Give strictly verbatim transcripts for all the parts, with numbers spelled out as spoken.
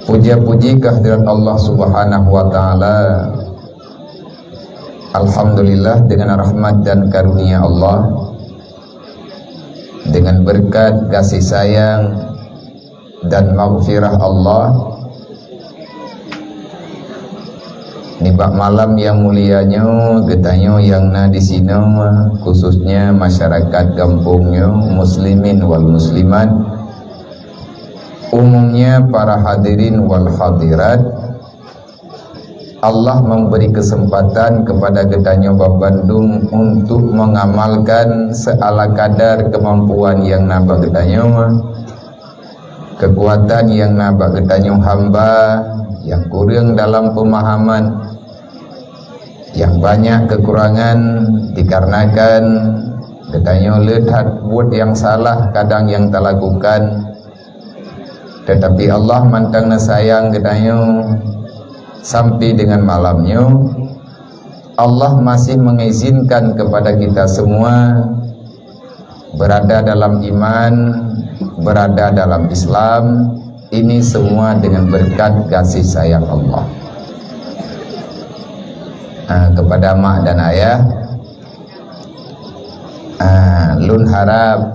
Puja-puji kehadirat Allah Subhanahu wa Ta'ala. Alhamdulillah, dengan rahmat dan karunia Allah, dengan berkat kasih sayang dan maghfirah Allah, nibak malam nyang mulia nyoe, geutanyoe nyang na disinoe, khususnya masyarakat gampông nyoe, muslimin wal muslimat, umumnya para hadirin wal hadirat, Allah memberi kesempatan kepada geutanyoe bandum untuk mengamalkan seala kadar kemampuan nyang na bak geutanyoe, kekuatan nyang na bak geutanyoe hamba nyang kureueng dalam pemahaman, nyang banyak kekurangan dikarenakan geutanyoe le that buet nyang salah kadang nyang talakukan. Tetapi Allah mantong neusayang geutanyoe sampai dengan malam nyoe. Allah masih mengizinkan kepada kita semua berada dalam iman, berada dalam Islam. Ini semua dengan berkat kasih sayang Allah. Ah, kepada mak dan ayah, ah, lôn harap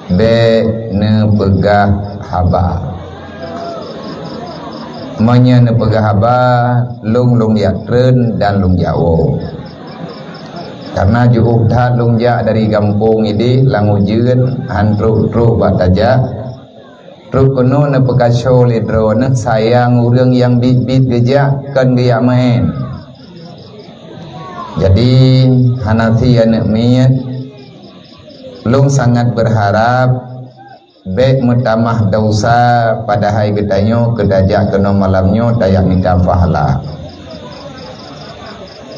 bék neupeugah haba. Meunyoe neupeugah haba, lôn, lôn jak treun dan lôn jak woe. Karena jiôh that lôn jak dari gampông idéh lam ujeuen, han trok-trok bak tajak. Trok keunoe neupeukasoe lé droeneuh sayang ureuëng nyang biet-biet geujak, kon geujak meu'en. Jadi, hana sie aneuëk miet, lôn sangat beurharab bék meutamah desya, padahai geutanyoe keu tajak keunoe malam nyoe tajak mita pahala.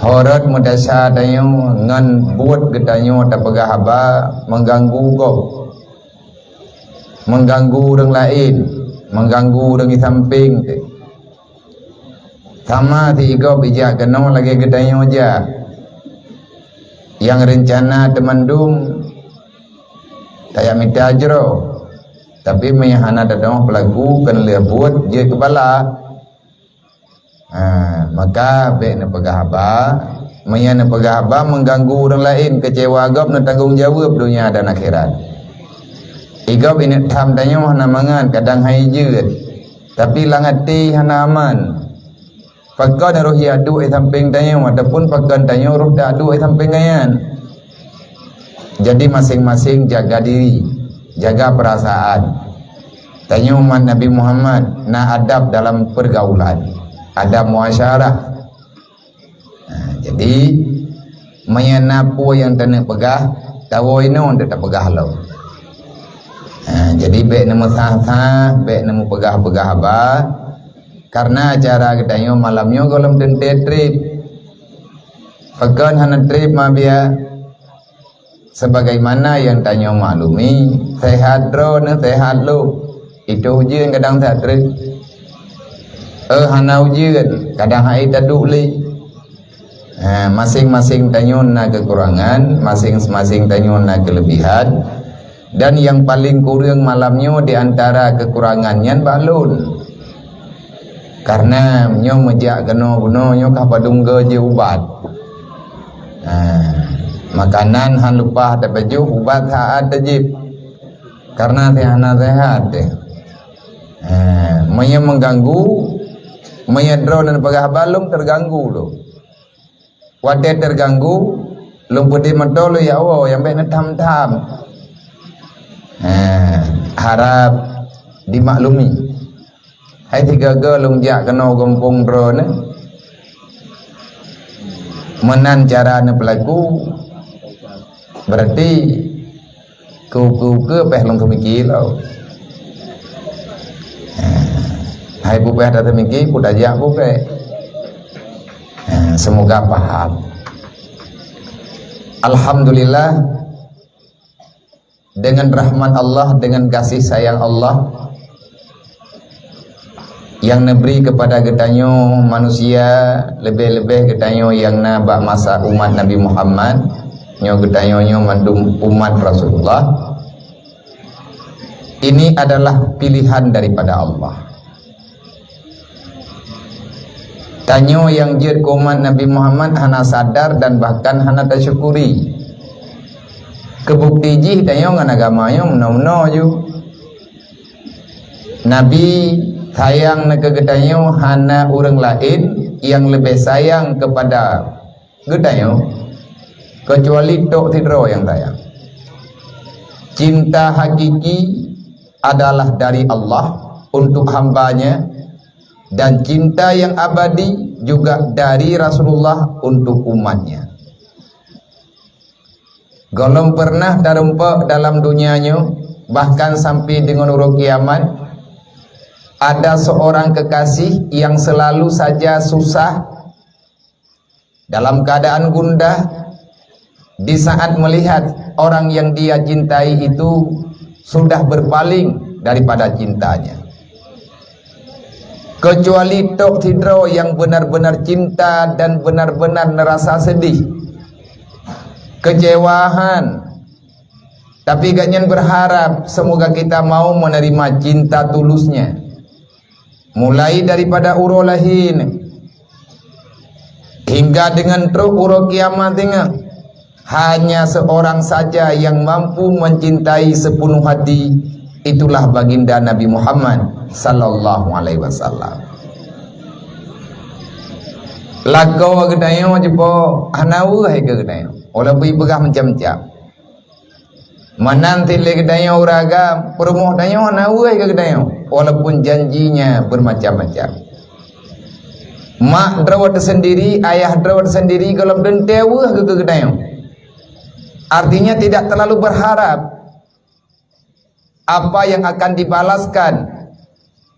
Horot meudesya tanyoe ngon buet geutanyoe tapeugah haba meuganggu gob, meuganggu ureuëng laén, meuganggu ureuëng di sampéng teuh. Sama si gob ijak keunoe lagée geutanyoe jak. Nyang reuncana teumandum tajak mita jroh, tapi meunyoe hana tadong peulaku keu lheueh buet jeuet keu bala. Ha, maka bék neupeugah haba. Meunyoe neupeugah haba meuganggu ureuëng laén, keucewa gob neutanggong jaweueb donya dan akhirat. Igob ineuëk tham tanyoe hana mangat, kadang hai jeuet, tapi lam até hana aman. Pakon roh jih duek di sampéng tanyoe, ataupun pakon tanyoe roh taduek di sampéng gobnyan. Jadi, maséng-maséng jaga diri, jaga peurasaan. Tanyoe umat Nabi Muhammad na adab dalam peurgaulan, adab muasyarah. Nah, jadi, meunyoe na peue nyang taneuk peugah, tawoe inoe untuk tapeugah lom. Nah, jadi, bék neumeusaha-saha, bék neumeupeugah-peugah haba, karena acara geutanyoe malam nyoe gohlom teuntée treb. Pakon hana treb, ma biya? Sebagaimana nyang tanyoe maklumi, sehat droeneuh, sehat lôn. Itôh ujeuen kadang that treb. Eh, hana ujeuen, kadang hai taduek lé. Ha, maséng-maséng tanyoe na keukurangan, maséng-maséng tanyoe na keuleubihan. Dan nyang paleng kureueng malam nyoe di antara keukurangan nyan bak lôn. Karena nyoe meujak keunoe bunoe nyoe ka padum goe jeuet ubat. Ha, makanan han leupah tapajoh, ubat saát tajieb. Karena si hana sehat teuh. Ha, meunyoe meuganggu, meunyoe droeneuh peugah haba lôn teuganggu lôn. Watée teuganggu, lôn peudeh meutoe lôn jak woe, nyang bék neutham-tham. Ha, harab dimaklumi. Hai sigoe-goe lôn jak keunoe gampông droeneuh, meunan cara neupeulaku, berarti keu-keu-keu péh lôn seumiké lom. Ha, hai peue péh taseumiké, peue tajak peue péh. Ha, semoga paham. Alhamdulillah, dengan rahmat Allah, dengan kasih sayang Allah, nyang neubri keupada geutanyoe manusia, leubeh-leubeh geutanyoe nyang na bak masa umat Nabi Muhammad, nyoe geutanyoe nyoe mandum umat Rasulullah. Ini adalah pilihan daripada Allah. Tanyoe nyang jeuet keu umat Nabi Muhammad hana sadar dan bahkan hana tasyukuri. Keubukti jih tanyoe ngon agama nyoe meunoe-meunoe ju. Nabi sayang na keu geutanyoe hana ureuëng laén nyang leubeh sayang keupada geutanyoe, keucuali tok sidroe nyang sayang. Cinta hakiki adalah dari Allah untuk hamba-Nya, dan cinta yang abadi juga dari Rasulullah untuk umat-Nya. Gohlom pernah tarumpok dalam dunia nyoe, bahkan sampai deungon uroe kiamat, ada seorang kekasih yang selalu saja susah, dalam keadaan gundah, di saat melihat orang yang dia cintai itu sudah berpaling daripada cintanya. Kecuali tok sidroe nyang benar-benar cinta dan benar-benar neurasa sedih, kecewaan. Tapi gobnyan berharap semoga kita mau menerima cinta tulusnya. Mulai daripada uroe lahé hingga deungon trok uroe kiamat teungoh, hanya seorang saja yang mampu mencintai sepenuh hati, itulah baginda Nabi Muhammad sallallahu alaihi wasallam. Lakoe geutanyoe jipo hana weueh keu geutanyoe, walaupun ipeugah macam-macam. Meunan cit lé geutanyoe ureuëng agam, peurumoh tanyoe hana weueh keu geutanyoe, walaupun janjinya bermacam-macam. Mak droe teusendiri, ayah droe teusendiri gohlom teuntée weueh keu geutanyoe. Artinya tidak terlalu berharap apa yang akan dibalaskan,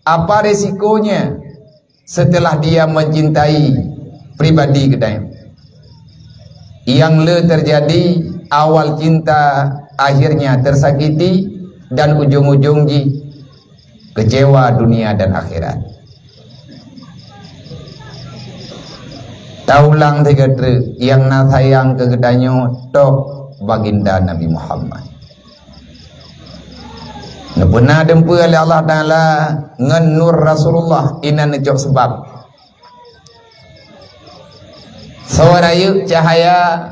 apa resikonya setelah dia mencintai pribadi geutanyoe. Nyang le terjadi, awal cinta akhirnya tersakiti dan ujung-ujung jih kecewa dunia dan akhirat. Taulang sigoe treuk nyang na sayang keu geutanyoe tok baginda Nabi Muhammad. Neupeuna dumpeue lé Allah Taala ngon nur Rasulullah, inan neucok sabab. Soe rayeuk cahaya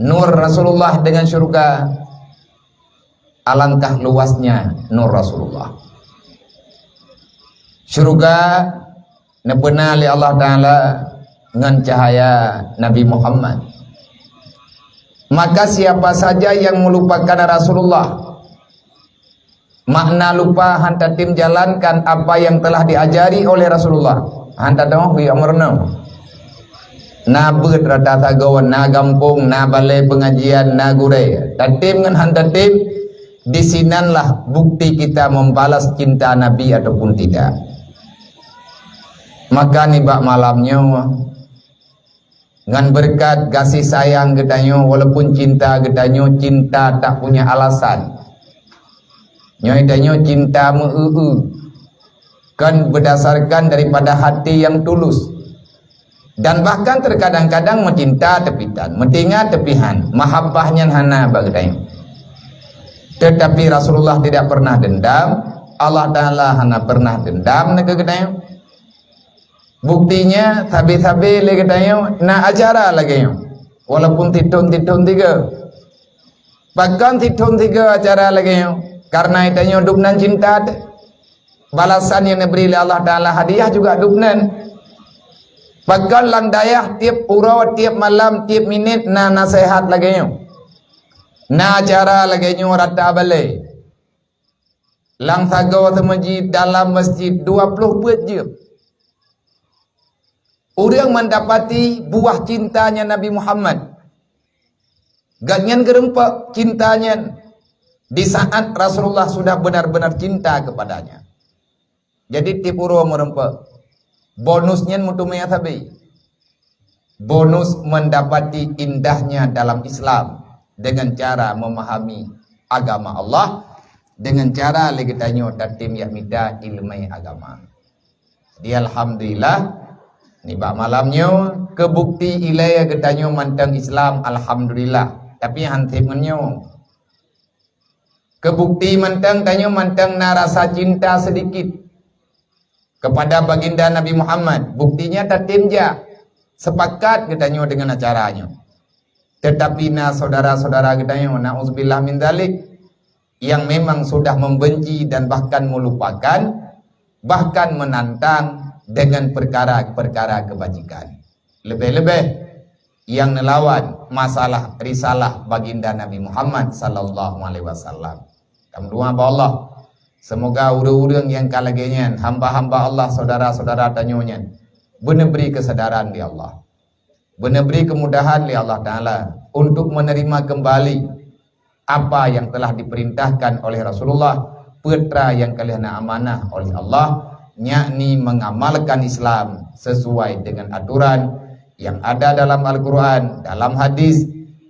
nur Rasulullah dengan syurga, alangkah luasnya nur Rasulullah. Syurga neupeuna lé Allah Taala ngon cahaya Nabi Muhammad. Maka siapa saja yang melupakan Rasulullah, makna lupa hana tem jalankan apa yang telah diajari oleh Rasulullah, hana tem geuyue meureunoe. Na beuet rata sagoe, na gampông, na balée pengajian, na gurée. Tatem ngon hana tatem, di sinanlah bukti kita membalas cinta Nabi ataupun tidak. Maka nibak malam nyoe, ngon beureukat gaséh sayang geutanyoe, walaupun cinta geutanyoe cinta tak punya alasan. Nyoe tanyoe cinta meu-eu-eu, kon berdasarkan daripada hati yang tulus. Dan bahkan terkadang-kadang meucinta teupitan, meutingat teupihan, mahabbah nyan hana bak geutanyoe. Tetapi Rasulullah tidak pernah dendam, Allah Taala hana pernah dendam nangkeu geutanyoe. Buktinya, sabe-sabe lé geutanyoe na acara lagée nyoe, walaupun sithon-sithon tiga. Pakon sithon tiga acara lagée nyoe? Karena geutanyoe dubnan cinta teuh. Balasan nyang neubri lé Allah Taala hadiah juga dubnan. Pakon lam dayah tieb uroe, tieb malam, tieb minét na naseuhat lagée nyoe. Na acara lagée nyoe rata balée. Lam sagoe seumeujid dalam masjid dua ploh peuet jeuem. Ureuëng mendapati buah cintanya Nabi Muhammad. Gobnyan geurumpok cinta nyan di saat Rasulullah sudah benar-benar cinta kepadanya. Jadi tieb uroe meurumpok. Bonus nyan meuteumé sabe. Bonus mendapati indahnya dalam Islam dengan cara memahami agama Allah, dengan cara lé geutanyoe tatem jak mita ileumé agama. Jadi alhamdulillah, nibak malam nyoe keubukti ilée geutanyoe mantong Islam, alhamdulillah. Tapi han seb ngon nyoe. Keu bukti mantong, tanyoe mantong na rasa cinta sedikit kepada baginda Nabi Muhammad. Buktinya tatem jak, sepakat geutanyoe dengan acara nyoe. Tetapi na saudara-saudara geutanyoe, na'udzubillah min dzalik, yang memang sudah membenci dan bahkan melupakan, bahkan menantang dengan perkara-perkara kebajikan. Lebih-lebih yang nelawan masalah risalah baginda Nabi Muhammad sallallahu alaihi wasallam. Kamu doa bak Allah, semoga ureuëng-ureuëng nyang ka lagée nyan, hamba-hamba Allah, saudara-saudara tanyoe nyan, beuneubri keusadaran di Allah. Beuneubri keumudahan lé Allah Taala untuk menerima kembali apa yang telah diperintahkan oleh Rasulullah, peue treuk nyang ka lheueh na amanah oleh Allah, yakni mengamalkan Islam sesuai dengan aturan yang ada dalam Al-Quran, dalam hadis,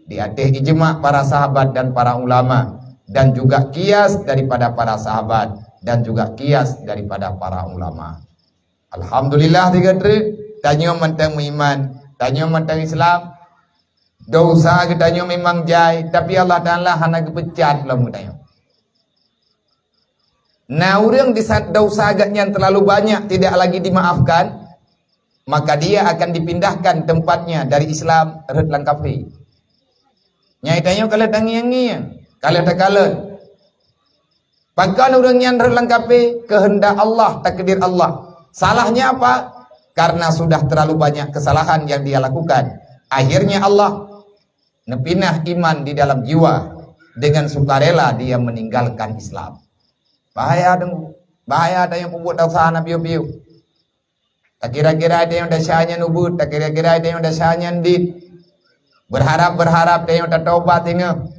di atas ijma para sahabat dan para ulama, dan juga kias daripada para sahabat dan juga kias daripada para ulama. Alhamdulillah, tiga teuk, tanyoe mantong meuiman, tanyoe mantong Islam. Dosa geutanyoe memang jai, tapi Allah Taala hana geupeucat lom geutanyoe. Na ureuëng di saat dosa geuhnyan terlalu banyak tidak lagi dimaafkan, maka dia akan dipindahkan tempatnya dari Islam rhot lam kafé. Nyai tanyoe ka lheueh tangieng-ngieng, ka lheueh takalon. Pakon ureuëng nyan rhot lam kafé? Keuheundak Allah, takdir Allah. Salahnya apa? Karena sudah terlalu banyak kesalahan yang dia lakukan. Akhirnya Allah neupinah iman di dalam jiwa, dengan sukarela dia meninggalkan Islam. Bahaya dong, bahaya tanyoe peubuet dosa na piôh-piôh. Takira-kira tanyoe desya nyan ubit, takira-kira tanyoe desya nyan dit. Berharap-berharap tanyoe tatobat singoh.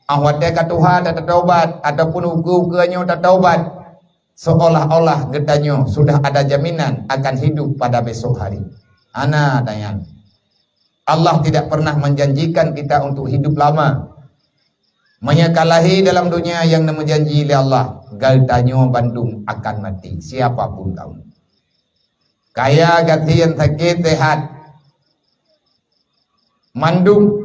Ah watée ka tuha tatatobat ataupun ukeue-ukeue nyoe tatobat, seolah-olah geutanyoe sudah ada jaminan akan hidup pada besok hari. Hana, tanyan. Allah tidak pernah menjanjikan kita untuk hidup lama. Meunyoe ka lahé dalam dunia nyang neumeujanji lé Allah, geutanyoe bandum akan maté, siapa pun kamoe. Kaya gasien, sakét, sehat, mandum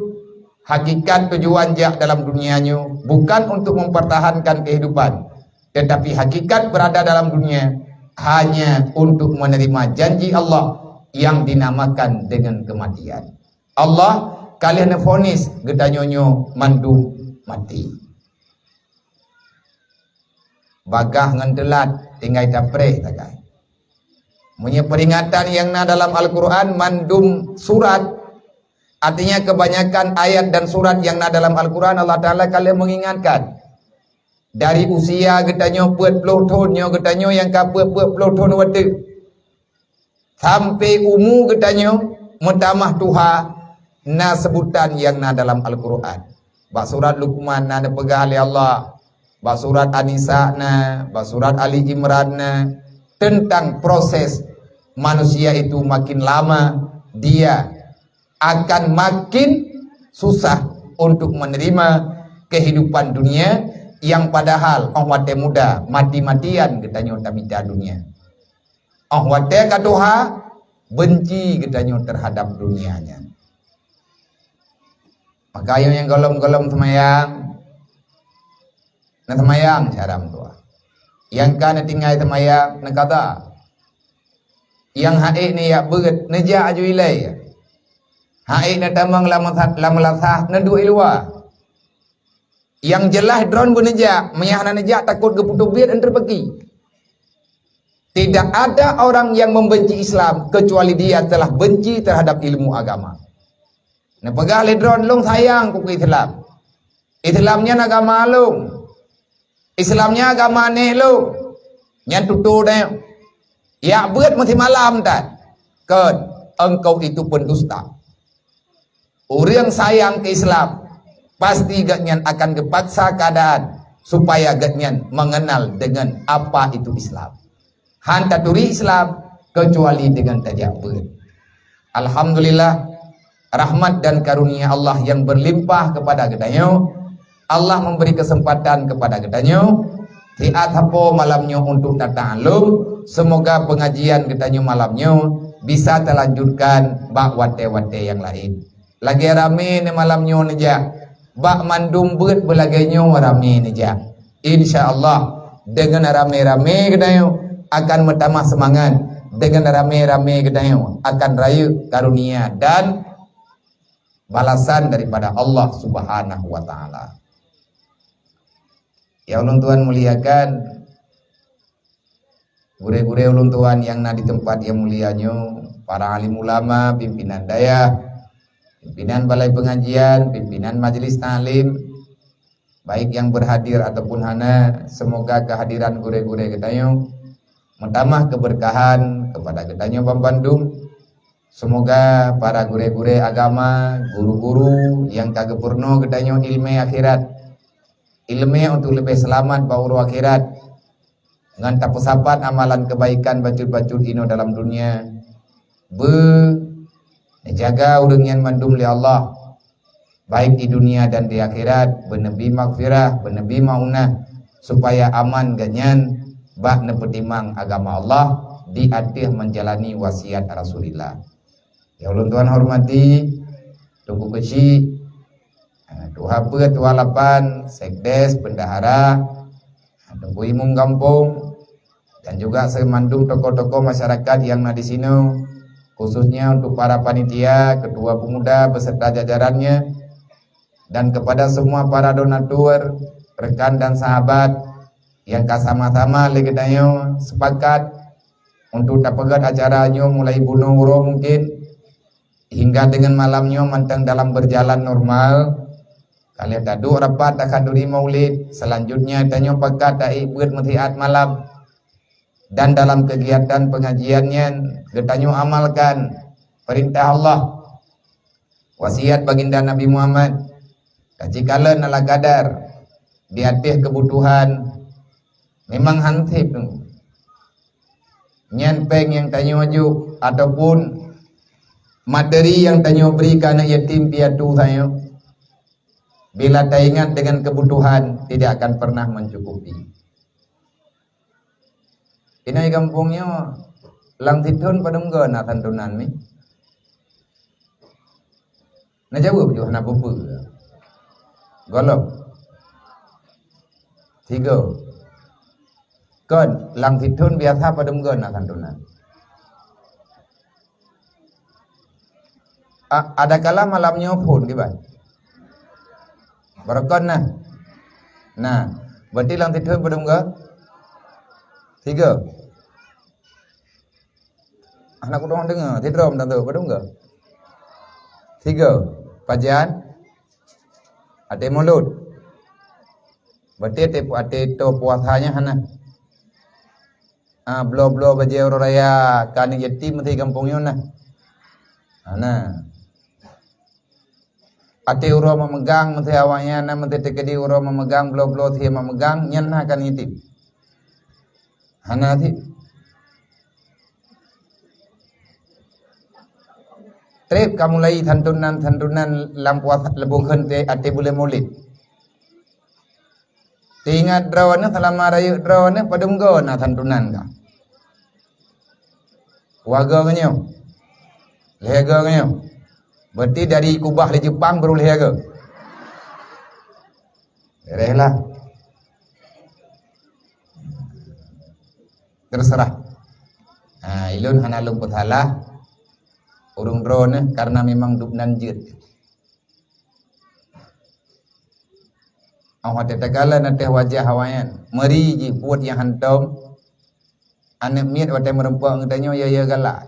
hakikat tujuan jak dalam dunia nyoe bukan untuk mempertahankan kehidupan, tetapi hakikat berada dalam dunia hanya untuk menerima janji Allah yang dinamakan dengan kematian. Allah ka lheueh neufonis geutanyoe nyoe mandum maté. Bagaih ngon teulat tinggai tapreh sagai. Meunyoe peringatan nyang na dalam Al-Quran mandum surat, artinya kebanyakan ayat dan surat nyang na dalam Al-Quran, Allah Taala ka lheueh mengingatkan. Dari usia geutanyoe peuet ploh thon, nyoe geutanyoe nyang ka peuet-peuet ploh thon watée. Sampai umu geutanyoe meutamah tuha, na seubutan nyang na dalam Al-Quran. Bak surat Luqman na neupeugah lé Allah, bak surat An-Nisa na, bak surat Ali Imran na, tentang proses manusia itu makin lama, dia akan makin susah untuk menerima kehidupan dunia yang padahal óh watée muda mati-matian geutanyoe tamita dunia. Óh watée ka tuha, benci geutanyoe terhadap dunia nyan. Maka ayo nyang gohlom-gohlom seumayang, neuseumayang cara meutuah. Nyang ka neutinggai seumayang, neukada. Nyang ha'ék neujak beuet, neujak aju ilée. Ha'ék neutamong lam, lam meulasah, neuduek i luwa. Nyang jeulaih droe beuneujak, meunyo hana neujak takot geupeutubiet enteuk peuki. Tidak ada orang yang membenci Islam kecuali dia telah benci terhadap ilmu agama. Neupeugah lé droe, "Lôn sayang keu Islam. Islam nyan agama lôn. Islam nyan agama nèk lôn." Nyan tutoe deh. Jak beuet meusimalam that. Kon, engkau itu pendusta. Ureuëng sayang keu Islam, pasti geuhnyan akan geupaksa keuadaan supaya geuhnyan mengenal dengan apa itu Islam. Han taturi Islam kecuali dengan tajak beuet. Alhamdulillah, rahmat dan karunia Allah yang berlimpah kepada geutanyoe. Allah memberi kesempatan kepada geutanyoe siat sapo malam nyoe untuk tata'alum. Semoga pengajian geutanyoe malam nyoe bisa talanjutkan bak watée-watée nyang laén. Lagée ramé neumalam nyoe neujak, bak mandum beuet beulagée nyoe ramé neujak. Insya Allah, dengan ramé-ramé geutanyoe akan meutamah seumangat, dengan ramé-ramé geutanyoe akan rayeuk karunia dan balasan daripada Allah Subhanahu wa Taala. Nyang ulôn tuan muliakan, gurée-gurée ulôn tuan nyang na di teumpat nyang mulia nyoe, para alim ulama, pimpinan dayah, pimpinan balai pengajian, pimpinan majelis taklim, baik nyang berhadir ataupun hana, semoga kehadiran gurée-gurée geutanyoe meutamah keberkahan kepada geutanyoe banmandum. Semoga para gurée-gurée agama, guru-guru nyang ka geupeurunoe geutanyoe ileumé akhirat, ileumé untuk leubeh seulamat bak uroe akhirat, ngon tapeusapat amalan keubaikan bacut-bacut inoe dalam dunia, beu neujaga ureuëng nyan mandum lé Allah, baik di dunia dan di akhirat, beuneubi maghfirah, beuneubi maunah, supaya aman geuhnyan bak neupeutimang agama Allah di ateueh menjalani wasiat Rasulullah. Nyang ulôn tuan hormati, Teungku Keuchik, Tuha Peuet, Tuha Lapan, Sekdes, Bendahara, Teungku Imum Gampông, dan juga seumandum tokoh-tokoh masyarakat nyang na di sinoe, khususnya untuk para panitia, ketua pemuda beserta jajarannya, dan kepada semua para donatur, rekan dan sahabat nyang ka sama-sama lé geutanyoe sepakat untuk tapeugét acara nyoe mulai bunoe uroe mungkin hingga deungon malam nyoe mantong dalam berjalan normal. Ka lheueh taduek rapat takhanduri maulid, selanjutnya tanyoe pakat taék beuet meusiat malam. Dan dalam kegiatan pengajian nyan geutanyoe amalkan peurintah Allah, wasiat baginda Nabi Muhammad, kacikalon ala kadar di ateueh keubutuhan. Memang han sép nyan péng nyang tanyoe jok ataupun materi nyang tanyoe bri keu aneuk yatim piatu tanyoe, bila taingat dengan kebutuhan, tidak akan pernah mencukupi. Inai gampông nyoe, lam sithon padum go na santunan mi? Na jaweueb ju hana peue-peue. Gohlom. Tiga. Kon, lam sithon biasa padum go na santunan? A-, adakala malam nyoe phon kiban? Barokon na. Nah, berarti lam sithon padum go? Tiga. Hana kudong deungoe, sidroe meutantu, padum go? Tiga. Pajan? Até mulod. Berarti até, até toe puasa nyan hana. Ah, bloe-bloe bajée uroe raya keu aneuk yatim meusti gampông nyoe na. Hana. Até uroe meumeugang meusti awaknyan na meusti teukeudi uroe meumeugang bloe-bloe sie meumeugang nyan na keu aneuk yatim. Hana cit. Trép ka mulai santunan-santunan lam puasa leubeh kheun até buleuen Maulid. Teuingat droeneuh seulama rayeuk droeneuh padum go na santunan ka. Dua go ngeunyoe. Lhée go ngeunyoe. Berarti dari kubah lé Jepang baru lhée go. Beres lah. Terserah. Ha, ilôn hana lôn peusalah ureuëng droeneuh karena memang dubnan jeuet. Awak teutakala na teuh wajah awaknyan. Meuri jih buet nyang hantom. Aneuk miet watée meureumpok geutanyoe ya-ya galak.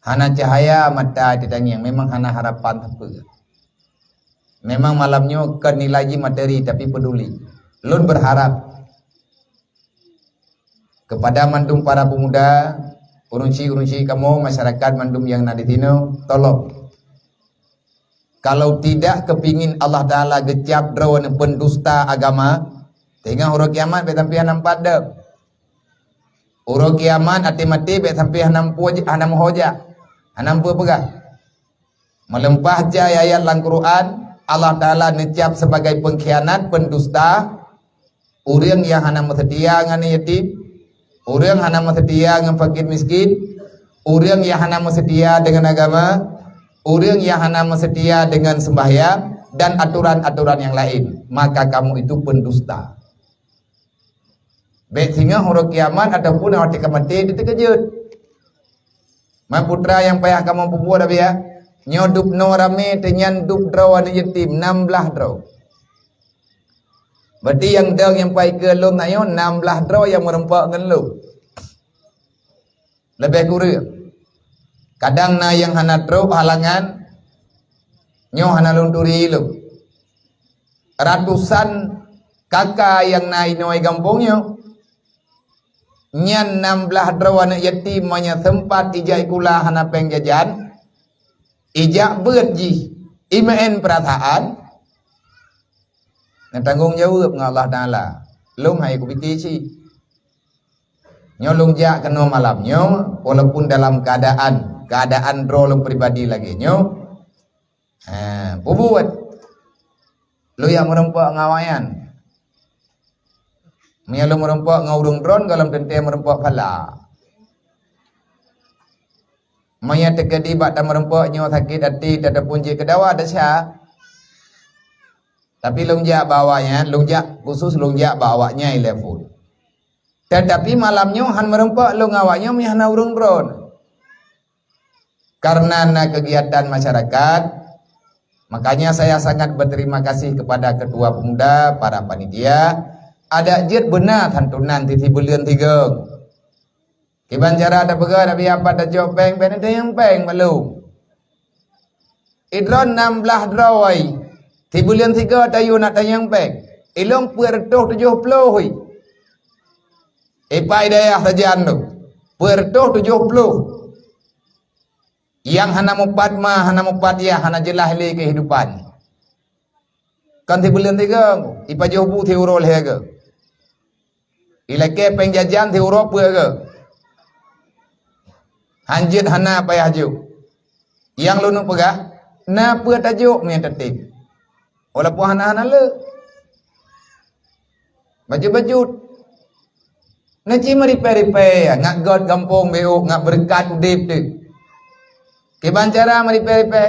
Hana cahaya mata teutangieng, memang hana harapan sapeue. Memang malam nyoe kon nilai jih materi, tapi peduli. Lôn berharap kepada mandum para pemuda, ureuëng chik-ureuëng chik kamoe, masyarakat mandum nyang na di sinoe, tolong. Kalau tidak kepingin Allah Taala geucab droeneuh pendusta agama, teungoh uroe kiamat bék sampai hana meupadam. Uroe kiamat até maté bék sampai hana meupuji, hana meuhojah, hana meupeugah. Meuleumpah jai ayat lam Quran, Allah Taala neucab sebagai pengkhianat, pendusta, ureuëng nyang hana meuseutia ngon yatim, ureuëng hana meuseutia ngon fakir miskin, ureuëng nyang hana meuseutia deungon agama, ureuëng nyang hana meuseutia deungon sembahyang, dan aturan-aturan yang lain, maka kamu itu pendusta. Bèk singoh uroe kiamat ataupun watèe ka maté teukeujot. Man putra nyang payah kamoe peubuet, Abiya, nyoe dub noe ramé teuh nyan dub droe aneuk yatim nam blaih droe. Berarti nyang dong nyang pai keu lôn nyoe nam blaih droe nyang meureumpok ngon lôn. Leubeh kureueng. Kadang na nyang hana trok halangan, nyoe hana lôn turi lôn. Ratusan kaka nyang na inoe gampông nyoe, nyan nam blaih droe aneuk yatim, meunyo seumpat ijak sikula hana péng jajan, ijak beuet jih, imeu'en peurasaan, neutanggong jaweueb ngon Allah Taala. Lôn hai kupike cit. Nyoe lôn jak keunoe malam nyoe, walaupun dalam keadaan, keadaan droe lôn pribadi lagèe nyoe. Ha, peubuet. Lôn jak meureumpok ngon awaknyan. Meunyo lôn meureumpok ngon ureueng droen, gohlom teuntèe meureumpok phala. Meunyo teukeudi bak tameureumpok nyoe sakét até, ataupun jeuet keu dawa, desya. Tapi lôn jak bak awaknyan, lôn jak khusus lôn jak bak awaknyan ilèe phôn. Tetapi malam nyoe han meureumpok lôn ngon awaknyan meunyo hana ureueng droen. Karena na kegiatan masyarakat, makanya saya sangat berterima kasih kepada ketua pemuda, para panitia. Adak jeuet beuna santunan sisi buleuen sigoe. Kiban cara tapeugah, Nabi, apat tajok péng, péng tanyong péng bak lôn. Idroen nam blaih droe, sibuleuen sigoe tayue nak tanyong péng. Ilôn peuet reutôh tujoh ploh, ipai dayah sajan tu, peuet reutôh tujoh ploh. Nyang hana mupat ma, hana mupat yah, hana jeulaih lé keuhidupan. Kon sibuleuen sigoe, ipajoh bu siuroe lhèe goe. Ilakèe péng jajan siuroe peuet goe. Hanjeuet hana payah jok. Nyang lôn peugah, na peue tajok meunyo tatem. Walaupun hana-hana le. Bacut-bacut. Na cit meuripèe-ripèe, ngat göt gampông beuh, ngat beureukat udép teuh. Kiban cara meuripèe-ripèe.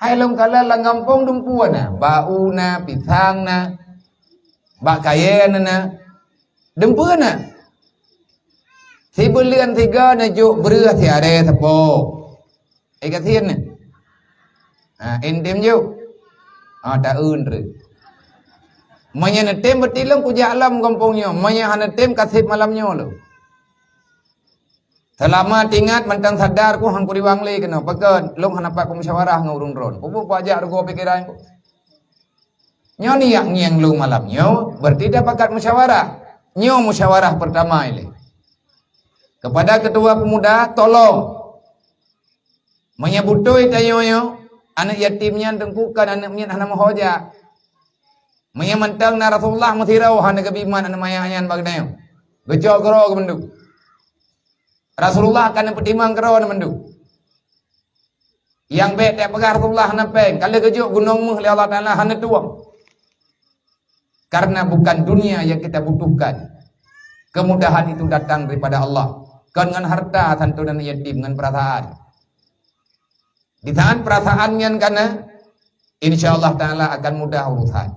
Hai lôn kalon lam gampông dumpeue na, bak u na, pisang na, bak kayèe na, na. Dumpeue na. Sibuleuen sigoe neujok breueh siaré sapo. Eh, gasien nyoe. Ha, intem jok. Ha, taeun treuk. Meunyo neutem beutilong kujak lom gampông nyoe. Meunyo hana tem kaseb malam nyoe lom. Seulama teuingat mantong sadar ku han kuriwang lé keunoe. Pakon lôn hana pat peumusyawarah ngon ureueng droen. Peue-peue kujak rugoe pikeran ku. Nyoe niyak ngieng lôn malam nyoe, berarti tapakat musyawarah. Nyoe musyawarah pertama ilèe. Kepada ketua pemuda, tolong. Meunyo beutôi tanyoe nyoe, aneuk yatim nyan teungku kon aneuk miet hana meuho jak. Meunyo mantong na Rasulullah meusidroe hana geubi mat aneuk manyak nyan bak geutanyoe. Geucok keudroe geuh mandum. Rasulullah akan neupeutimang keudroe nyan mandum. Nyang bèk tapeugah Rasulullah hana péng, ka lheueh geujok gunong méuh lé Allah Taala hana tueng. Karena bukan dunia yang kita butuhkan. Kemudahan itu datang daripada Allah. Kon ngon harta santunan yatim, ngon perasaan. Di saat perasaan nyan kana, insya Allah Taala akan mudah urusan.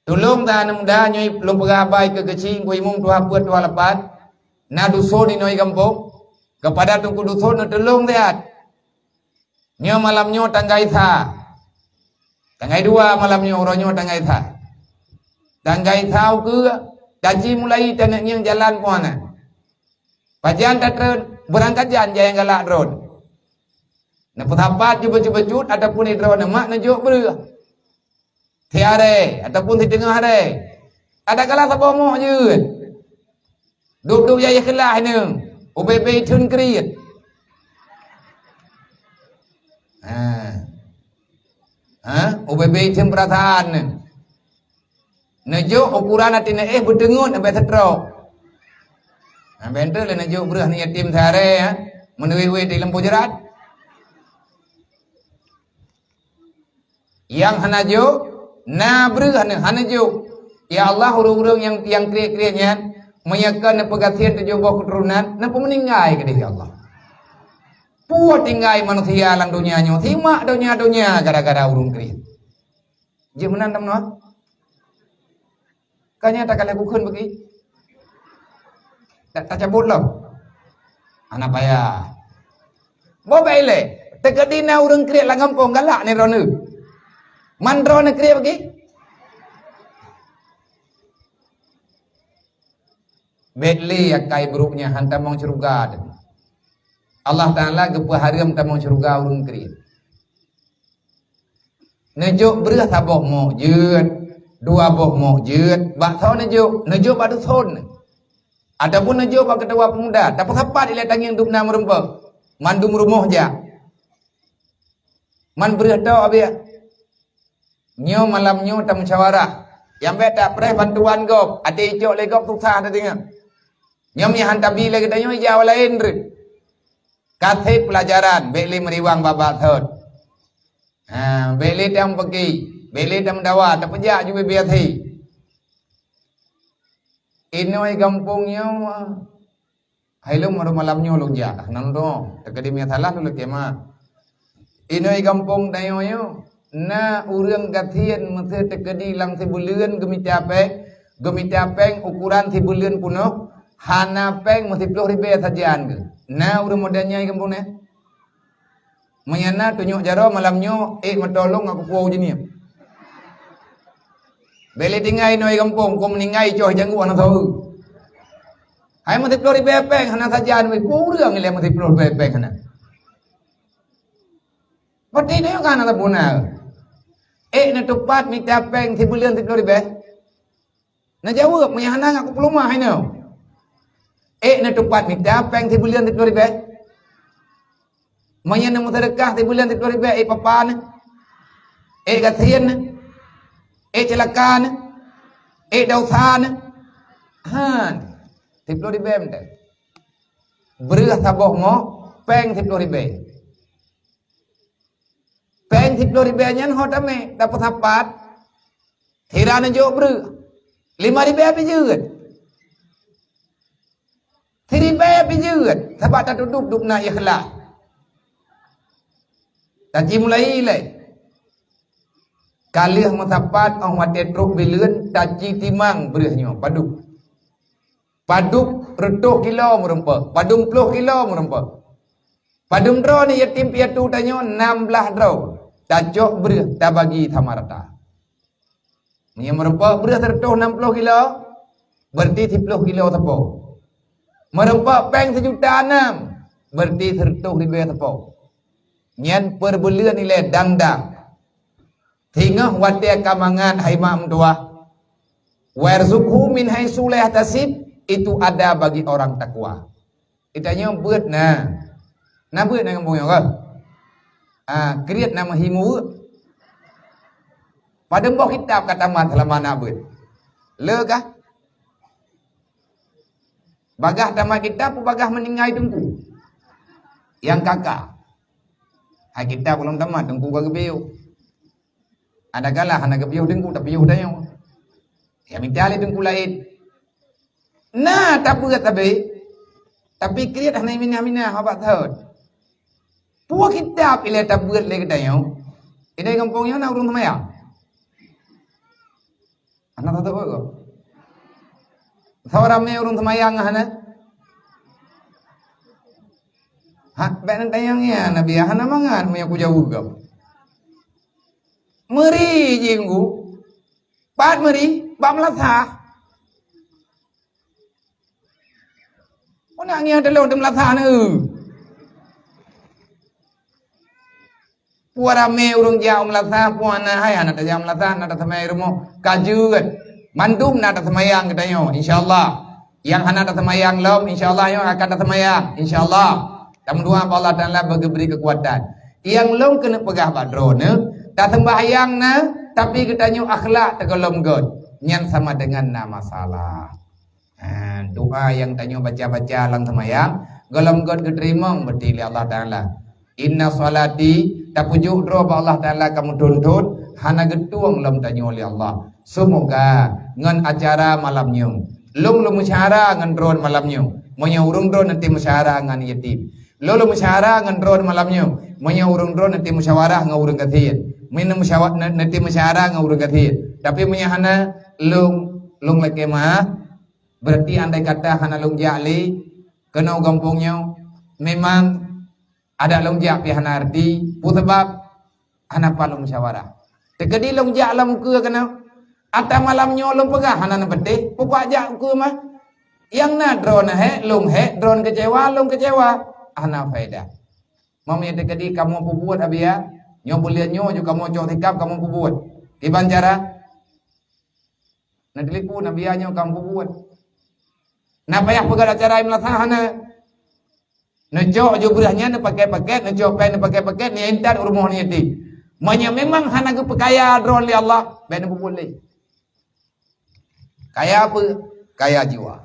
Tulông ta aneuk muda nyoe lôn peugah haba keu keuchik, Teungku Imum, tuha peuet, tuha lapan. Na dusun inoe gampông. Keupada Teungku Dusun neutulông siat. Nyoe malam nyoe tanggai sa. Tanggai dua malam nyoe, uroe nyoe tanggai sa. Tanggai sa ukeue, taji mulai taneuk ngieng jalan puana. Pajan tatreun beurangkat jan jai nyang galak droen. Neupeusapat jeuet bacut-bacut ataupun di droen mak neujok breueh. Siaré ataupun siteungoh aré. Adak galak saboh moh jeuet. Duek-duek yah ikhlaih neuh, ubé-bé itheun kriet. Ha. Ha? Ubé-bé itheun peurasaan neuh. Neujok ukuran até neuéh beuteungeut leubeh seutrok. Ha, bèk teuk lé neujok breueh aneuk yatim siaré, ha. Meunuwét-nuwét di lampu jeurat. Nyang hana jok, na breueh hana, hana jok. Ya Allah, ureueng-ureueng nyang, nyang kriet-kriet nyan, meunyoe kon neupeugasien tujoh boh keuturonan, neupeumeuninggai keudeh, ya Allah. Peue tinggai manusia lam donya nyoe, simak donya-donya gara-gara ureuëng kriet. Jeuet meunan tameunoe? Ka nyan takalon bukon bagi. Tak tacabut lom. Hana payah. Boh bèk ilée. Teukeudi na ureuëng kriet lam gampông galak nibak droeneuh. Man droeneuh kriet bagi. Bèk lé akai brôk nyan han tamong syeuruga teuh. Allah Taala geupeuhareuem tamong syeuruga ureuëng kriet. Neujok breueh saboh mok jeuet, dua boh mok jeuet, bak soe neujok? Neujok bak duson. Ataupun neujok bak keutua peumuda, tapeusapat ilée tangieng dum na meurumpok, mandum rumoh jak. Man breueh tok abiak. Nyoe malam nyoe tamusyawarah. Nyang bèk tapreh bantuan gob, até icok lé gob susah tadeungoe. Nyoe meuhan tabi lé geutanyoe ija laén reuet. Kaseb peulajaran, bèk lé meuriwang babah thot. Ha, bèk lé tam peuki, bèk lé tam dawa, tapeujak ju bibia thi. Inoi gampông nyoe. Hai lôn baru malam nyoe lôn jak, nan tu. Teukeudi meusalah lôn kema. Inoi gampông tanyoe nyoe, na ureuëng gasien meusé teukeudi lam sibuleuen geumita péng, geumita péng ukuran sibuleuen punoh, hana péng meusiploh ribèe sajan geuh. Na ureuëng model nyan gampông nyoe? Meunyo na tunyok jaroe malam nyoe, ék meutolong aku puwoe jeunieb. Bèk lé tinggai inoi gampông, kon meuninggai coh janggut hana soe. Hai meusiploh ribèe péng hana sajan weh, peue ureuëng ilée meusiploh ribèe péng hana. Berarti nyoe kan hana beuna. Ék neutupat mita péng sibuleuen siploh ribèe? Neujaweueb, meunyo hana ngon kupeuleumah inoe. Ék neutupat mita péng sibuleuen siploh ribèe? Meunyo neumeuseudeukah sibuleuen siploh ribèe, ék papa nyoe? Ék gasien nyoe? Ék ceulaka nyoe? Ék desya nyoe? Han, siploh ribèe mantong. Breueh saboh mok, péng siploh ribèe. Péng siploh ribèe nyan ho tamé, tapeusapat. Sira neujok breueh. Lima ribèe pih jeuet. Siribèe pih jeuet. Sabab tatudôk dum na ikhlas. Taci mulai lé. Ka lheueh meusapat óh watèe trok bileuen, taci timang breueh nyoe padub. Padub reutôh kilo meurumpok, padub ploh kilo meurumpok. Padub droe ni yatim piatu tanyoe nam blaih droe, tacok breueh tabagi sama rata. Meunyoe meurumpok breueh sireutôh nam ploh kilo, berarti siploh kilo sapo. Meurumpok péng sijuta nam, berarti sireutôh ribèe sapo. Nyan peubuleuen ilée dang-dang. Singoh watèe ka mangat hai mak meutuwah. Warzuqhu min haitsu la yahtasib, itu ada bagi orang takwa. Geutanyoe beuet na. Na beuet na gampông nyoe kah? Ah, kriet na meuhi muweuek. Padub boh kitab ka tamat seulama na beuet. Le kah? Bagaih tamat kitab, peue bagaih meuninggai teungku. Nyang ka-ka. Hai kitab ulôn tamat, teungku ka geupiôh. Ada galah hana geupiôh teungku, tapiôh tanyoe. Ya mita lé teungku laén. Na tabeuet sabe, tapi kriet hana minah-minah, haba thot. Peue kitab ilée tabeuet lé geutanyoe? Idai gampông nyoe na ureuëng seumayang? Hana tatu'oh kok. Soe ramé ureuëng seumayang hana? Ha, bèk neutanyong ya, Nabi, hana mangat meunyoe kujaweueb gob. Meuri jih nggu. Pat meuri, bak meulasah. Meunan ngieng teulông teumeulasah neu. Peue ramé ureuëng jak u meulasah, peue hana hai hana tajak meulasah, hana taseumai rumoh. Ka jeuet. Mandum na taseumayang geutanyoe, insya Allah. Nyang hana taseumayang lom, insya Allah nyoe akan taseumayang, insya Allah. Tameudoa bak Allah Taala beugeubri keukuatan. Nyang lôn keuneuk peugah bak droeneuh, taseumbahyang na, tapi geutanyoe akhlak teugohlom göt, nyan sama dengan na masalah. Ha, doa nyang tanyoe baca-baca lam seumayang, gohlom göt geuteurimong beuti lé Allah Taala. Inna sholati, tapeujok droe bak Allah Taala ka meuthon-thon, hana geutueng lom tanyoe lé Allah. Seumoga ngon acara malam nyoe, lôn lôn meusyara ngon droe malam nyoe, meunyoe ureuëng droe nanti meusyara ngon yatim. Lôn lôn musyawarah ngon droeneuh malam nyoe. Meunyoe ureuëng droeneuh neuti musyawarah ngon ureuëng gasien. Meunyoe musyawa-, ne-, neuti musyawarah ngon ureuëng gasien. Tapi meunyoe hana, lôn, lôn lakée meuáh. Berarti andai kata hana lôn jak lé keunoe gampông nyoe, memang adak lôn jak pih hana arti. Peue sabab? Hana pat lôn musyawarah. Teukeudi lôn jak lam ukeue keunoe, ata malam nyoe lôn peugah hana neupeuteh, peue jak ukeue mah. Nyang na droeneuh hék, lôn hék, droeneuh keucewa, lôn keucewa. Hana faedah. Meunyoe teukeudi kamoe peubuet, Abiya, nyoe buleuen nyoe ju kamoe cok sikap, kamoe peubuet. Kiban cara? Neuteulepon, Abiya, nyoe kamoe peubuet. Na payah peugah cara meulasa hana. Neucok ju beureuh nyan neupakai pakét, neucok péng neupakai pakét, neuintat u rumoh yatim. Meunyoe memang hana geupeukaya droeneuh lé Allah, bék neupeubuet lé. Kaya peue? Kaya jiwa.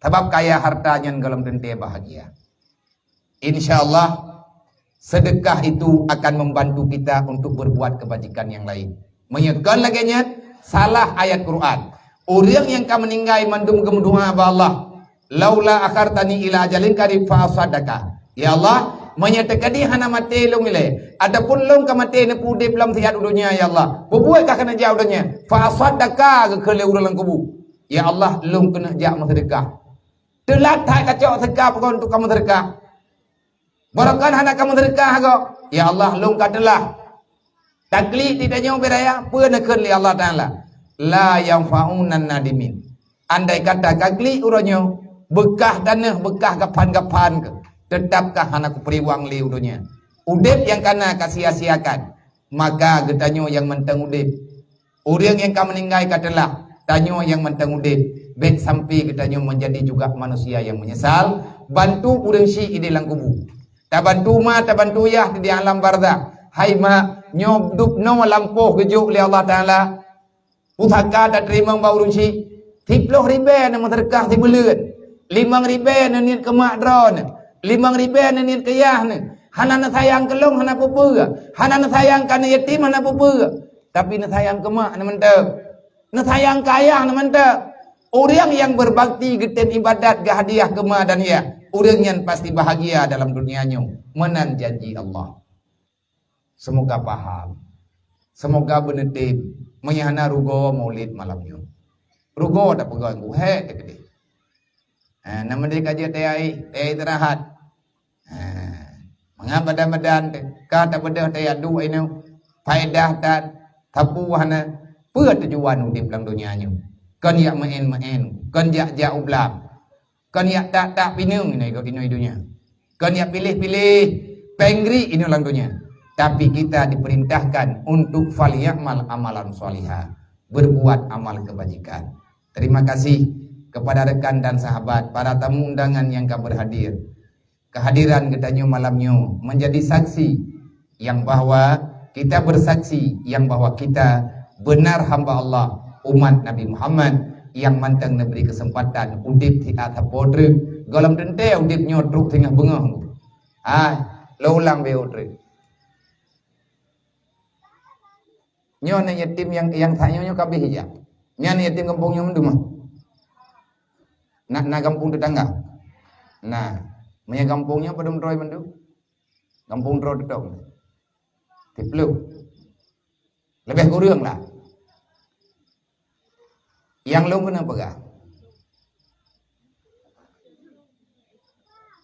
Sabab kaya harta nyan gohlom teuntée bahagia. Insya Allah, sedekah itu akan membantu kita untuk berbuat kebajikan yang lain. Meunyoe kon lagée nyan, salah ayat Quran. Ureuëng nyang ka meuninggai mandum geumeudoá bak Allah, "Laula akhartani ila ajalin qarib fa asaddaqa." Ya Allah, meunyoe teukeudi hana maté lôn ilée, ataupun lôn ka maté neupeu udeb lam siat u donya, ya Allah, peubuet kah keuneuk jak u donya, fa asaddaqa, geukheun lé ureuëng lam kubu. Ya Allah, lôn keuneuk jak meuseudeukah. Teulat that kacok seudeukah, peue keuh untuk kamoe seudeukah. Barokon hana kamoe seudeukah gob. Ya Allah, lôn ka teulah. Taklik di tanyoe bak raya, peue neukheun lé Allah Taala? La yanfa'unan nadimin. Andai kata ka klik uroe nyoe, beukah taneuh, beukah gapan-gapan keuh, teutap ka hana kupeureubang lé u donya. Udeb nyang kana ka sia-siakan, maka geutanyoe nyang mantong udeb. Ureuëng nyang ka meuninggai ka teulah, tanyoe nyang mantong udeb, bék sampai geutanyoe meunjadi juga manusia nyang meunyeusal, bantu ureuëng syik ideh lam kubu. Tabantu ma, tabantu yah di alam barzakh. Hai ma, nyoe dub noe lampôh geujok lé Allah Taala. Pusaka tateurimong bak ureuëng syik, siploh ribée neumeuseudeukah sibuleuen, limong ribée neuniet keu mak droeneuh, limong ribée neuniet keu yah neuh. Hana neusayang keu lôn hana peue-peue, hana neusayang keu aneuk yatim hana peue-peue. Tapi neusayang keu mak na mantong. Neusayang keu ayah na mantong. Ureuëng nyang beubakti geutem iébadat geuhadiah keu ma dan yah, ureuëng nyan pasti bahagia dalam dunia nyoe. Meunan janji Allah. Semoga paham. Semoga beuneutem. Meunyoe hana rugoe maulid malam nyoe. Rugoe tapeugah geuhek teukeudeh. Ha, na meudeh ka jeuet tayai, tayai istirahat. Ha, mangat badan-badan teuh, ka tabeudôh teuh yak duek inoe, faedah that, sapeue hana, peue tujuan udeb lam donya nyoe? Kon yak meu'en-meu'en, kon jak-jak u blang, kon yak tak-tak pineung inoe, inoe donya, kon yak piléh-piléh péng gri inoe lam donya. Tapi kita diperintahkan untuk falyamal amalan shaliha, berbuat amal kebajikan. Terima kasih kepada rekan dan sahabat, para tamu undangan nyang ka berhadir. Kehadiran geutanyoe malam nyoe menjadi saksi yang bahwa kita bersaksi yang bahwa kita benar hamba Allah, umat Nabi Muhammad yang mantong neubri keuseumpatan udeb siat sapoe treuk. Gohlom teuntée udeb nyoe trok singoh beungoh. Ah, lôn ulang beu treuk. Nyoe aneuk yatim nyang, nyang that nyoe, nyoe ka abéh ijak. Nyan aneuk yatim gampông nyoe mandum ah. Na, na gampông tetangga. Nah, meunyoe gampông nyoe padum droe mandum? Gampông droe teutap. Siploh. Leubeh kureueng lah. Nyang lôn keuneuk peugah.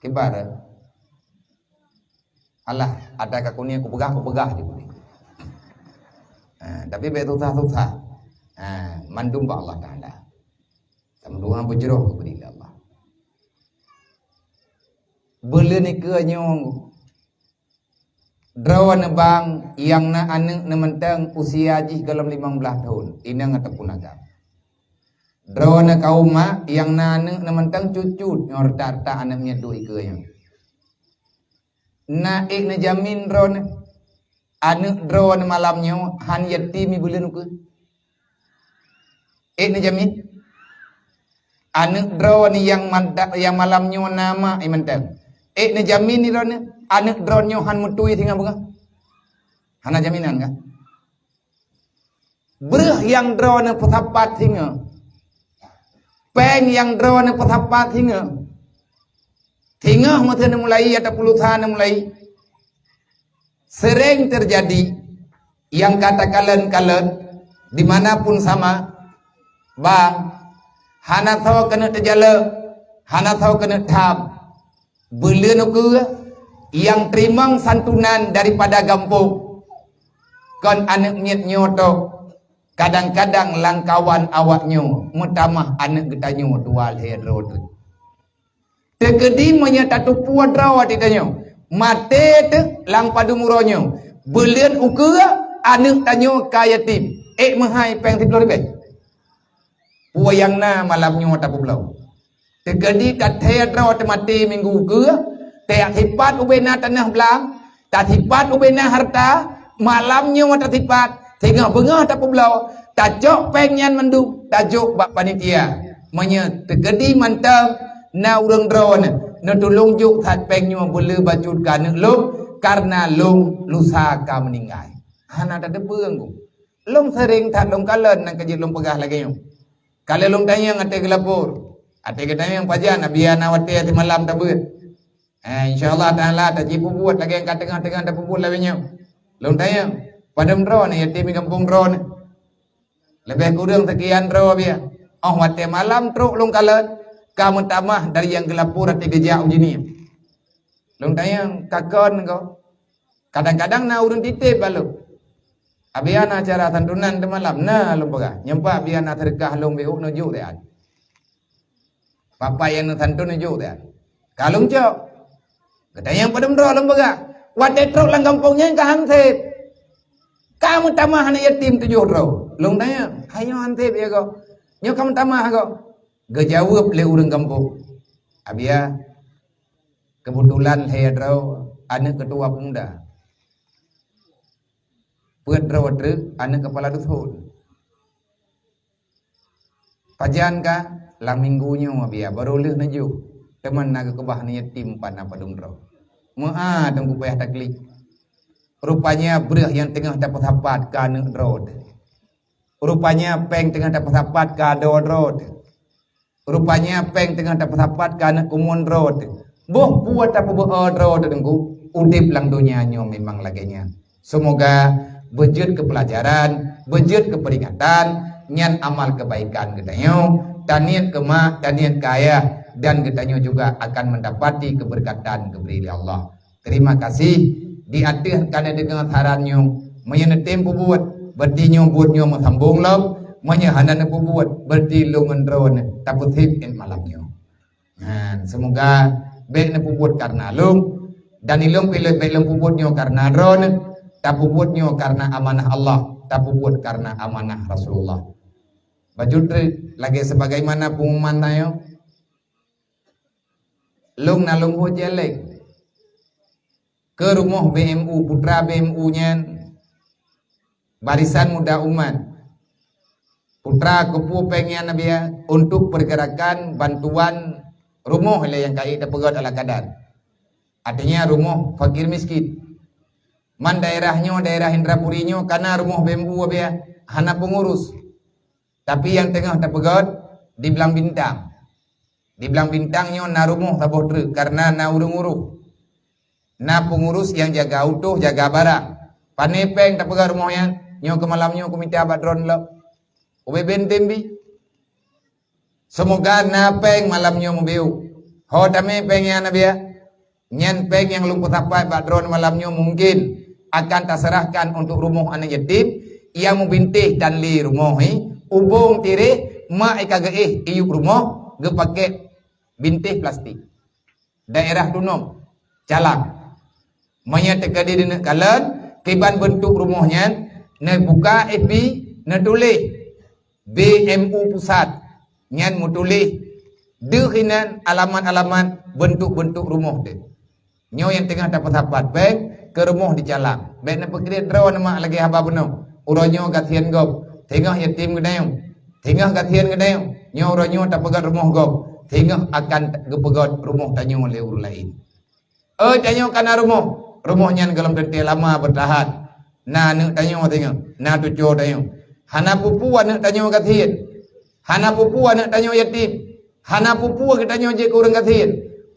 Kiban, eh? Alah, ata ka keuneuk kupeugah, kupeugah je. Eh, tapi bék susah-susah. Eh, mandum bak Allah Taala. Tameudoa beujroh keubri lé Allah. Buleuen nikeue nyoe Droeneuh bang nyang na aneuëk neumantong usia jih gohlom limong blaih thon, inong ataupun agam. Droeneuh kaum mak nyang na aneuëk neumantong cut-cut nyoe reutak-reutak aneuëk miet duek ikeue nyoe. Na ék neujamin droeneuh, aneuëk droeneuh malam nyoe hán yatim ibuleuen ukeue? Ék neujamin? Aneuëk droeneuh nyang mantap, nyang malam nyoe na mak imeunteung. Ék neujamin droeneuh, aneuëk droeneuh nyoe hán meutui singoh beungoh? Hana jaminan kan? Breueh nyang droeneuh peusapat singoh. Péng nyang droeneuh peusapat singoh. Singoh meuteumulai atawa pulusa neumulai, sering terjadi nyang ka takalon-kalon dimanapun sama, bang, hana soe keuneuk teujalok, hana soe keuneuk tham. Buleuen ukeue nyang teurimong santunan daripada gampông, kon aneuk miet nyoe toh, kadang-kadang lam kawan awak nyoe meutamah aneuk geutanyoe dua lhèe droe teuk. Teukeudi meunyoe tateupeue droe geutanyoe, maté teuk lam padum uroe nyoe, buleuen ukeue aneuk tanyoe ka yatim, ék meuhai péng siplôh ribèe. Peue nyang na malam nyoe tapeubloe. Teukeudi tathèe droe teumaté minggu ukeue, tasipat ubena tanoh blang, tasipat ubena harta, malam nyoe tasipat, singoh beungoh tapeubloe, tacok péng nyan mandum, tajok bak panitia. Meunyoe teukeudi mantong na ureuëng droeneuh neutulông jok that péng nyoe beu le bacut keu aneuk lôn, kareuna lôn lusa ka meuninggai. Hana tateupeue, Teungku. Lôn sering that lôn kalon nyang ka jeuet lôn peugah lagèe nyoe. Ka lheueh lôn tanyong até geulapor. Até geutanyong pajan, Abiya na watèe simalam tabeuet. Eh, insya Allah Taala taci peubuet lagèe nyang ka teungoh-teungoh tapeubuet lagèe nyoe. Lôn tanyong, padum droeneuh yatim di gampông droeneuh? Leubeh kureueng seukian droe, Abiya. Óh watèe malam trok lôn kalon, ka meutamah dari nyang geulapor até geujak uji nyan. Lôn tanyong, ka kon ko? Kadang-kadang na ureuëng titép bak lôn. Abiya na acara santunan teumalam, na lôn peugah. Nyoe pat Abiya na seudeukah lôn beuh neujok siat. Bapak nyang neusantun neujok siat. Ka lôn cok. Geutanyong padum droe lôn peugah. Watèe trok lam gampông nyan ka han sép. Ka meutamah aneuk yatim tujoh droe. Lôn tanyong, "Hai nyoe han sép ya, Gob? Nyoe ka meutamah, Gob?" Geujaweueb lé ureuëng gampông, "Abiya, keubeutulan lhèe droe aneuk keutua peumuda. Peuet droe treuk aneuk keupala dusun. Pajan ka? Lam minggu nyoe, Abiya, barô lheueh neujok, teuma na geukeubah aneuk yatim pat na padum droe." Meu'ah Teungku payah taklik. Rupanya breueh nyang teungoh tapeusapat keu aneuk droe teuh. Rupanya péng teungoh tapeusapat keu adoe droe teuh. Rupanya péng teungoh tapeusapat keu aneuk keumuen droe teuh. Boh peue tapeubeuet droe teuh, Teungku, udép lam donya nyoe memang lagèe nyan. Seumoga beujeuet keu peulajaran, beujeuet keu peuringatan, nyan amal keubaikan geutanyoe, taniet keu mak, taniet keu ayah, dan geutanyoe juga akan mendapati keubeureukatan geubri lé Allah. Terima kasih di ateueh ka neudeungoe saran nyoe. Meunyoe neutem peubuet, berarti nyoe buet nyoe meusambong lom. Meunyoe hana neupeubuet, berarti lôn ngon droeneuh tapeusieb 'et malam nyoe. Nah, seumoga bèk neupeubuet kareuna lôn, dan ilôn pih bèk lôn peubuet nyoe kareuna droeneuh, tapeubuet nyoe kareuna amanah Allah, tapeubuet kareuna amanah Rasulullah. Bacut treuk lagèe sebagaimana pengumuman tanyoe. Lôn na lôn buet céléng keu rumoh B M U, putra B M U nyan, Barisan Muda Umat. Putra keupeue péng nyan, Abiya, untuk pergerakan bantuan rumoh lé nyang ka ék tapeugöt ala kadar. Artinya rumoh fakir miskin. Man daerah nyoe, daerah Indrapuri nyoe kana rumoh B M U, Abiya, hana pengurus. Tapi nyang teungoh tapeugöt di Blang Bintang. Di Blang Bintang nyoe na rumoh saboh treuk kareuna na ureuëng uroh. Na pengurus nyang jaga utoh, jaga barang. Pané péng tapeugöt rumoh nyan, nyoe keu malam nyoe kumita bak droeneuh lom. Ubé ben tem bi. Seumoga na péng malam nyoe meubiôh. Ho tamé péng nyan, Abiya? Nyan péng nyang lôn peusapat bak droeneuh malam nyoe mungken akan taseurahkan untuk rumoh aneuk yatim nyang meubintéh dan lé rumoh nyan, ubông tiréh, mak ka geuéh iyup rumoh geupakèk bintéh plastik. Daerah Tunom, Calang. Meunyoe teukeudi neuneuk kalon kiban beuntuk rumoh nyan, neubuka F B, neutuléh B M U Pusat, nyan meutuléh deuh inan alamat-alamat beuntuk-beuntuk rumoh teuh. Nyoe nyang teungoh tapeusapat péng keu rumoh di Calang. Bèk neupeukriet droeneuh mak lagèe haba bunoe. Uroe nyoe gasien gob, teungoh yatim geutanyoe. Teungoh gasien geutanyoe. Nyoe uroe nyoe tapeugöt rumoh gob, teungoh akan geupeugöt rumoh tanyoe lé ureuëng laén. Eh, tanyoe kana rumoh. Rumoh nyan gohlom teuntèe lama beutahan. Na aneuk tanyoe teungoh, na cucoe tanyoe. Hana peue-peue aneuk tanyoe gasien. Hana peue-peue aneuk tanyoe yatim. Hana peue-peue geutanyoe jeuet keu ureuëng gasien.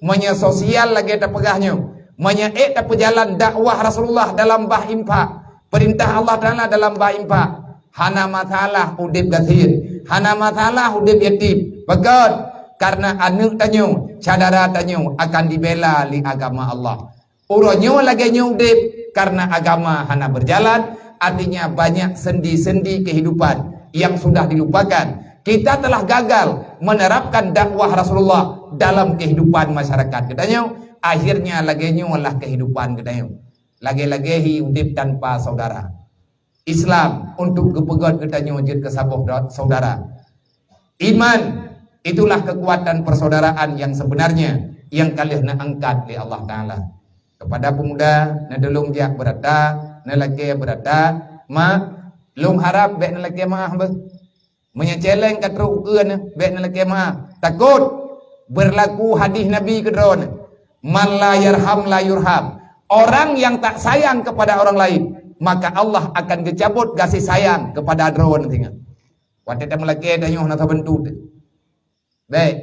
Meunyoe sosial lagée tapeugah nyoe, meunyoe ék tapeujalan dakwah Rasulullah dalam bah infak, peurintah Allah Taala dalam bah infak, hana masalah udeb gasien, hana masalah udeb yatim. Pakon? Karena aneuëk tanyoe, syedara tanyoe akan dibela lé agama Allah. Uroe nyoe lagée nyoe udeb karena agama hana berjalan, artinya banyak sendi-sendi kehidupan yang sudah dilupakan. Kita telah gagal menerapkan dakwah Rasulullah dalam kehidupan masyarakat geutanyoe, akhirnya lagée nyoe lah kehidupan geutanyoe. Lagée-lagée hi udeb tanpa saudara. Islam untuk geupeugét geutanyoe jeuet keu saboh da-, saudara. Iman, itulah kekuatan persaudaraan yang sebenarnya yang ka lheueh neuangkat lé Allah Taala. Kepada pemuda, neutulông jak beurata, neulakée beurata, mak, lôn harab bék neulakée meu'ah beuh. Meunyoe celeng ka trok ukeue neuh, bék neulakée meu'ah. Takot, berlaku hadis Nabi keudroe neuh, "Man la yarham la yurham." Orang yang tak sayang kepada orang lain, maka Allah akan geucabot gaséh sayang kepada droe neuh singoh. Watée tameulakée tanyoe na sabeue teuh. Bék,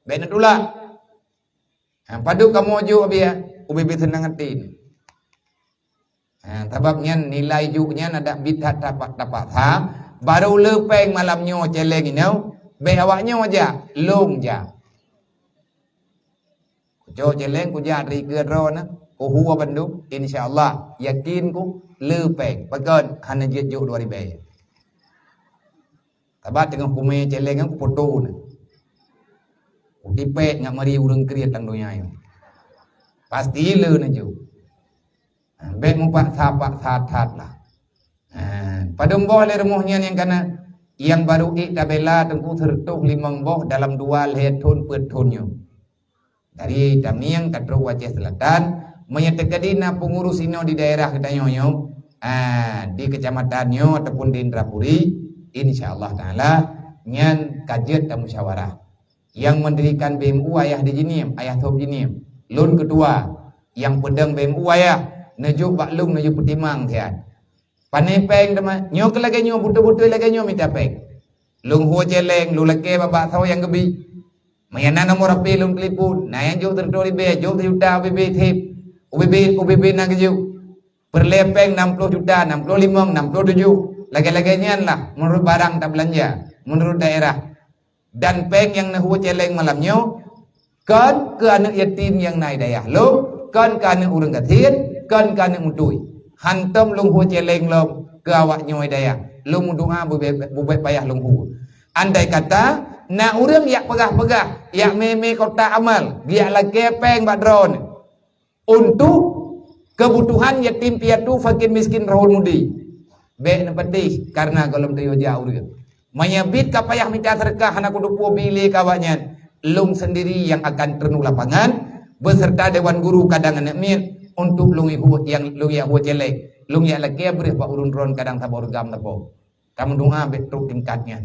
bék neutulak. Ha, padub kamoe jok biya, ubé-bé seunang até. Ha, sabab nyan nilai jok nyan adak bit that tapak-tapak sa, barô le péng malam nyoe celeng inoe, bék awak nyoe jak, lôn jak. Kucok celeng kujak dari keudroe neuh, kuhue bandum, insya Allah, yakin ku le péng. Pakon hana jeuet jok dua ribée. Sabab teungoh kumé celeng nyan kupoto na. Kutipék ngat meuri ureuëng kriet lam donya nyoe. Pasti le neujok. Ha, bék mupaksa-paksa that lah. Ha, padum boh lé rumoh nyan nyang kana, nyang barô ék tabela teungku seureutôh limong boh dalam dua lhée thon peuet thon nyoe. Dari Tamiang ka trok u Aceh Selatan, meunyoe teukeudi na peungurus inoe di daerah geutanyoe nyoe, ah, di kecamatan nyoe ataupun di Indrapuri, insya Allah Taala nyan ka jeuet tamusyawarah. Nyang mendirikan B M U ayah di Jeunieb, ayah Thop Jeunieb. Lôn keutua, nyang peudong B M U ayah, neujok bak lôn neujok peutimang siat. Pané péng teuma, nyoe keu lagée nyoe, beutôi-beutôi lagée nyoe mita péng. Lôn hue celeng, lôn lakée bak-bak soe nyang geubi. Meunyoe na nomor H P lôn telepon, na nyang jok seureutôh ribée, jok sijuta ubé-bé sép, ubé-bé, ubé-bé na geujok. Peureulée péng nam ploh juta, nam ploh limong, nam ploh tujoh. Lagée-lagée nyan lah, meunurot barang tabeulanja, meunurot daerah. Dan péng nyang neuhue celeng malam nyoe, kon keu aneuëk yatim nyang na i dayah lôn, kon keu aneuëk ureuëng gasien, kon keu aneuëk mutui. Hantom lôn hue celeng lom keu awak nyoe i dayah. Lôn meudoá bubé-, bubé payah lôn hue. Andai kata na ureuëng yak peugah-peugah, yak mé-mé kotak amal, geujak lakée péng bak droeneuh untuk keubutuhan yatim piatu, fakir miskin, raun mudi, bék neupeudeh kareuna gohlom teuyoe jak ureuëng. Meunyoe bit ka payah mita seudeukah hana kuteupeu bi lé keu awaknyan, lôn seundiri nyang akan treun u lapangan beuseurta dewan guru kadang aneuëk miet untuk lôn ihue nyang lôn yak hue celeng, lôn yak lakée breueh bak ureuëng droen kadang saboh reugam saboh. Tameudoá bék trok tingkat nyan.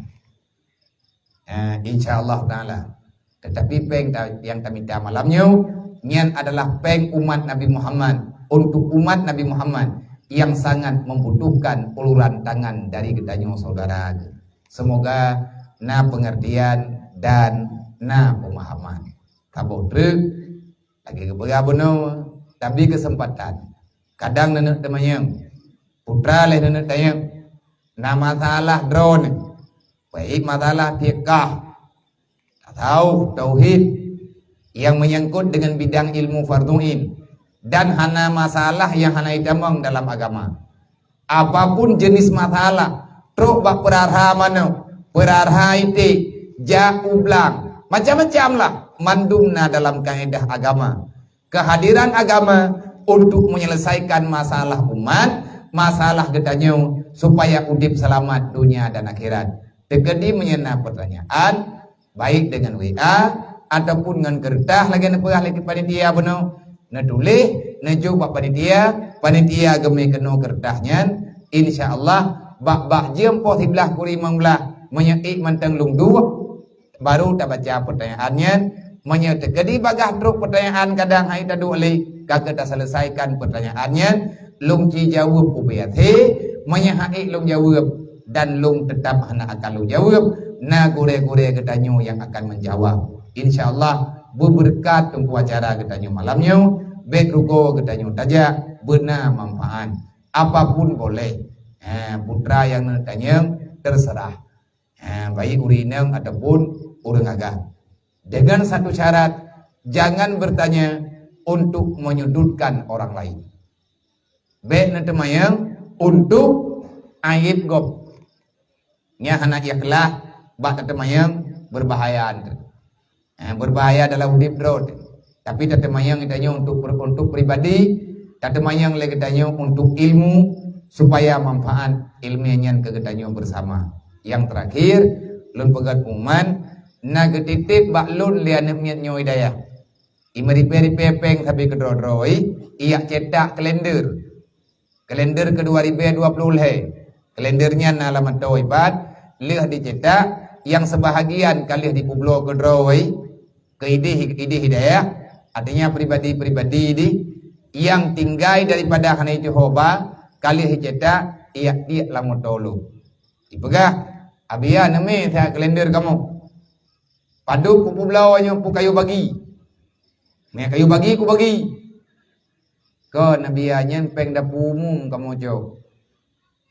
Eh, insya Allah Taala. Tetapi péng ta-, nyang tamita malam nyoe, nyan adalah péng umat Nabi Muhammad, untuk umat Nabi Muhammad yang sangat membutuhkan uluran tangan dari geutanyoe saudara. Semoga na pengertian dan na pemahaman. Saboh treuk, lagée geupeugah bunoe, tabi keuseumpatan. Kadang neuneuk teumanyong, putra lé neuneuk tanyong, na masalah droeneuh, baik masalah fikah, tasawuf, tauhid, nyang meunyangkot deungon bidang ilmu fardhu ain, dan hana masalah nyang hana jitamong dalam agama. Apapun jenis masalah, trok bak peurara manok, peurara iték, jak u blang, macam-macam lah, mandum na dalam kaedah agama. Kehadiran agama untuk menyelesaikan masalah umat, masalah geutanyoe, supaya udeb seulamat dunia dan akhirat. Teukeudi meunyoe na peutanyaan, baik deungon W A ataupun ngon keureutah lagée neupeugah lé panitia bunoe, neutuléh, neujok bak panitia, panitia geumé keunoe keureutah nyan, insya Allah, bak-bak jeuem poh siblaih kureueng limong blaih, meunyoe ék mantong lôn duek, baru tabaca peutanyaan nyan. Meunyoe teukeudi bagaih trok peutanyaan kadang hai taduek lé, ka keu taseuleusaika peutanyaan nyan, lôn ci jaweueb ubé até, meunyoe han ék lôn jaweueb dan lôn teutab hana akan lôn jaweueb, na gurée-gurée geutanyoe nyang akan meujaweueb. Insya Allah, Beubeureukat teungku acara geutanyoe malam nyoe, bék rugoe geutanyoe tajak, beuna manfaat. Apapun boleh. Ha, putra nyang neutanyong, terserah. Ha, baik ureueng inong ataupun ureueng agam. Dengan satu syarat, jangan bertanya untuk menyudutkan orang lain. Bék neuteumanyong untuk aib gob. Nyan hana ikhlas bak tateumanyong, berbahaya. Eh, berbahaya dalam udeb droe. Tapi tateumanyong geutanyoe untuk, untuk pribadi, tateumanyong lé geutanyoe untuk ilmu, supaya manfaat ilmu nyan keu geutanyoe bersama. Yang terakhir, lôn peugah pengumuman, na geutitip bak lôn lé aneuk miet nyoe di dayah. Imeuripée-ripée péng sabe keudroe-droe, ijak cetak kalender. Kalender keu dua ribée dua ploh lhée. Kalender nyan na lam atô ipat, lheueh dicetak, nyang seubahagian ka lheueh dipeubloe keudroe, keu idéh, idéh hidayah, artinya pribadi-pribadi dih, nyang tinggai daripada hana jiteuhoba, ka lheueh dicetak, ijak tiek lam atô lôn. Ipeugah, "Abiya neumé that kalender kamoe. Padub kupeubloe nyoe peukayu bagi. Mé kayu bagi kubagi." Kon Abiya nyan péng dapur umum kamoe cok.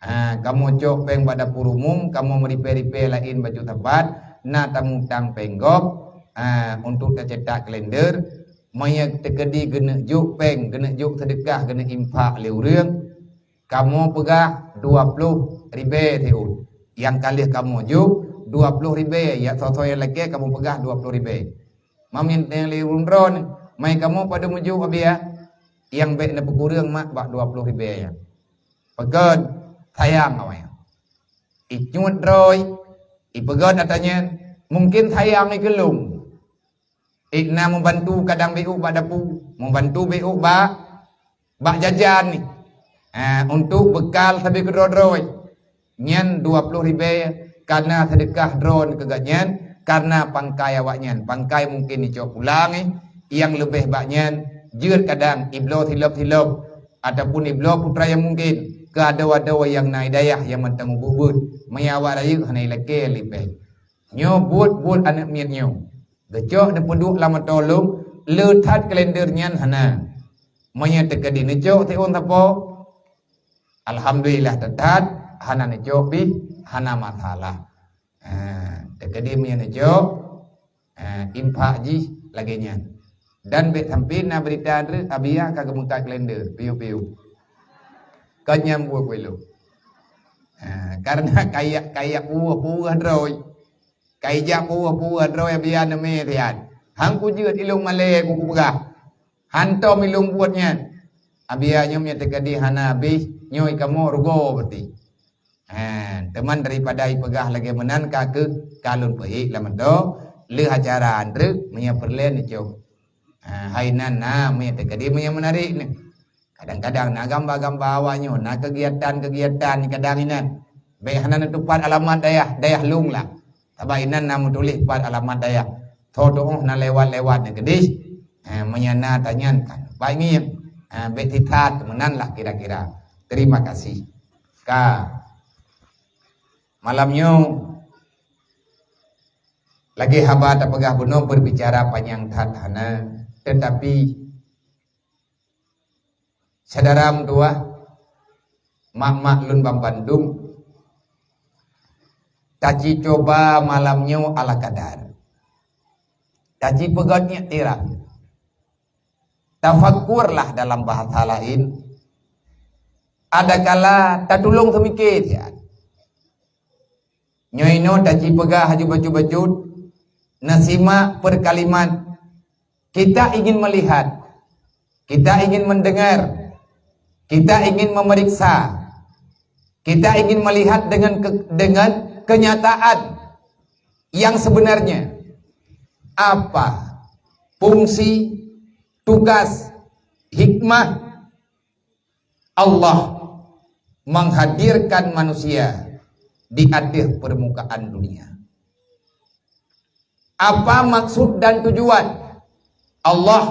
Ha, kamoe cok péng bak dapur umum, kamoe meuripée-ripée laén bacut sapat, na tamutang péng gob, ha, untuk tacetak kalender, meunyoe teukeudi geuneuk jok péng, geuneuk jok seudeukah, geuneuk infak lé ureueng, kamoe peugah dua ploh ribée siuet. Nyang ka lheueh kamoe jok dua ploh ribée, yak soe-soe nyang lakée kamoe peugah dua ploh ribée. Mamin nyang lé ureueng droe, mai kamoe padub meujok Abiya, nyang bék neupeukureueng mak bak dua ploh ribée nyan. Pakon? Sayang awaknyan. Icut droe, ipeugét ata nyan, mungken sayang ikeulong. Ikna membantu kadang bék bak dapu, membantu bék bak, bak jajan ni. Ha, untuk bekal sabe keudroe-droe. Nyan dua ploh ribée, kana seudeukah droe keu gobnyan, karena pangkai awaknyan. Pangkai mungken icok pulang, eh, nyang leubeh bak nyan, jeuet kadang ibloe silop-silop, ataupun ibloe putra nyang mungken, keu adoe-adoe nyang na hidayah nyang mantong ubeuet-ubeuet, meunyo awak rayeuk hana ilakée lipée. Nyoe buet-buet aneuk miet nyoe. Geucok neupeuduek lam atô lôn, le that kalender nyan hana. Meunyoe teukeudi neucok siôn sapo, alhamdulillah, that-that, hana neucok pih, hana masalah. Ha, teukeudi meunyoe neucok, ha, infak jih lagée nyan. Dan bék sampoe na beurita treuk Abiya ka geumeukat kalender, piôh-piôh. Kon nyan buet-buet lôn. Ha, karena kayak, kayak puwah-puwah droe. Ka ijak puwah-puwah droe Abiya neumé siat. Han kujeuet ilôn malée kupeugah. Hantom ilôn buet nyan. Abiya nyoe meunyoe teukeudi hana habéh, nyoe kamoe rugoe berarti. Ha, teuma daripada ipeugah lagée meunan ka keuh ka lôn peuhék lam atô, lheueh acara treuk meunyoe peureulée neucok. Ha, hai nan na meunyoe teukeudi meunyoe meunarek nyoe. Kadang-kadang na gamba-gamba awak nyoe, na keugiatan-keugiatan kadang inan. Bék hana neutupat alamat dayah, dayah lôn lah. Sabab inan na meutuléh pat alamat dayah. Tho tuoh na lewat-lewat nyoe keudeh. Ha, meunyo na tanyan kan. Baik ngieng. Ha, bék tithat meunan lah kira-kira. Terima kasih. Ka. Malam nyoe lagée haba tapeugah bunoe berbicara panyang that hana, tetapi Syedara meutuwah, mak-mak lôn banmandum, taci cuba malam nyoe ala kadar. Taci peugét iktiraf. Tafakkurlah dalam bahasa laén. Adakala tatulông seumike siat. Nyoe inoe taci peugah haju bacut-bacut, neusimak per kalimat. Kita ingin melihat, kita ingin mendengar, kita ingin memeriksa, kita ingin melihat dengan ke-, dengan kenyataan yang sebenarnya. Apa fungsi, tugas, hikmah Allah menghadirkan manusia di atas permukaan dunia? Apa maksud dan tujuan Allah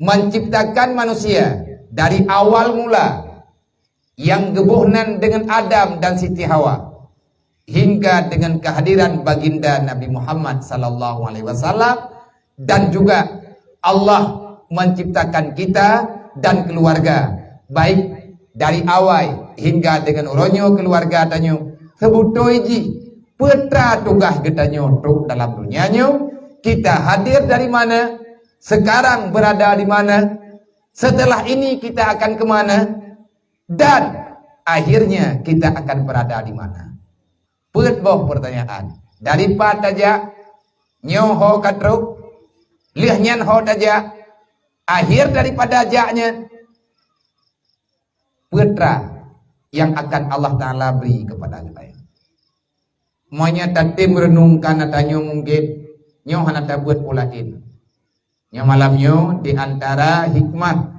menciptakan manusia dari awal mula yang geuboh nan dengan Adam dan Siti Hawa, hingga dengan kehadiran baginda Nabi Muhammad sallallahu alaihi wasallam Dan juga Allah menciptakan kita dan keluarga, baik dari awai hingga dengan uroe nyoe keluarga tanyoe seubutôi jih peue teuma tugaih geutanyoe trok dalam dunia nyoe, kita hadir dari mana, sekarang berada di mana, setelah ini kita akan ke mana, dan akhirnya kita akan berada di mana. Peuet boh pertanyaan. Dari pat tajak, nyoe ho ka trok, lheueh nyan ho tajak, akhir daripada jak nyan, peue teuma yang akan Allah Taala bri kepada geutanyoe. Meunyoe tatem renungkan ata nyoe mungken, nyoe hana tabeuet peue laén. Nyoe malam nyoe di antara hikmah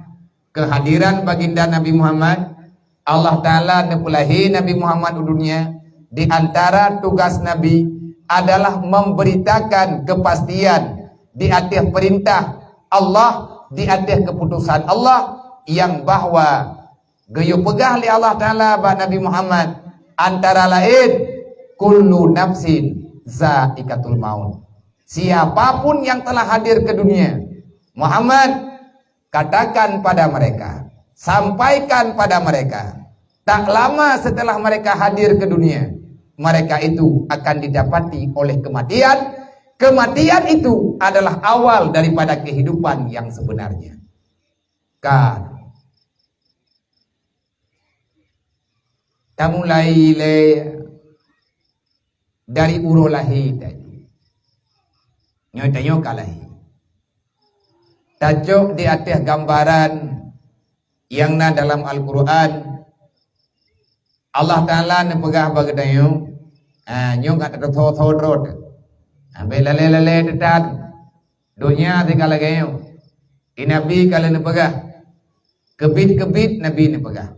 kehadiran baginda Nabi Muhammad, Allah Taala neupeulahé Nabi Muhammad u dunia, di antara tugas Nabi adalah memberitakan kepastian di ateueh perintah Allah, di ateueh keputusan Allah, yang bahwa geuyue peugah lé Allah Taala bak Nabi Muhammad, antara laén, "Kullu nafsin zaikatul maut." Siapapun yang telah hadir ke dunia, Muhammad, katakan pada mereka, sampaikan pada mereka, tak lama setelah mereka hadir ke dunia, mereka itu akan didapati oleh kematian. Kematian itu adalah awal daripada kehidupan yang sebenarnya. Ka. Tamulai lé dari uroe lahé tanyoe. Nyoe tanyoe ka lahé. Tacok di ateueh gambaran nyang na dalam Al-Qur'an, Allah Taala neupeugah bak geutanyoe, ah, nyoe ka tatho-tho droe. Ambek lalée-lalée teutab, donya teuka lagée nyoe. Di Nabi ka lheueh neupeugah, keubiet-keubiet Nabi neupeugah,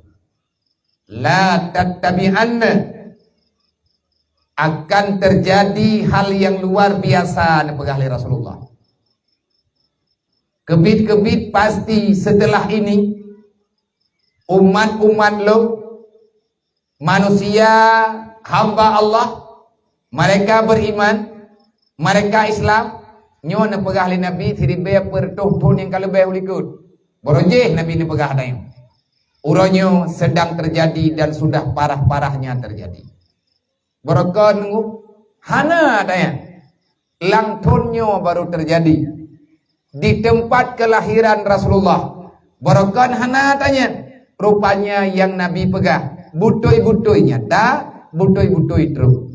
"La tattabi'anna," akan terjadi hal yang luar biasa, neupeugah lé Rasulullah. Keubiet-keubiet pasti setelah ini, umat-umat lom, manusia hamba Allah, mereka beriman, mereka Islam, nyoe neupeugah lé Nabi siribée peuet reutôh thon nyang ka leubeh u likot. Barô jih Nabi neupeugah tanyoe. Uroe nyoe sedang terjadi dan sudah parah-parahnya terjadi. Barô kon nunggu? Hana tanya. Lam thon nyoe baru terjadi. Di tempat kelahiran Rasulullah. Barô kon hana tanya. Rupanya nyang Nabi peugah, butôi-butôi nyata, butôi-butôi trok.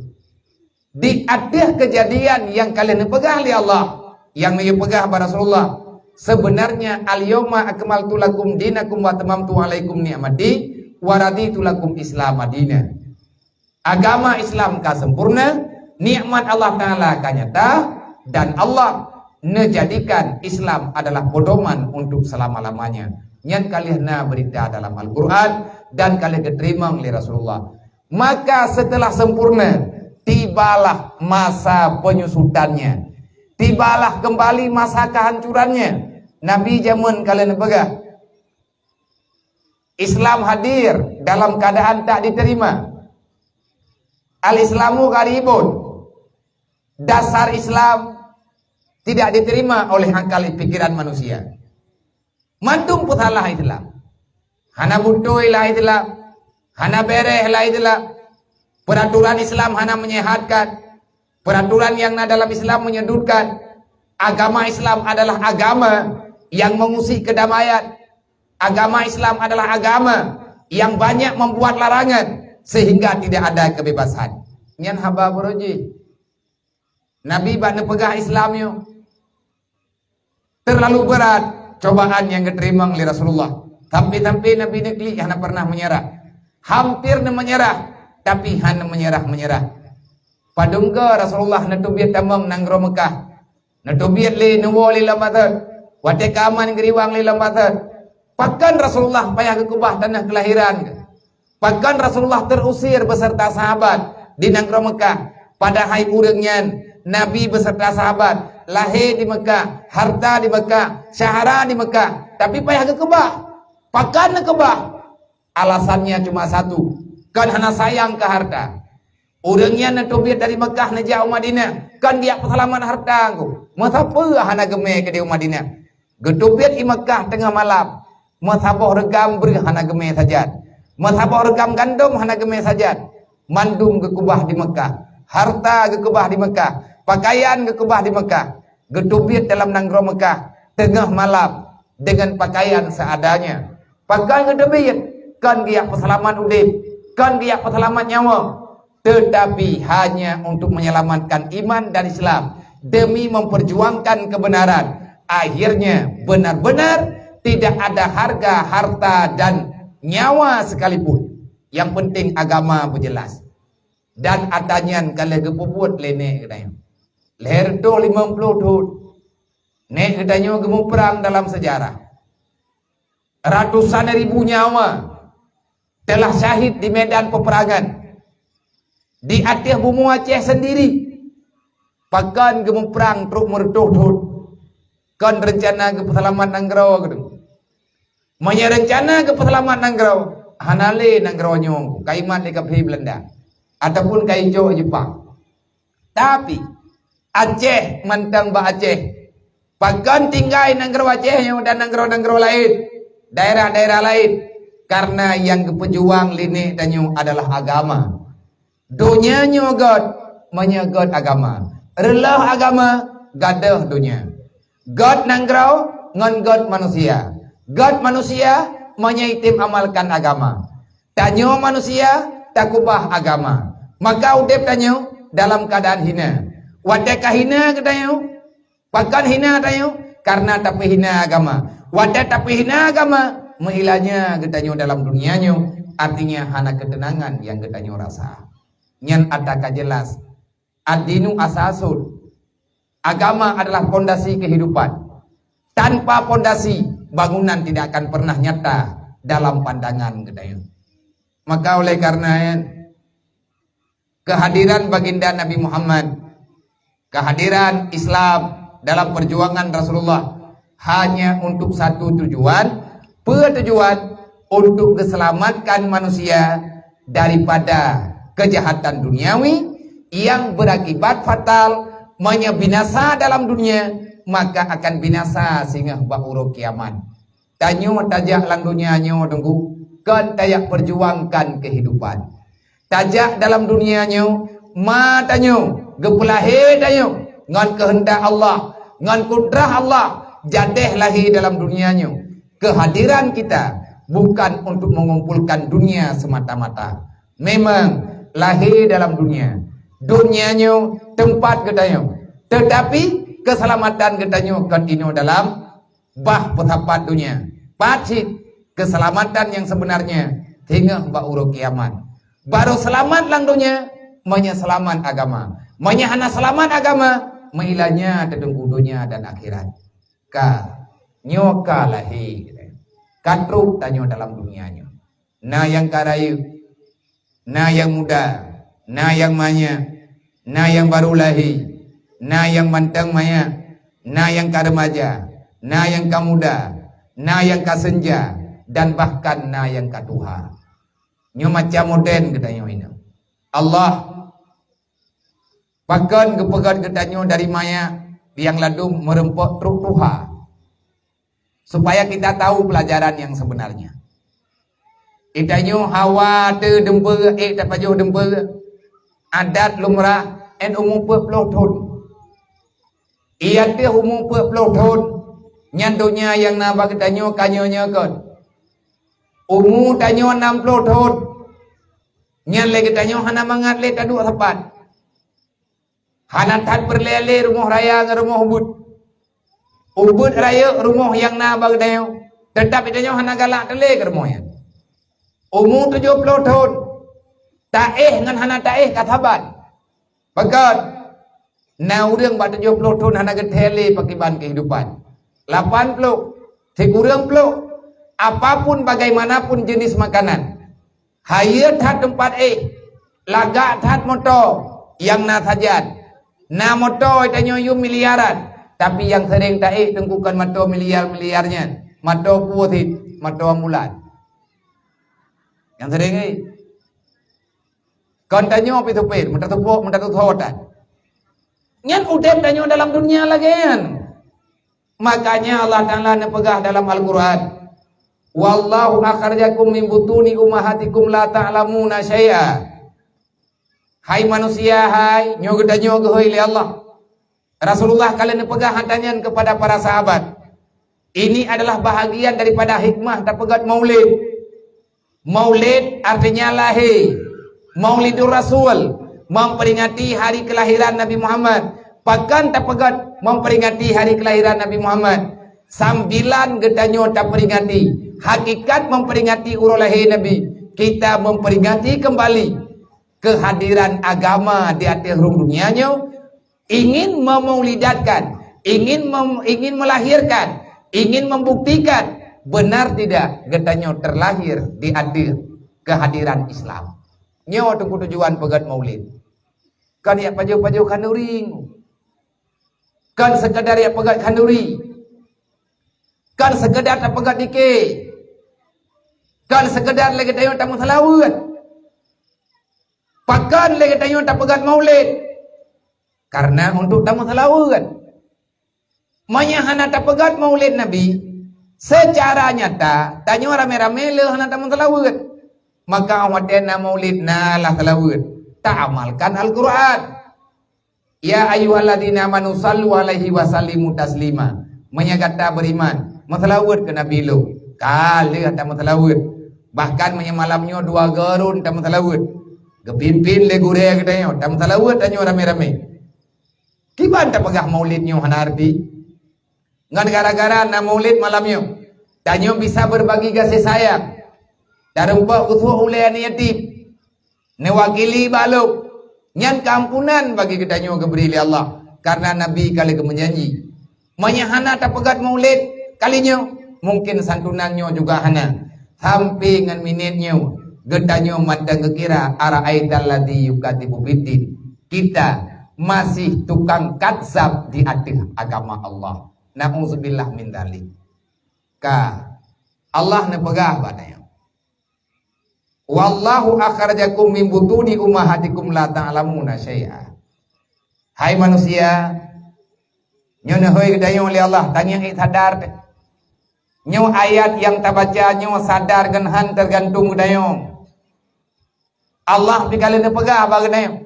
Di ateueh keujadian nyang ka lheueh neupeugah lé Allah, nyang neuyue peugah bak Rasulullah, "Sebenarnya, al-yauma akmaltu lakum dinakum wa atmamtu alaikum ni'mati wa raditu lakum Islama dina." Agama Islam ka sempurna, nikmat Allah Taala ka nyata, dan Allah neujadikan Islam adalah pedoman untuk selama-lamanya. Nyan ka lheueh na beurita dalam Al-Qur'an dan ka lheueh geuteurimong lé Rasulullah. Maka setelah sempurna, tibalah masa penyusutannya. Tibalah kembali masa kehancurannya. Nabi jameun ka lheueh neupeugah, Islam hadir dalam keadaan tak diterima. Al-Islamu gharibun. Dasar Islam tidak diterima oleh akal pikiran manusia. Mandum peusalah Islam. Hana beutôi lah Islam. Hana bereh lah Islam. Peraturan Islam hana menyehatkan. Peraturan yang na dalam Islam menyudutkan. Agama Islam adalah agama yang mengusik kedamaian. Agama Islam adalah agama yang banyak membuat larangan sehingga tidak ada kebebasan. Nyan haba barô jih. Nabi bak neupeugah Islam nyoe terlalu berat cobaan nyang geuteurimong lé Rasulullah. Sampai-sampai Nabi neuklik hana pernah menyerah. Hampir neumenyerah, tapi hana menyerah-menyerah. Padum goe Rasulullah neuteubiet tamong nanggroe Meukah. Neuteubiet lé neuwoe lé lam batet. Watée keuaman geuriwang lé lam batet. Pakon Rasulullah payah geukeubah tanah kelahiran? Pakon Rasulullah terusir beserta sahabat di nanggroe Meukah? Padahai ureuëng nyan Nabi beserta sahabat lahé di Meukah, harta di Meukah, syahara di Meukah, tapi payah geukeubah. Pakon neukeubah? Alasannya cuma satu, kon hana sayang keu harta. Ureuëng nyan neuteubiet dari Meukah neujak u Madinah, Kon geujak peuseulamat hareuta Teungku. Meusapeue hana geumé keudéh u Madinah. Geuteubiet i Meukah teungoh malam. Meusaboh reugam breueh hana geumé sajan. Meusaboh reugam gandom hana geumé sajan. Mandum geukeubah di Meukah. Hareuta geukeubah di Meukah. Pakaian geukeubah di Meukah. Geuteubiet dalam nanggroe Meukah teungoh malam deungon pakaian seadanya. Pakon geuteubiet? Kon geujak peuseulamat udeb, kon geujak peuseulamat nyawa, teutapi hanya untuk menyelamatkan iman dan Islam, demi memperjuangkan kebenaran. Akhirnya, benar-benar tidak ada harga harta dan nyawa sekalipun. Yang penting agama beujeulaih. Dan atra nyan ka lheueh geupeubuet lé nèk geutanyoe. Lhèe reutôh limong ploh thon, nèk geutanyoe geumuprang dalam seujarah. Ratusan ribu nyawa telah syahid di medan peperangan, di ateueh bumoe Aceh sendiri. Pakon geumuprang trok meureutôh thon? Kon reuncana geupeuseulamat nanggroe geutanyoe. Meunyoe reuncana geupeuseulamat nanggroe, hana lé nanggroe nyoe ka imat lé kafé Beulanda ataupun ka ijok Jepang. Tapi, Aceh mantong bak Aceh. Pakon tinggai nanggroe Aceh nyoe dan nanggroe-nanggroe laén, daerah-daerah laén? Karena nyang geupeujuang lé nèk tanyoe adalah agama. Donya nyoe gèt, meunyoe gèt agama. Reuloh agama, gadôh donya. Gèt nanggroe ngon gèt manusia. Gèt manusia, meunyoe item amalkan agama. Tanyoe manusia takeubah agama, maka udeb tanyoe dalam keuadaan hina. Watèe ka hina geutanyoe, pakon hina tanyoe? Karena tapeuhina agama. Watèe tapeuhina agama, meuilanya geutanyoe dalam dunia nyoe, artinya hana keuteunangan nyang geutanyoe rasa. Nyan atra ka jeulaih. Ad-dinu asasun. Agama adalah pondasi kehidupan. Tanpa pondasi, bangunan tidak akan pernah nyata dalam pandangan geutanyoe. Maka oleh karena kehadiran baginda Nabi Muhammad, kehadiran Islam dalam perjuangan Rasulullah hanya untuk satu tujuan. Peue tujuan? Untuk geuselamatkan manusia daripada kejahatan duniawi yang berakibat fatal. Meunyoe binasa dalam dunia, maka akan binasa singoh bak uroe kiamat. Tanyoe tajak lam dunia nyoe Teungku, kon tajak perjuangkan kehidupan. Tajak dalam dunia nyoe, ma tanyoe, geupeulahé tanyoe ngon keuheundak Allah, ngon kudrah Allah, jadeh lahé dalam dunia nyoe. Kehadiran kita bukan untuk mengumpulkan dunia semata-mata. Memang lahé dalam dunia, dunia nyoe teumpat geutanyoe, teutapi keuseulamatan geutanyoe kon inoe dalam bah peusapat dunia. Pat cit keuseulamatan nyang seubeunarnya? Singoh bak uroe kiamat. Barô seulamat lam dunia, meunyoe seulamat agama. Meunyoe hana seulamat agama, meuilanya teuteungku dunia dan akhirat. Ka, nyoe ka lahé, ka trok tanyoe dalam dunia nyoe. Na nyang ka rayeuk, na nyang muda, na nyang manyak, na nyang barô lahé, na nyang mantong manyak, na nyang ka remaja, na nyang ka muda, na nyang ka seunja, dan bahkan na nyang ka tuha. Nyoe macam modern geutanyoe inoe. Allah pakon geupeugöt geutanyoe dari manyak nyang ladôm meureumpok trok tuha, supaya kita tahu pelajaran yang sebenarnya. Geutanyoe hawa ateueh dumpeue, ék tapajoh dumpeue, adat lumrah 'an umu peuet ploh thon. Di ateueh umu peuet ploh thon, nyan donya nyang na bak geutanyoe ka nyoe-nyoe kon. Umu tanyoe nam ploh thon, nyan lé geutanyoe hana mangat lé taduek sapat. Hana that peureulèe lé rumoh raya ngon rumoh ubeuet. Ubeuet rayeuk rumoh nyang na bak geutanyoe, teutap geutanyoe hana galak teulé keu rumoh nyan. Umu tujoh ploh thon, taéh ngon hana taéh ka saban. Pakon? Na ureueng bak tujoh ploh thon hana geuthèe lé pakriban keuhidupan. Lapan ploh, sikureueng ploh, apapun bagaimanapun jenis makanan, hayeue that teumpat éh, lagak that moto nyang na sajan. Na moto tanyoe yum miliaran, tapi nyang seuréng taéh teungku kon moto miliar-miliar nyan, moto peue cit, moto ambulan. Nyang seuréng éh. Kon tanyoe pih supir, meutatupok, meutatutho that. Nyan udeb tanyoe dalam dunia lagée nyan. Makanya Allah Taala neupeugah dalam Al-Quran, "Wallahu akhrajakum min butuni ummahatikum la ta'lamuna syai'a." Hai manusia, hai, nyoe geutanyoe geuhôi lé Allah. Rasulullah ka lheueh neupeugah hata nyan keupada para sahabat. Ini adalah bahagian daripada hikmah tapeugét maulid. Maulid artinya lahé. Maulidur Rasul, memperingati hari kelahiran Nabi Muhammad. Pakon tapeugét memperingati hari kelahiran Nabi Muhammad? Sambilan geutanyoe taperingati. Hakikat memperingati uroe lahé Nabi, kita memperingati kembali kehadiran agama di ateueh rhueng dunia nyoe, ingin memaulidatkan, ingin mem-, ingin melahirkan, ingin membuktikan benar tidak geutanyoe terlahir di ateueh kehadiran Islam. Nyoe teungku tujuan peugét maulid. Kon jak pajoh-pajoh khanduri. Kon sekedar jak peugét khanduri. Kon sekedar tapeugét dike. Kon sekedar lé geutanyoe tameuseulaweuet. Pakon lé geutanyoe tapeugét maulid? Karena untuk tameuseulaweuet. Meunyoe hana tapeugét maulid Nabi, secara nyata tanyoe ramé-ramé le hana tameuseulaweuet. Maka watée na maulid, na lah seulaweuet, taamalkan Al-Quran. "Ya ayyuhalladzina amanu sallu alaihi wa sallimu taslima." Meunyoe gata beriman, meuseulaweuet keu Nabi lôn. Ka lheueh tameuseulaweuet. Bahkan meunyoe malam nyoe dua geuron tameuseulaweuet. Geupimpin lé gurée geutanyoe, tameuseulaweuet tanyoe ramé-ramé. Kiban tapeugah maulid nyoe hana arti? Ngon gara-gara na maulid malam nyoe, tanyoe bisa berbagi gaséh sayang, tarumpok geusuek ulée aneuk yatim, neuwakili bak lôn. Nyan keuampunan bagi geutanyoe geubri lé Allah, karena Nabi ka lheueh geumeujanji. Meunyoe hana tapeugét maulid kali nyoe, mungkin santunan nyoe juga hana. Sampai ngon minét nyoe, geutanyoe mantong geukira, "Ara'aital ladzi yukadzibu biddin." Kita masih tukang kadzab di ateueh agama Allah. Na'udzubillah min dzalik. Ka Allah neupeugah bak tanyoe, "Wallahu akhrajakum min butuni ummahatikum la ta'lamuna syai'a." Hai manusia, nyoe neuhôi geutanyoe lé Allah, tangieng ék sadar teuh. Nyoe ayat nyang tabaca nyoe sadar ngon han teugantung geutanyoe. Allah pi ka lheueh neupeugah bak geutanyoe,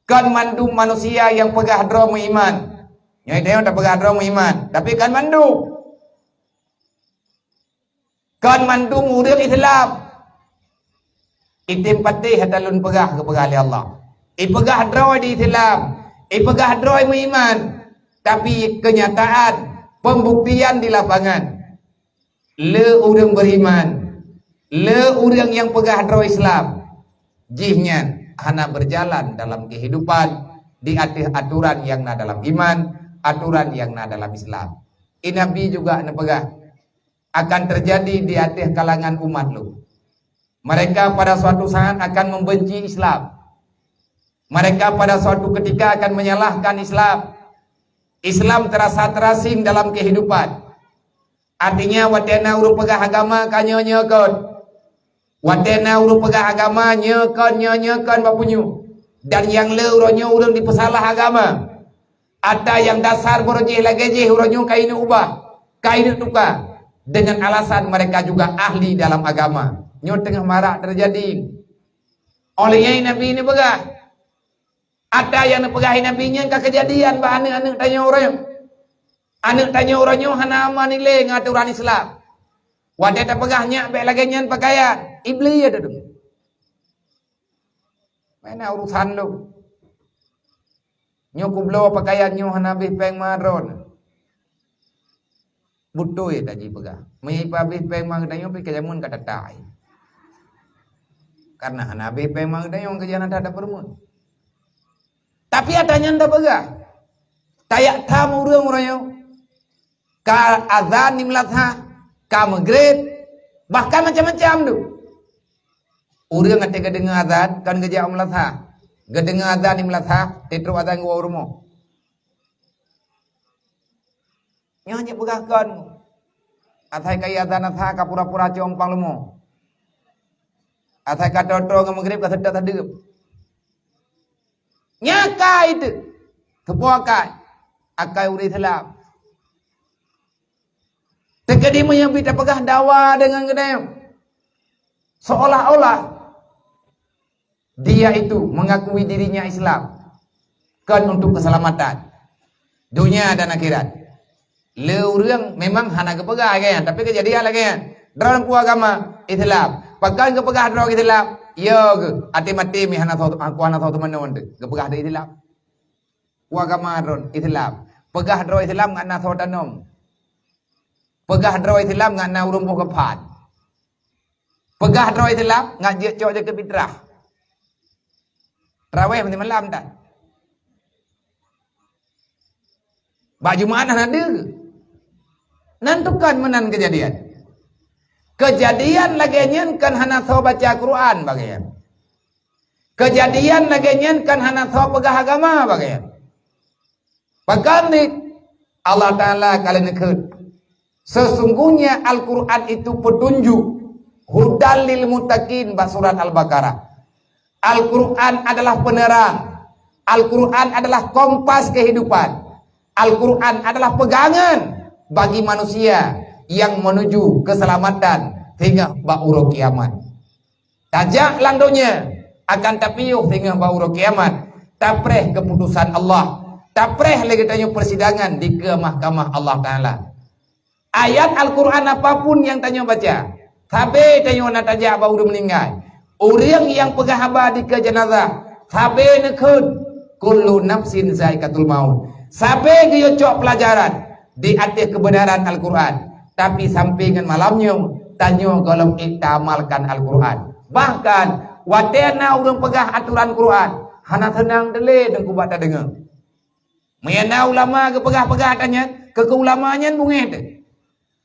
kon mandum manusia nyang peugah droe meuiman. Nyoe tanyoe tapeugah droe meuiman, tapi kon mandum. Kon mandum ureuëng Islam. Item patéh hata lôn peugah, geupeugah lé Allah. Ipeugah droe di Islam, ipeugah droe meuiman, tapi keunyataan, pembuktian di lapangan, le ureuëng beriman, le ureuëng nyang peugah droe Islam, jihnyan hana berjalan dalam kehidupan di ateueh aturan nyang na dalam iman, aturan nyang na dalam Islam. I Nabi juga neupeugah, akan terjadi di ateueh kalangan umat lôn. Mereka pada suatu saat akan membenci Islam. Mereka pada suatu ketika akan menyalahkan Islam. Islam terasa terasing dalam kehidupan. Artinya, watée na ureuëng peugah agama ka nyoe-nyoe kon. Watée na ureuëng peugah agama nyoe kon, nyoe-nyoe kon bak punyueng. Dan nyang le uroe nyoe ureuëng dipeusalah agama. Ata nyang dasar barô jih lagée jih uroe nyoe ka ineuk ubah, ka ineuk tuka, dengan alasan mereka juga ahli dalam agama. Nyoe teungoh marak teujadi. Óh lheueh nyan Nabi neupeugah, ata nyang neupeugah Nabi nyan ka keujadian bak aneuëk-aneuëk tanyoe uroe nyoe. Aneuëk tanyoe uroe nyoe hana aman ilée ngon aturan Islam. Watée tapeugah nyak bék lagée nyan peukayan, Iblih ya teuh. Mana urusan lôn? Nyoe kubloe peukayan nyoe hana habéh péng meuhadroe. Beutôi taji peugah. Meunyoe ipa habéh péng meuhadroe nyoe pih ka jameun ka tata. Karena hana habéh péng meuhadroe nyoe keu jih hana that peureumeun. Tapi ata nyan tapeugah. Tayak tham ureuëng uroe nyoe. Ka azan di meulasah, ka meugreb, bahkan macam-macam tu. Ureuëng até geudeungoe azan, kan geujak u meulasah. Geudeungoe azan di meulasah, teutrok azan geuwoe u rumoh. Nyoe hana peugah kon. Asai ka azan asai ka pura-pura com pangleumo. Asai ka toto ngon meugreb ka seutôt sadeup. Nyakai teuh. Teupeue akai? Akai ureuëng Islam. Teukeudi meunyoe pih tapeugah dawa deungon geutanyoe, seolah-olah dia itu mengakui dirinya Islam, kon untuk keselamatan dunia dan akhirat. Le ureuëng memang hana geupeugah lagée nyan, tapi keujadian lagée nyan. Droeneuh peue agama? Islam. Pakon geupeugah droe Islam? Yo geuh, até maté meuhana soe, hana soe teumanoe geupeugah droe Islam. Peue agama droeneuh? Islam. Peugah droe Islam ngat na soe tanom. Peugah droe Islam ngat na ureuëng boh geupat. Peugah droe Islam ngat jeuet cok jeuet keu fitrah. Traweh meunan malam tan. Bak Jumaat hana deuh. Nan tukon meunan keujadian. Keujadian lagée nyan kon hana soe baca Quran bak geuh. Keujadian lagée nyan kon hana soe peugah agama bak geuh. Pakon dit? Allah Taala ka lheueh neukheun, sesungguhnya Al-Quran itu petunjuk, hudal lil muttaqin, bak surat Al-Baqarah. Al-Quran adalah penerang. Al-Quran adalah kompas kehidupan. Al-Quran adalah pegangan bagi manusia yang menuju keselamatan singoh bak uroe kiamat. Tajak lam donya akan tapiôh singoh bak uroe kiamat, tapreh keuputusan Allah, tapreh lé geutanyoe peusidangan dikeue mahkamah Allah Taala. Ayat Al-Quran apapun nyang tanyoe baca, sabe tanyoe na tajak bak ureuëng meuninggai. Ureuëng nyang peugah haba dikeue jeunazah, sabe neukheun, "Kullu nafsin zaikatul maut." Sabe geuyue cok peulajaran di ateueh keubeunaran Al-Quran, tapi sampai ngon malam nyoe, tanyoe gohlom ék taamalkan Al-Quran. Bahkan, watée na ureuëng peugah atoran Quran, hana seunang teulé teungku bak tadeungoe. Meunyoe na ulama geupeugah-peugah ata nyan, keu-keu ulama nyan beungéh teuh.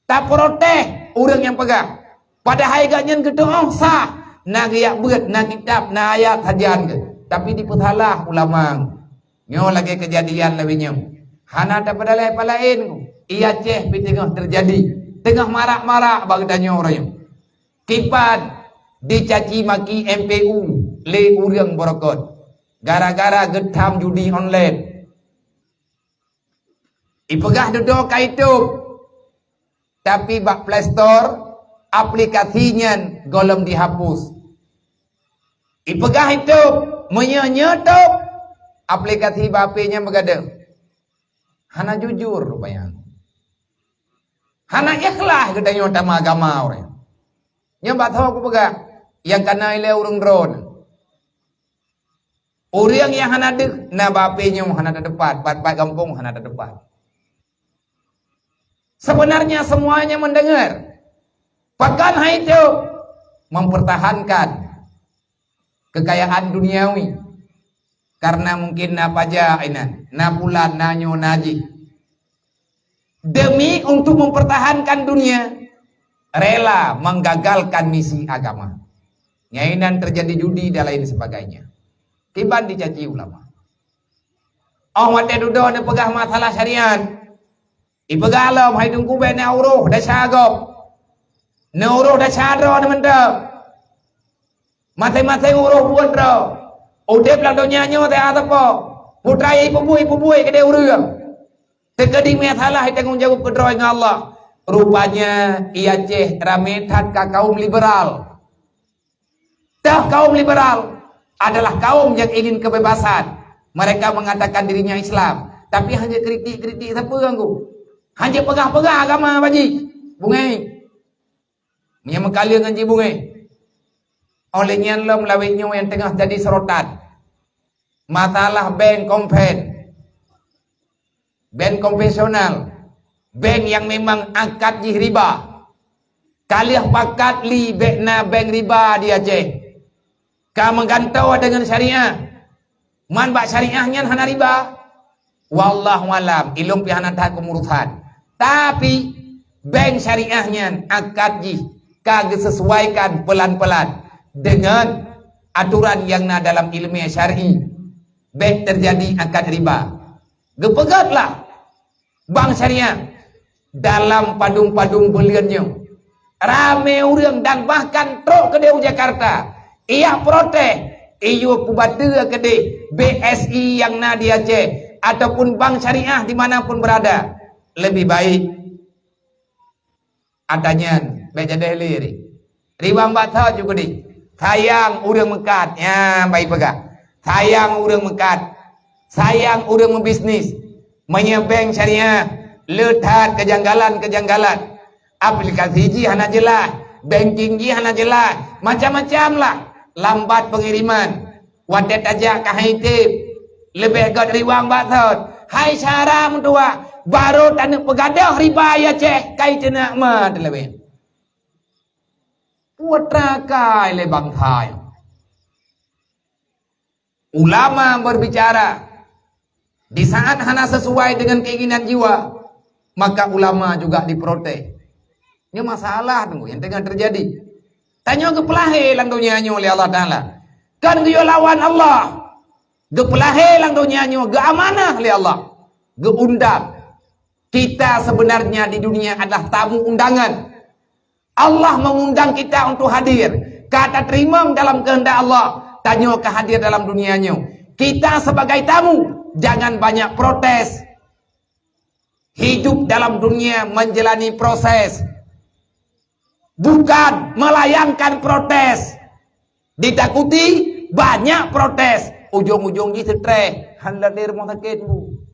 Taprotes ureuëng nyang peugah. Padahai gobnyan geutuoh sah, na geujak beuet, na kitab, na ayat sajan geuh. Tapi dipeusalah ulama. Nyoe lagée keujadian lawét nyoe. Hana tapeudalai palaén, i Aceh pih teungoh teujadi, teungoh marak-marak bak geutanyoe uroe nyoe. Kiban dicaci maki M P U lé ureuëng beurokot gara-gara geutham judi online. Ipeugah dudoe ka itôb, tapi bak Play Store aplikasi nyan gohlom dihapus. Ipeugah itôb, meunyoe nyoe tôb, aplikasi bak H P nyan beugadeuh. Hana jujur rupanya. Hana ikhlas geutanyoe tameuagama ureuëng. Nyoe bak tho kupeugah, nyang kana ilée ureuëng droe. Ureuëng nyang hana deuh, na bak H P nyoe hana tateupat, pat-pat gampông hana tateupat. Sebenarnya semuanya mendengar. Pakon hai tôb mempertahankan kekayaan duniawi. Karena mungkin na paja inan, na pulan, na nyoe, na jih. Demi untuk mempertahankan dunia, rela menggagalkan misi agama. Nyan inan terjadi judi dan lain sebagainya. Kiban dicaci ulama. Oh watée dudoe neupeugah masalah syariat, ipeugah lom hai teungku bék neuuroh desya gob. Neuuroh desya droe mantong. Maséng-maséng uroh buet droe. Udeb lam donya nyoe teuka sapo. Putra ipubuet-ipubuet keudeh ureuëng. Teukeudi meusalah tanggong jaweueb keudroe ngon Allah. Rupanya i Aceh ramé that ka kaum liberal. Toh kaum liberal adalah kaum yang ingin kebebasan. Mereka mengatakan dirinya Islam, tapi hanya kritik-kritik sapeue anggô. Hanya peugah-peugah agama baji. Bungai. Meunyoe meukaleueng ngon jibungéh. Óh lheueh nyan lom lawét nyoe nyang teungoh jadi sorotan. Masalah bank konven-, bank konvensional, bank nyang memang akad jih riba. Ka lheueh pakat li bék na bank riba di Aceh. Ka meugantoe deungon syariah. Man bak syariah nyan hana riba. Wallahu alam, ilôn pih hana that keumurusan. Tapi bank syariah nyan akad jih ka geusesuaikan pelan-pelan deungon aturan nyang na dalam ileumé syar'i. Bék teujadi akad riba. Geupeugét lah bank syariah dalam padum-padum buleuen nyoe. Ramé ureuëng dan bahkan trok keudeh u Jakarta. Ijak protes, iyue peubateue keudeh B S I nyang na di Aceh. ataupun bank syariah di mana pun berada, lebih baik ata nyan bèk jadeh lé. Riwang bak thot ju keudéh. Sayang ureueng meukat, nyan bèk peugah. Sayang ureueng meukat. Sayang ureueng meubisnis. Meunyoe bank syariah, le that keujanggalan-keujanggalan. Aplikasi jih hana jeulaih, banking jih hana jeulaih, macam-macam lah. Lambat peungiriman. Watèe tajak keuhai tiep, leubeh göt riwang bak thot. Hai syara meutuwah, barô taneuk peugadôh riba ya ceh, kai teunak ma teuleubeh. Putra kai lé bangsa. Ulama berbicara di saat hana sesuai dengan keinginan jiwa, maka ulama juga diprotes. Nyoe masalah tu nyang teungoh terjadi. Tanyoe geupeulahé lam donya nyoe lé Allah Taala. Kan geuyue lawan Allah. Geupeulahé lam donya nyoe, geuamanah lé Allah. Geuundang. Kita sebenarnya di dunia adalah tamu undangan. Allah mengundang kita untuk hadir. Ka tateurimong dalam kehendak Allah, tanyoe ka hadir dalam dunia nyoe. Kita sebagai tamu, jangan banyak protes. Hidup dalam dunia menjalani proses, bukan melayangkan protes. Ditakuti banyak protes, ujong-ujong jih stres, han lé rumoh sakét bu.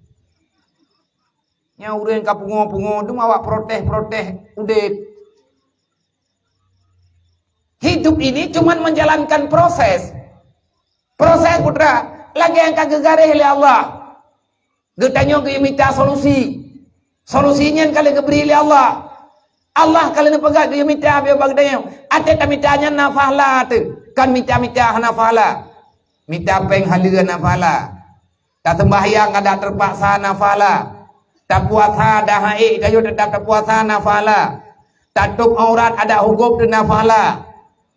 Nyang ureueng ka pungo-pungo tu awak protes-protes udép. Hidup ini cuman menjalankan proses. Proses, putra, lagèe nyang ka geugaréh lé Allah. Geutanyoe geumita solusi. Solusi nyan ka lheueh geubri lé Allah. Allah ka lheueh neupeugah geumita bak geutanyoe. Até tamita nyan na pahala teuh. Kan mita-mita hana pahala. Mita péng haleue hana pahala. Taseumbahyang adak teupaksa na pahala. Tapuasa adak haid kayô teutap tapuasa na pahala. Tatôb aurat adak hugôb teuh na pahala.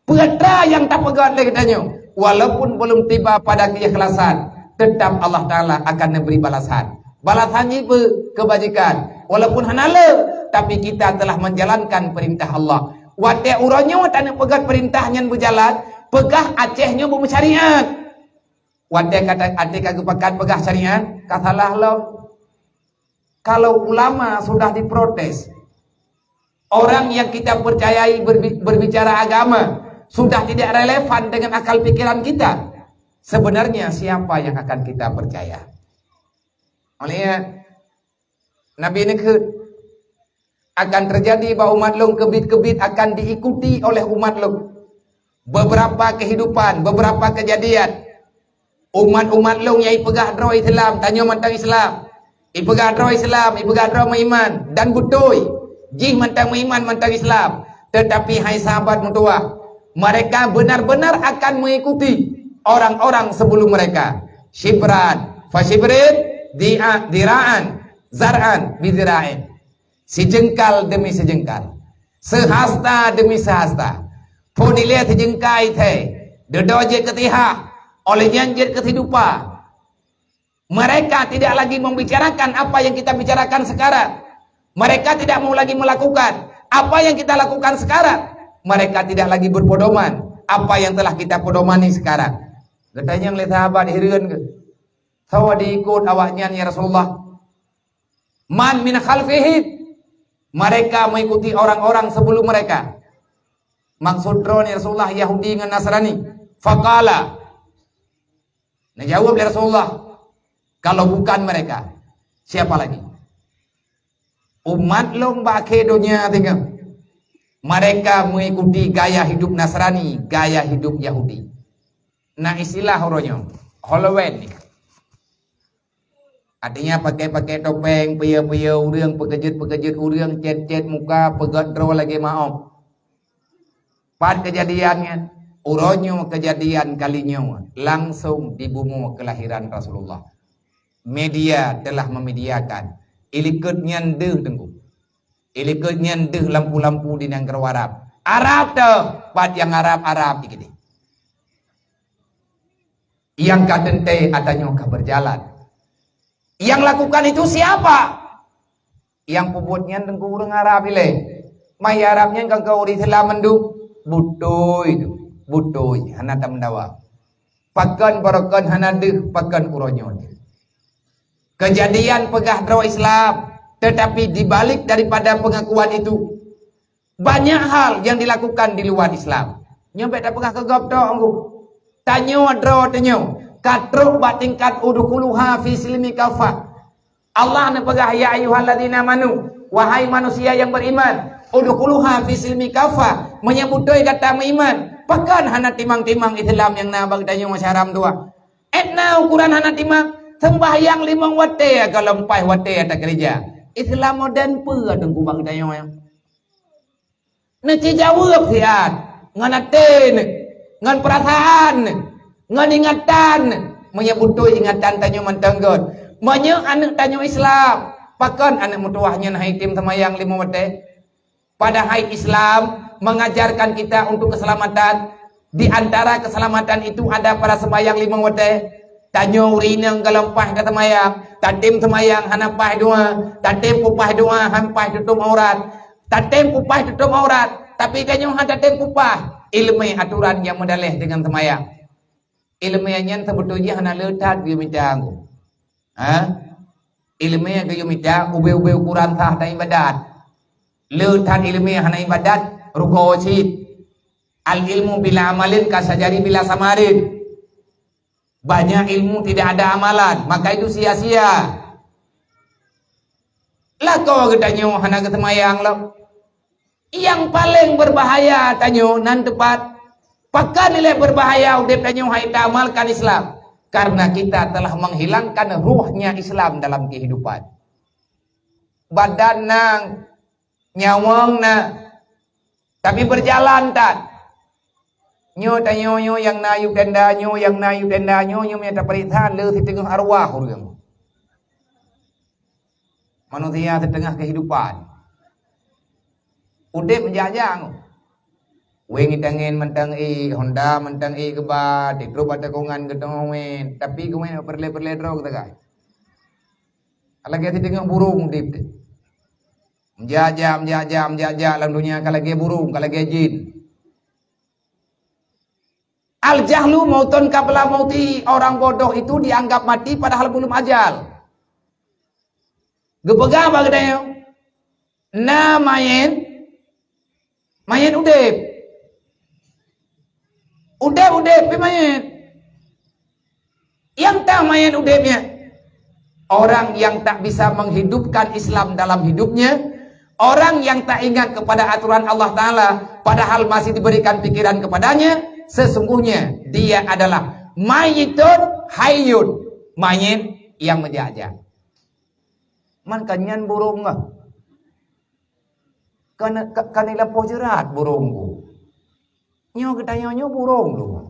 Peue atra nyang tapeugöt lé geutanyoe, walaupun belum tiba pada keikhlasan, tetap Allah Taala akan neubri balasan. Balasan jih peue? Keubajikan. Walaupun hana le, tapi kita telah menjalankan perintah Allah. Watèe uroe nyoe taneuk peugöt perintah nyan beujalan, peugah Aceh nyoe beumeusyariat. Watèe ka ta-, até ka geupakat peugah syariat, ka salah lom. Kalau ulama sudah diprotes, orang yang kita percayai berbi-, berbicara agama sudah tidak relevan dengan akal pikiran kita, sebenarnya siapa yang akan kita percaya? Oleh Nabi neukheun, akan terjadi bak umat lôn keubiet-keubiet akan diikuti oleh umat lôn. Beberapa kehidupan, beberapa kejadian. Umat-umat lôn nyang ipeugah droe Islam, tanyoe mantong Islam. Ipeugah droe Islam, ipeugah droe meuiman, dan beutôi, jih mantong meuiman, mantong Islam. Tetapi hai sahabat meutuwah, mereka benar-benar akan mengikuti orang-orang sebelum mereka. Syibran fa syibrin, dia-, dira'an, zar'an bi zira'in. Sijeungkal demi sijeungkal, seuhasta demi seuhasta. Phon ilèe sijeungkai thèe, dudoe jeuet keu tihah, óh lheueh nyan jeuet keu sidupa. Mereka tidak lagi membicarakan apa yang kita bicarakan sekarang. Mereka tidak mau lagi melakukan apa yang kita lakukan sekarang. Mereka tidak lagi berpedoman apa yang telah kita pedomani sekarang. Geutanyong lé sahabat, hireuen keuh, soe diikot awaknyan, ya Rasulullah? Man min khalfihim. Mereka mengikuti orang-orang sebelum mereka. Maksud droeneuh, ya Rasulullah, Yahudi ngon Nasrani. Faqala. Neujaweueb lé Rasulullah, kalau bukan mereka, siapa lagi? Umat lôn bak akhé donya singoh, mereka mengikuti gaya hidup Nasrani, gaya hidup Yahudi. Na istilah uroe nyoe, Halloween nyoe. Artinya, pakai-pakai topeng, peue-peue ureueng, peukeujeuet-peukeujeuet ureueng, cet-cet muka, peugöt droe lagèe maoh. Pat keujadian nyan? Uroe nyoe keujadian kali nyoe langsung di bumoe keulahiran Rasulullah. Media telah memediakan. Ilikot nyan deuh, Teungku. Ilikot nyan deuh lampu-lampu di nanggroe Arab. Arab teuh, pat nyang Arab-Arab jih keudéh. Nyang ka teuntèe ata nyoe ka beujalan. Nyang lakukan itu siapa? Nyang peubuet nyan Teungku ureueng Arab ilèe. Maya Arab nyan kan ka ureueng Islam mandum. Beutôi tu. Beutôi. Hana tameudawa. Pakon barokon hana deuh, pakon uroe nyoe deuh. Kejadian peugah droe Islam, tetapi di balik daripada pengakuan itu, banyak hal yang dilakukan di luar Islam. Nyoe bèk tapeugah keu gob tok anggô. Tanyoe droe tanyoe ka trok bak tingkat udkhuluha fi silmi kafah. Allah neupeugah, "Ya ayyuhalladzina amanu," wahai manusia yang beriman, "udkhuluha fi silmi kafah," meunyoe beutôi gata meuiman, pakon hana timang-timang Islam nyang na bak tanyoe masyarakat dua. Étna ukuran hana timang, sembahyang limong watèe goh lom paih watèe takeureuja. Islam modern peue teungku bak tanyoe nyan? Neuci jaweueb siat, ngon até neuh, ngon peurasaan neuh, ngon ingatan neuh. Meunyoe beutôi ingatan tanyoe mantong göt, meunyoe aneuk tanyoe Islam, pakon aneuk meutuwah nyan han item seumayang limong watèe? Padahai Islam mengajarkan kita untuk keselamatan. Di antara keselamatan itu ada pada sembahyang limong watèe. Tanyoe ureueng inong goh lom paih ka seumayang, tatem seumayang hana paih dua, tatem peue paih dua han paih tutup aurat, tatem peue paih tutup aurat, tapi tanyoe han tatem peue paih. Ileumèe aturan nyang meudaleh deungon seumayang. Ileumèe nyan seubeutôi jih hana le that geuyue mita anggô. Ha? Ileumèe geuyue mita ubé-ubé ukuran sah dan ibadat. Le that ileumèe hana ibadat, rugoe cit. Al ilmu bila amalin kasajari bila samarin. Banyak ilmu tidak ada amalan, maka itu sia-sia. Lakoe geutanyoe hana geuseumayang lom. Nyang paleng beubahaya tanyoe nan teupat. Pakon ilèe beubahaya udép tanyoe han taamalkan Islam? Karena kita telah menghilangkan ruhnya Islam dalam kehidupan. Badan na, nyawöng na, tapi beujalan that. Nyoe tanyoe nyoe nyang na yub tenda, nyoe nyang na yub tenda, nyoe nyoe meunyo tapeuriksa le siteungoh arwah ureueng. Manusia setengah kehidupan. Udép jak-jak. Weng itangen mantong ék, honda mantong ék geuba, titrop bak tikongan geutanyoe weng, tapi geuweng peureulèe-peureulèe droe geusagai. Lagèe siteungoh burông udép teuh. Meujak-jak, meujak-jak, meujak-jak lam dunia ka lagèe burông, ka lagèe jin. Al-jahlu mautun qabla mauti, orang bodoh itu dianggap mati padahal belum ajal. Geupeugah bak geutanyoe, na manyét, manyét udép. Udép-udép pih manyét. Nyang tan manyét udép nyan, orang yang tak bisa menghidupkan Islam dalam hidupnya, orang yang tak ingat kepada aturan Allah Ta'ala, padahal masih diberikan pikiran kepadanya, sesungguhnya dia adalah mayyitun hayyun, manyét nyang meujak-jak. Man ka nyan burông ah. Ka, ka, ka neulapoh jeurat burông ku. Nyoe geutanyoe nyoe burông lôn.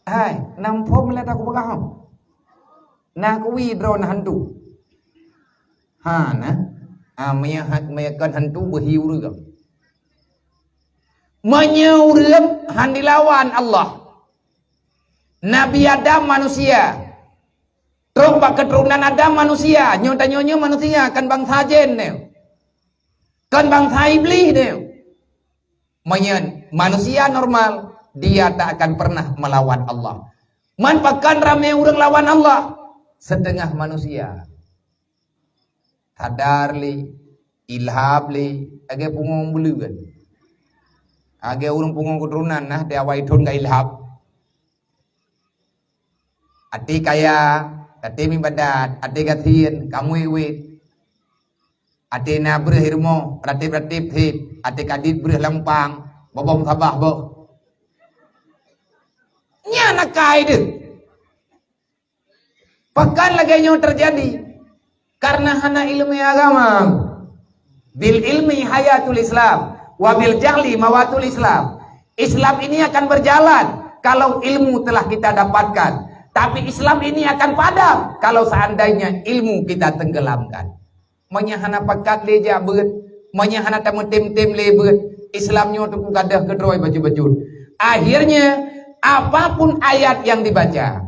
Hai, nam phom lé taku peugah. Na kuwi droe na hantu. Hana. Ah, meunyo ha-, meunyo kon hantu beuhi ureueng. Meunyo ureueng han dilawan Allah. Nabi Adam manusia. Trok bak keuturonan Adam manusia, nyoe tanyoe nyoe manusia, kon bansa jén nyoe. Kon bansa Iblih nyoe. Meunyo manusia normal, dia tak akan pernah melawan Allah. Man pakon ramé ureueng lawan Allah? Setengah manusia. Sadar lé, ilhab lé, lagèe pungo beuleuen. Lagèe ureueng pungo keuturonan nah, di awai thon ka ilhab. Até kaya, até mibadat, até gasien, kamoe wét. Até na breueh i rumoh, ratép-ratép sép, até kadit breueh lampang, bobom sabah boh. Nyan akai deuh. Pakon lagèe nyoe teujadi? Karena hana ileumèe agama. Bil ilmi hayatul Islam, wa bil jahli mawatul Islam. Islam ini akan berjalan kalau ilmu telah kita dapatkan. Tapi Islam ini akan padam kalau seandainya ilmu kita tenggelamkan. Meunyo hana pakat lé jak beuet, meunyo hana tameutem-tem lé beuet, Islam nyoe teungku gadôh keudroe bacut-bacut. Akhirnya, apapun ayat yang dibaca,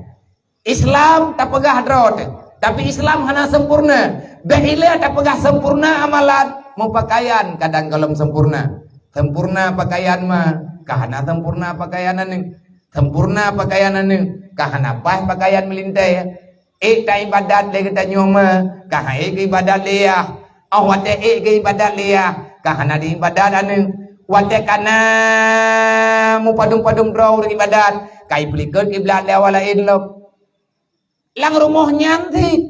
Islam tapeugah droe teuh, tapi Islam hana sempurna. Bèk ilèe tapeugah sempurna amalan, meupakaian kadang gohlom sempurna. Sempurna pakaian ma, ka hana sempurna pakaian aneuk. Sempurna pakaian aneuk, ka hana paih pakaian meulintée. Ék ta ibadat lé geutanyoe ma, ka han ék geuibadat lé yah. Óh watée ék geuibadat lé yah, ka hana diibadat aneuk. Watée ka na mupadum-padum droe ureuëng ibadat, ka ipeulikot kiblat lé awak laén lom. Lam rumoh nyan cit.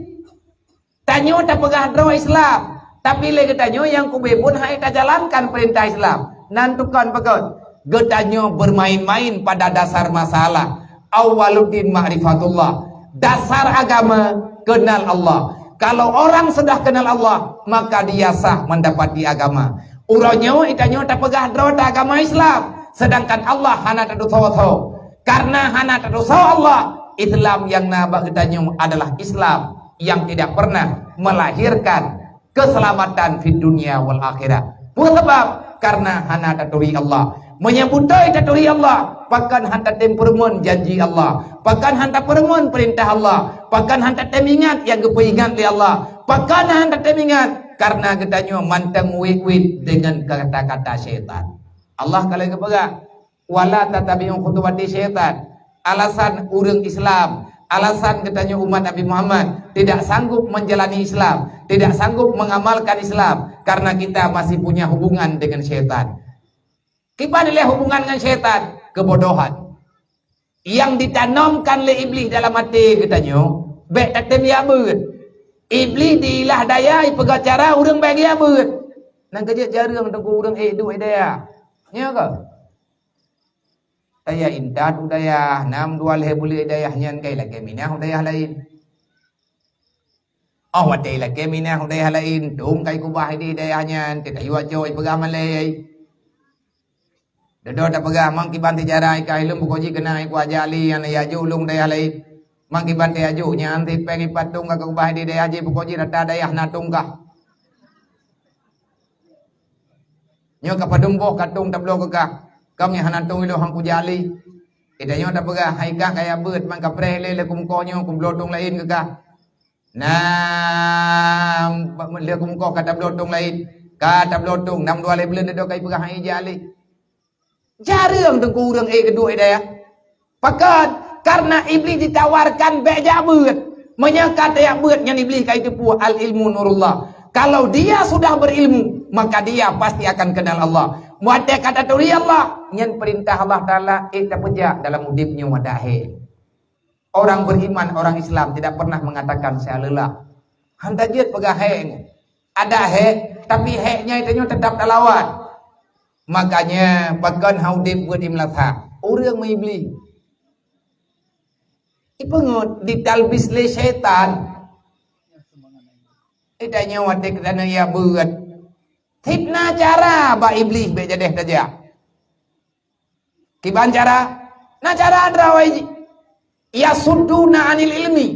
Tanyoe tapeugah droe Islam, tapi lé geutanyoe nyang kube buet hai tajalankan peurintah Islam. Nan tukon peugét, geutanyoe bermain-main pada dasar masalah. Awwaluddin ma'rifatullah. Dasar agama, kenal Allah. Kalau orang sudah kenal Allah, maka dia sah mendapati agama. Uroe nyoe geutanyoe tapeugah droe ta agama Islam, sedangkan Allah hana tatusoe-soe. Karena hana tatusoe Allah, Islam nyang na bak geutanyoe adalah Islam yang tidak pernah melahirkan keselamatan fid dunya wal akhirah. Peue sabab? Karena hana taturi Allah. Meunyoe beutôi taturi Allah, pakon han tatem peureumeun janji Allah, pakon han tapeureumeun peurintah Allah, pakon han tatem ingat nyang geupeuingat lé Allah, pakon han tatem ingat, karena geutanyoe mantong wit-wit deungon kata-kata syaitan. Allah ka lheueh geupeugah, "Wala tattabi'u khutuwati syaitan." Alasan ureuëng Islam, alasan geutanyoe umat Nabi Muhammad tidak sanggup menjalani Islam, tidak sanggup mengamalkan Islam, karena kita masih punya hubungan dengan syaitan. Kiban ilée hubungan ngon syaitan? Keubodohan. Nyang ditanomkan lé Iblih dalam até geutanyoe, bék tatem jak beuet. Iblih diilah daya, ipeugah cara ureuëng bék jak beuet. Nan keujeuet jareueng teungku ureuëng ék duek daya. Nyo ka? Daya intat u dayah, nam dua lhée buleuen dayah nyan kai lakée minah u dayah laén. Óh watée ilakée minah u dayah laén, dong kai kubah ideh dayah nyan, teuka yuak cok ipeugah malée. Dudoe tapeugah, "Mang kiban teujarai kah ilong pukon jih keunan ikua jak li nyang yajok ulong dayah laén. Mang kiban teuajok nyan sipéng ipat tong ka kubah ideh dayah jih pukon jih rata dayah na tong kah." Nyoe ka padum boh ka tong tabloe keu kah, kong nyang hana tong ilong han kujak li. Geutanyoe tapeugah, "Hai kah kaya beuet, mang kapreh lé leukumko nyoe kubloe tong laén keu kah." Nah, leukumko ka tabloe tong laén, ka tabloe tong, nam dua lhée buleuen dudoe kai peugah hai jak lé. Jareueng teungku ureuëng ék keuduek dayah. Pakon? Karena Iblih ditawarkan bék jak beuet. Meunyoe ka tajak beuet nyan Iblih ka jiteupeue al-ilmu nurullah. Kalau dia sudah berilmu, maka dia pasti akan kenal Allah. Watée ka taturi Allah, nyan peurintah Allah Taala ék tapeujak dalam udeb nyoe adak hék. Orang beriman, orang Islam tidak pernah mengatakan saya lelah. Han tajeuet peugah hék nyoe. Adak hék, tapi hék nyan tanyoe tetap talawan. Makanya pakon han udeb beuet imeulasah. Ureuëng meuiblih. Ipeungeut ditalbis lé syaitan. Itanyoe watée geutanyoe jak beuet. Fitnah cara bak Iblih bék jadeh tajak. Kiban cara? Na cara droe jih. Yasudduna anil ilmi.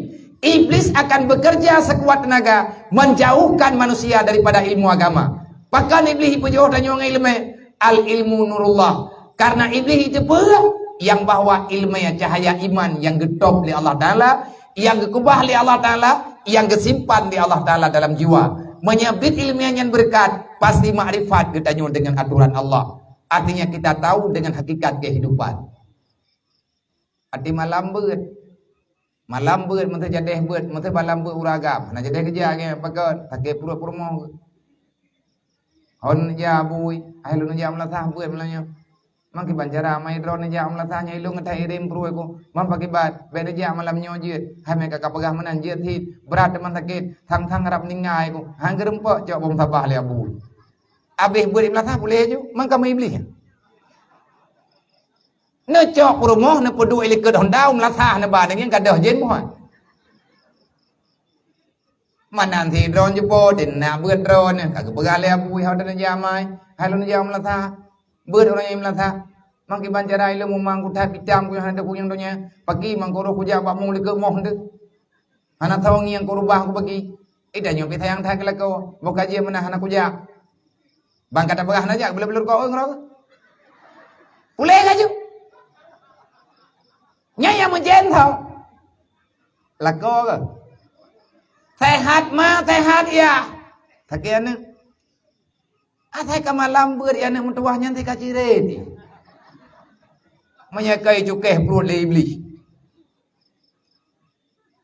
Iblis akan bekerja sekuat tenaga menjauhkan manusia daripada ilmu agama. Pakon Iblih ipeujauh tanyoe ngon ileumé? Al ilmu nurullah. Karena Iblih jiteupeue nyang bahwa ileumé cahaya iman nyang geutôb lé Allah Taala, nyang geukeubah lé Allah Taala, nyang geusimpan lé Allah Taala dalam jiwa. Meunyoe biet ileumé nyan beureukat, pasti makrifat geutanyoe deungon atoran Allah. Artinya kita tahu dengan hakikat kehidupan. Até malam beuet. Malam beuet, meusé jadeh beuet, meusé malam beuet ureuëng agam. Hana jadeh keujak nyan, pakon, sakét pruet peurumoh. Hon ja bui, hai lôn jak meulasah beuet malam nyoe. Mang kiban cara mai droeneuh jak meulasah nyoe ilong ngeutah irem pruet ku. Mang pakiban, bék neujak malam nyoe jeuet. Hai meuka kapeugah meunan jeuet cit, brat teuma sakét, sang-sang rab ninggai ku. Han geurumpok cok bom sabah lé Abu. Abéh beuet meulasah puléh ju, mang ka meuiblih. Neucok peurumoh, neupeuduek ilikot honda u meulasah neuba deungon gadoh jén muhat. Manan sidroe jeupo, teunak beuet droeneuh, ka geupeugah lé Abu, "Hai droeneuh jak mai, hai lôn jak meulasah." Beuet ureuëng nyang meulasah. Mang kiban cara ilong mumang kutat pitam ku hana teuku nyang donya. Pagi mang kurôh kujak bak mung likot moh teuh. Hana thong nyang kurubah ku pagi. Ida nyoe pih sayang that keu lakoe. Boh ka jeuet meunan hana kujak. Bang ka tapeugah hana jak, beuleuh-beuleuh ko ngon roh. Puléh laju. Nyan nyang meujen tho. Lakoe ke? Sehat ma, sehat ya. Sakét aneuk. Asai ka malam beuet ya aneuk meutuwah nyan si ka cirét. Meunyoe ka icukéh pruet lé Iblih.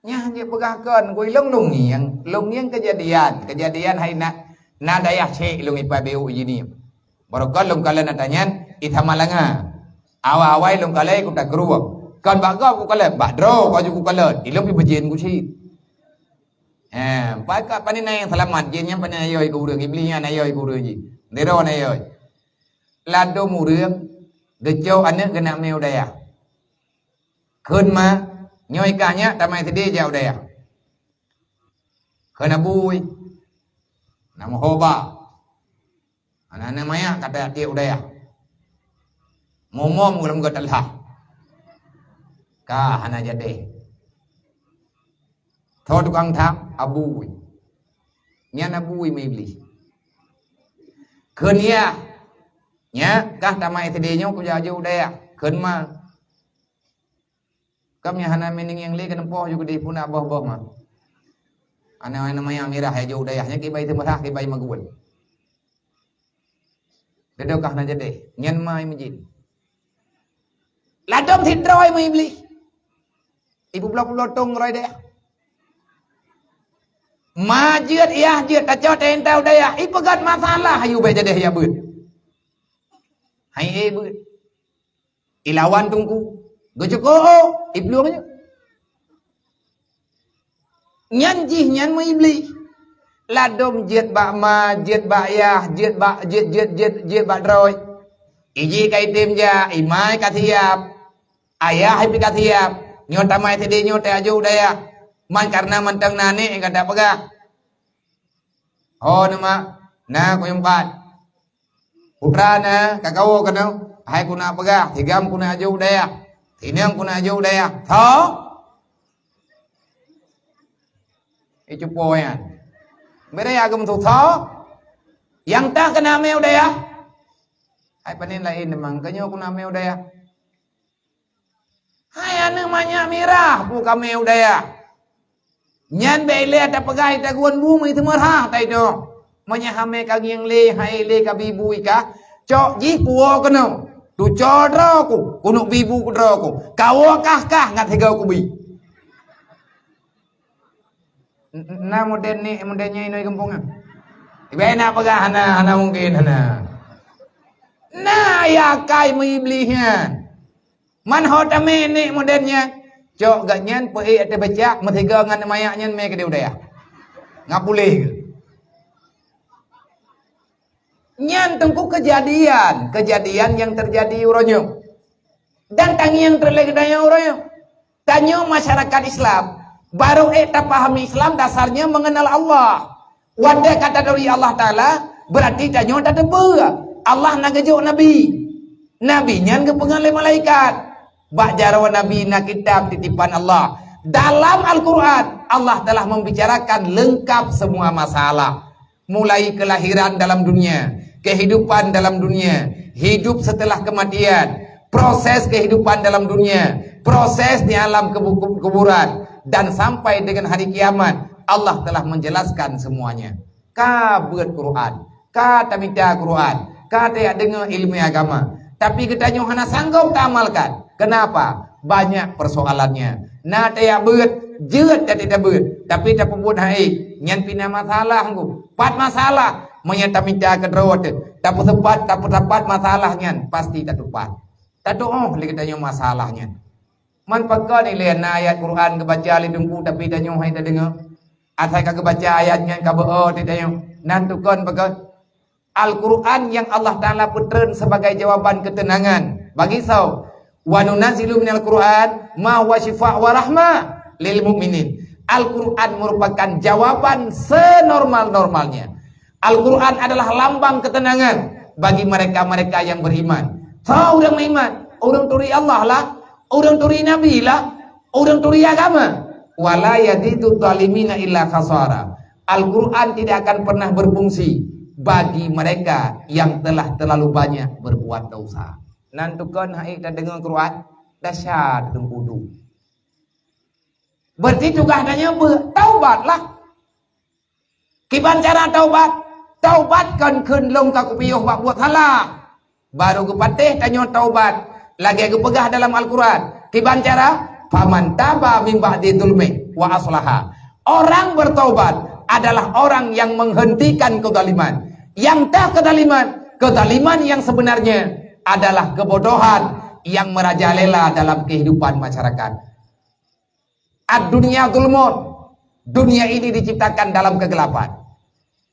Nyan jeuet peugah kon, gui lôn lungieng, lungieng keujadian, keujadian hai na, na dayah cék lôn ipat B U G ni. Barokon lôn kalon ata nyan i Samalanga. Awai-awai lôn kalon i Kuta Krueng. Kon bak gob kukalon, bak droe baju kukalon. Ilôn pi beujen kucit. Eh, pakat panen na nyang seulamat, jén nyan panen ayoe keu ureueng, Iblih nyan ayoe keu ureueng jih. Sidroe na ayoe. Ladôm ureueng geucok aneuëk geunak mé u dayah. Kheun ma, nyoe i kah nyak tamai sidéh jak u dayah. Kheun abui, na meuhoba. Hana-hana manyak ka tajak tiek u dayah. Momom gohlom geuteulhah. Ka hana jadi. Tho tukang tham, abui. Nyan abui meuiblih. Kheun yah, nyak kah tamai sidéh nyoe kujak jok u dayah. Kheun ma. Kam nyang hana meuningeng lé keuneumpoh ju keudeh puna boh-boh ma. Ana-ana manyak mirah ya jok u dayah nyan kibai teumeurah kibai magun. Deudokah na jadeh, nyan ma i meujin. Ladôm sidroe meuiblih. Ibu bloe-bloe tong roi deh. Ma jeuet, yah jeuet, tacok teuinta u dayah. Ipeugöt masalah, ayu bèk jadeh ya beuet. Hai e beuet. Ilawan teungku. Geucukôp, iplueng nyoe. Nyan jih nyan meuiblih. Ladôm jeuet bak ma, jeuet bak yah, jeuet bak, jeuet, jeuet, jeuet, jeuet bak droe. Iji ka item jak, imai ka siap. Ayah pi ka siap. Nyoe tamai sidéh nyoe teuaju dayah. Man kareuna mantong na aneuk ka tapeugah. Ho neumak, na kuyueng pat. Putra na ka kawoe keunoe, hai kuna peugah, sigam kuna aju u dayah. Sineng kuna aju u dayah. Tho? Icupo nyan. Bere agam tu tho? Yang tak kena amé u dayah. Hai panen lain memang, kenyo kuna amé u dayah. Hai aneuk manyak mirah, bu kamé u dayah. Nyan bèk ilée tapeugah ita guon bu meuteumeuhah taidong. Meunyoe hamé ka ngieng lé, hai lé ka bi bu ikah, cok jih puwoe keunoe. Tucol droe ku, kunok bi bu keu droe ku. Kawoe kah-kah ngat sigoe kubi. N-, na model ni, model nyan inong gampông nyan. Ibai nak peugah hana, hana mungkin hana. Na ya kai meuiblih nyan. Man ho tamé ni model nyan. Cok gak nyan peuék ateueh becak, meusigoe ngon manyak nyan mé keudeh u dayah. Ngapuléh ke? Nyan teungku kejadian, kejadian yang terjadi uroe nyoe. Dan tangieng teulée geutanyoe uroe nyoe. Tanyoe masyarakat Islam, barô ék tapahami Islam dasarnya mengenal Allah. Watée ka taturi Allah Taala, berarti tanyoe tateupeue Allah na geujok nabi. Nabi nyan geupeungon lé malaikat. Bak jaroe nabi na kitab titipan Allah. Dalam Al-Quran, Allah telah membicarakan lengkap semua masalah. Mulai kelahiran dalam dunia, kehidupan dalam dunia, hidup setelah kematian, proses kehidupan dalam dunia, proses di alam kebu-, kuburan, dan sampai dengan hari kiamat, Allah telah menjelaskan semuanya. Ka beuet Quran, ka tamita Quran, ka tajak deungoe ilmu agama, tapi geutanyoe hana sanggob taamalkan. Kenapa? Banyak persoalannya. Na tajak beuet, jeuet tajak beuet, tapi tapeubuet hai, nyan pih na masalah ngku. Pat masalah, meunyoe tamita keudroe teuh, tapeuseupat, tapeusapat masalah nyan, pasti tatupat. Tatuoh lé geutanyoe masalah nyan. Man pakon ilée na ayat Quran geubaca lé teungku, tapi tanyoe hai tadeungoe. Asai ka geubaca ayat nyan ka beu-o teuh tanyoe. Nan tukon pakon. Al-Quran yang Allah Taala peutreun sebagai jawaban ketenangan bagi soe? "Wa nunazzilu minal Quran ma huwa syifa wa rahmah lil mu'minin." Al-Quran merupakan jawaban senormal-normalnya. Al-Quran adalah lambang ketenangan bagi mereka-mereka yang beriman. Soe ureuëng meuiman? Ureuëng turi Allah lah, ureuëng turi Nabi lah, ureuëng turi agama. "Wa la yazidu zalimina illa khasara." Al-Quran tidak akan pernah berfungsi bagi mereka yang telah terlalu banyak berbuat dosa. Nan tukon hai tadeungoe Quran, dahsyat teungku. Berarti tugaih tanyoe beu-, taubatlah. Kiban cara taubat? Taubat kon kheun lôn ka kupiôh bak buet salah. Barô geupatéh tanyoe taubat. Lagée geupeugah dalam Al-Quran, kiban cara, "Faman taba min ba'di zulmi wa aslaha." Orang bertaubat adalah orang yang menghentikan kezaliman. Yang tak kezaliman, kezaliman yang sebenarnya adalah kebodohan yang merajalela dalam kehidupan masyarakat. Ad-dunya zulmun. Dunia ini diciptakan dalam kegelapan.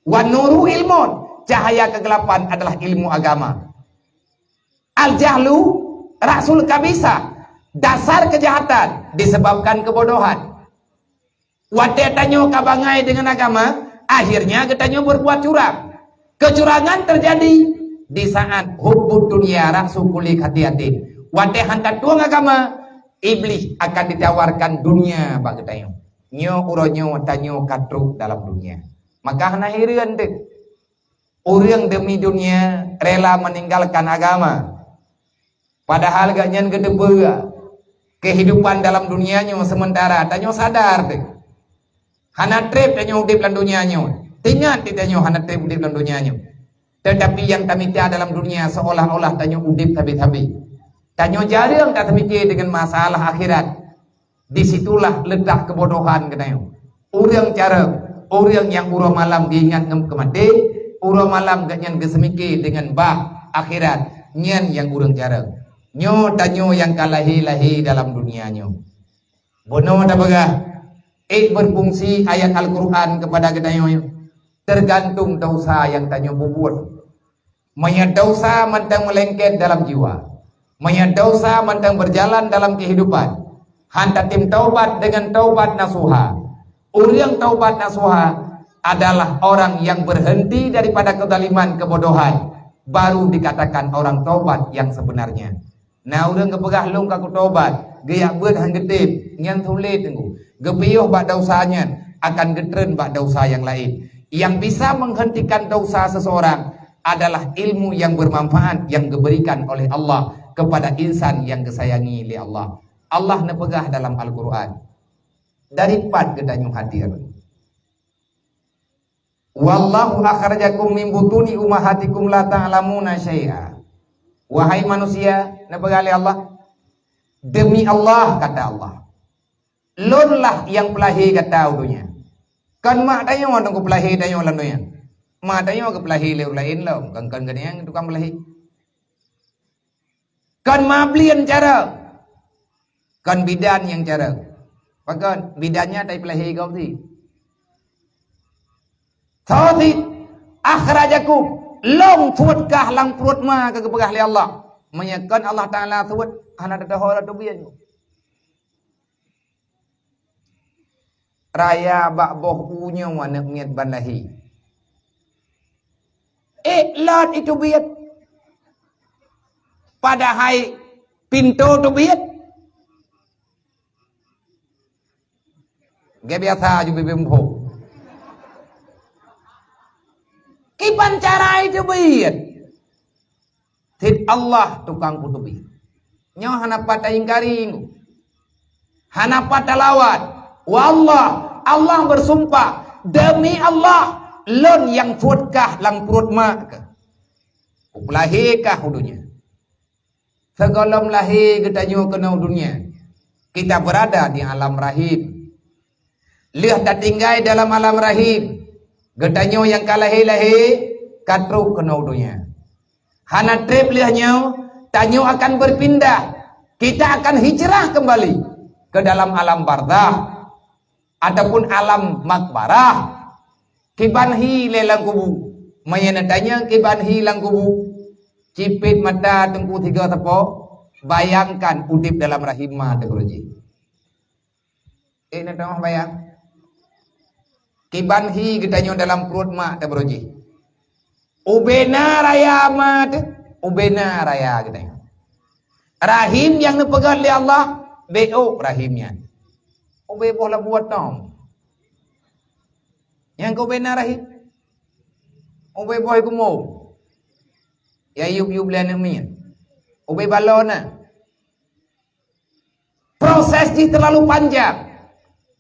Wa nuru ilmun. Cahaya kegelapan adalah ilmu agama. Al-jahlu rasul kabisah. Dasar kejahatan disebabkan kebodohan. Watée tanyoe ka bangai dengan agama, akhirnya geutanyoe berbuat curang. Kecurangan terjadi di saat hubbud dunya ra'su kulli khati'atin. Watée han tatueng agama, Iblih akan ditawarkan dunia bak geutanyoe. Nyoe uroe nyoe tanyoe ka trok dalam dunia. Maka hana hireuen deuh. Ureuëng demi dunia rela meninggalkan agama. Padahal gobnyan geuteupeue kehidupan dalam dunia nyoe sementara. Tanyoe sadar deh. Hana treb tanyoe udeb lam dunia nyoe. Ingat deh tanyoe hana treb udeb lam dunia nyoe. Tetapi nyang tamita dalam dunia seolah-olah tanyoe udeb sabe-sabe. Tanyoe jareueng tatamike dengan masalah akhirat. Di situlah letak kebodohan geutanyoe. Ureuëng careueng, ureuëng nyang uroe malam geuingat ngon keumaté, uroe malam gobnyan geuseumike deungon bah akhirat, nyan nyang ureuëng careueng. Nyoe tanyoe nyang ka lahé-lahé dalam dunia nyoe. Bunoe tapeugah, ék berfungsi ayat Al-Quran kepada geutanyoe, tergantung dosa nyang tanyoe peubuet. Meunyoe dosa mantong meulengket dalam jiwa, meunyoe dosa mantong berjalan dalam kehidupan, han tatem taubat dengan taubat nasuha. Ureuëng taubat nasuha adalah orang yang berhenti daripada kezaliman, kebodohan, baru dikatakan orang taubat yang sebenarnya. Na ureuëng geupeugah lôn ka kutobat, geujak beuet han geutem, nyan sulet teungku. Geupiôh bak dosa nyan akan geutreun bak dosa nyang laén. Nyang bisa menghentikan dosa seseorang adalah ilmu yang bermanfaat yang geuberikan oleh Allah kepada insan yang geusayangi lé Allah. Allah neupeugah dalam Al-Quran, dari pat geutanyoe hadir. "Wallahu akhrajakum min butuni ummahatikum la ta'lamuna syai'a." Wahai manusia, neupeugah lé Allah, "Demi Allah," kata Allah, "Lôn lah nyang peulahé gata u donya." Kon mak tanyoe nyang geupeulahé tanyoe lam donya. Mak tanyoe geupeulahé lé ureuëng laén lom, kon, kon geuhnyan tukang peulahé. Kon mablien careueng. Kon bidan nyang careueng. Pakon? Bidan nyan tai peulahé gob cit. Soe cit? "Akhrajakum." Lôn suet kah lam pruet ma, ka geupeugah lé Allah. Meunyoe kon Allah Taala suet, hana teutoho lom teubiet. Raya bak boh u nyoe aneuk miet ban lahé. Ék lôt iteubiet. Padahai pintoe teubiet. Geubiasa ju bibim pho. Kiban cara iteubiet. Cit Allah tukang peuteubiet. Nyoe hana pat taingkari. Hana pat talawan. Wallah, Allah bersumpah, "Demi Allah, lôn nyang suet kah lam pruet mak kah. Kupeulahé kah u donya." Sigohlom lahé geutanyoe keunoe u donya, kita berada di alam rahim. Lheueh tatinggai dalam alam rahim, geutanyoe nyang ka lahé-lahé ka trok keunoe u donya. Hana treb lheueh nyoe, tanyoe akan berpindah. Kita akan hijrah kembali ke dalam alam barzakh ataupun alam makbarah. Kiban hi lé lam kubu. Meunyoe neutanyong kiban hi lam kubu, cipet mata teungku tiga teupok, bayangkan udeb dalam rahim ma teuh baroe jih. Eh, na tamah bayang. Kiban hi geutanyoe dalam pruet mak teuh baroe jih. Ubena raya ma teuh, ubena raya geutanyoe. Rahim nyang neupeugét lé Allah, beuôk rahim nyan. Ubé boh labuat tom. Nyang keu ubena rahim. Ubé boh kumo. Ya yup-yup lé aneuk miet. Ubé balon na. Proses jih terlalu panjang.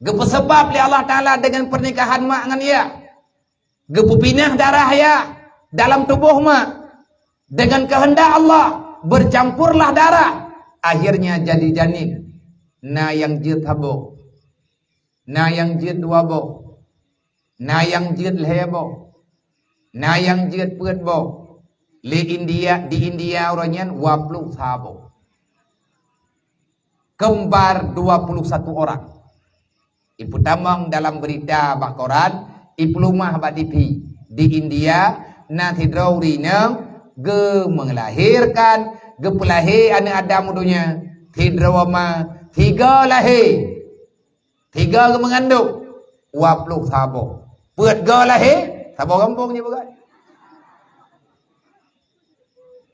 Geupeusabab lé Allah Taala dengan pernikahan mak ngon yah. Geupeupinah darah yah dalam tuboh mak. Dengan kehendak Allah, bercampurlah darah Akhirnya jadi janin. Na nyang jeuet saboh, na nyang jeuet dua boh, na nyang jeuet lhèe boh, na nyang jeuet peuet boh. Lé India, di India uroe nyan dua puluh saboh. Kembar dua puluh satu orang. Ipeutamong dalam beurita bak koran, ipeuleumah bak T V. Di India, na sidroe ureueng inong geumeulahirkan, geupeulahé aneuëk Adam u donya, sidroe ma, sigoe lahé, sigoe geumeungandong, dua puluh saboh. Peuet goe lahé, saboh gampông jipeugah.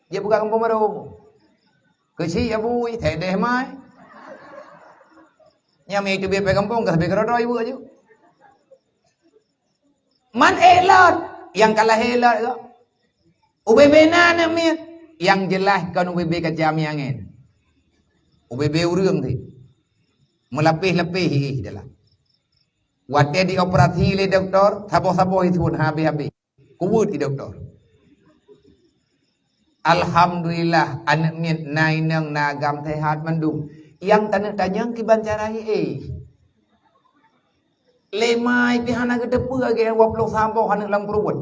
Jipeugah gampông baru. Keuchik Abu, tedeh mai. Nyang mi teubiet pih gampông, ka sabé keudroe-droe ibu aju. Man ék lôt, nyang ka lahé lôt kok. Ubé-bé na aneuk miet, nyang jeulaih kon ubé-bé kaca miangén. Ubé-bé ureueng cit. Meulapéh-lapéh ié dalam. Watée dioperasi lé dokto, saboh-saboh isuet habéh-habéh. Kuweuet di dokto. Alhamdulillah, aneuk miet na inong na agam seuhat mandum. Nyang taneuk tanyong kiban cara ié. Lé mai pih hana geuteupeue lagée dua puluh saboh aneuk lam pruet.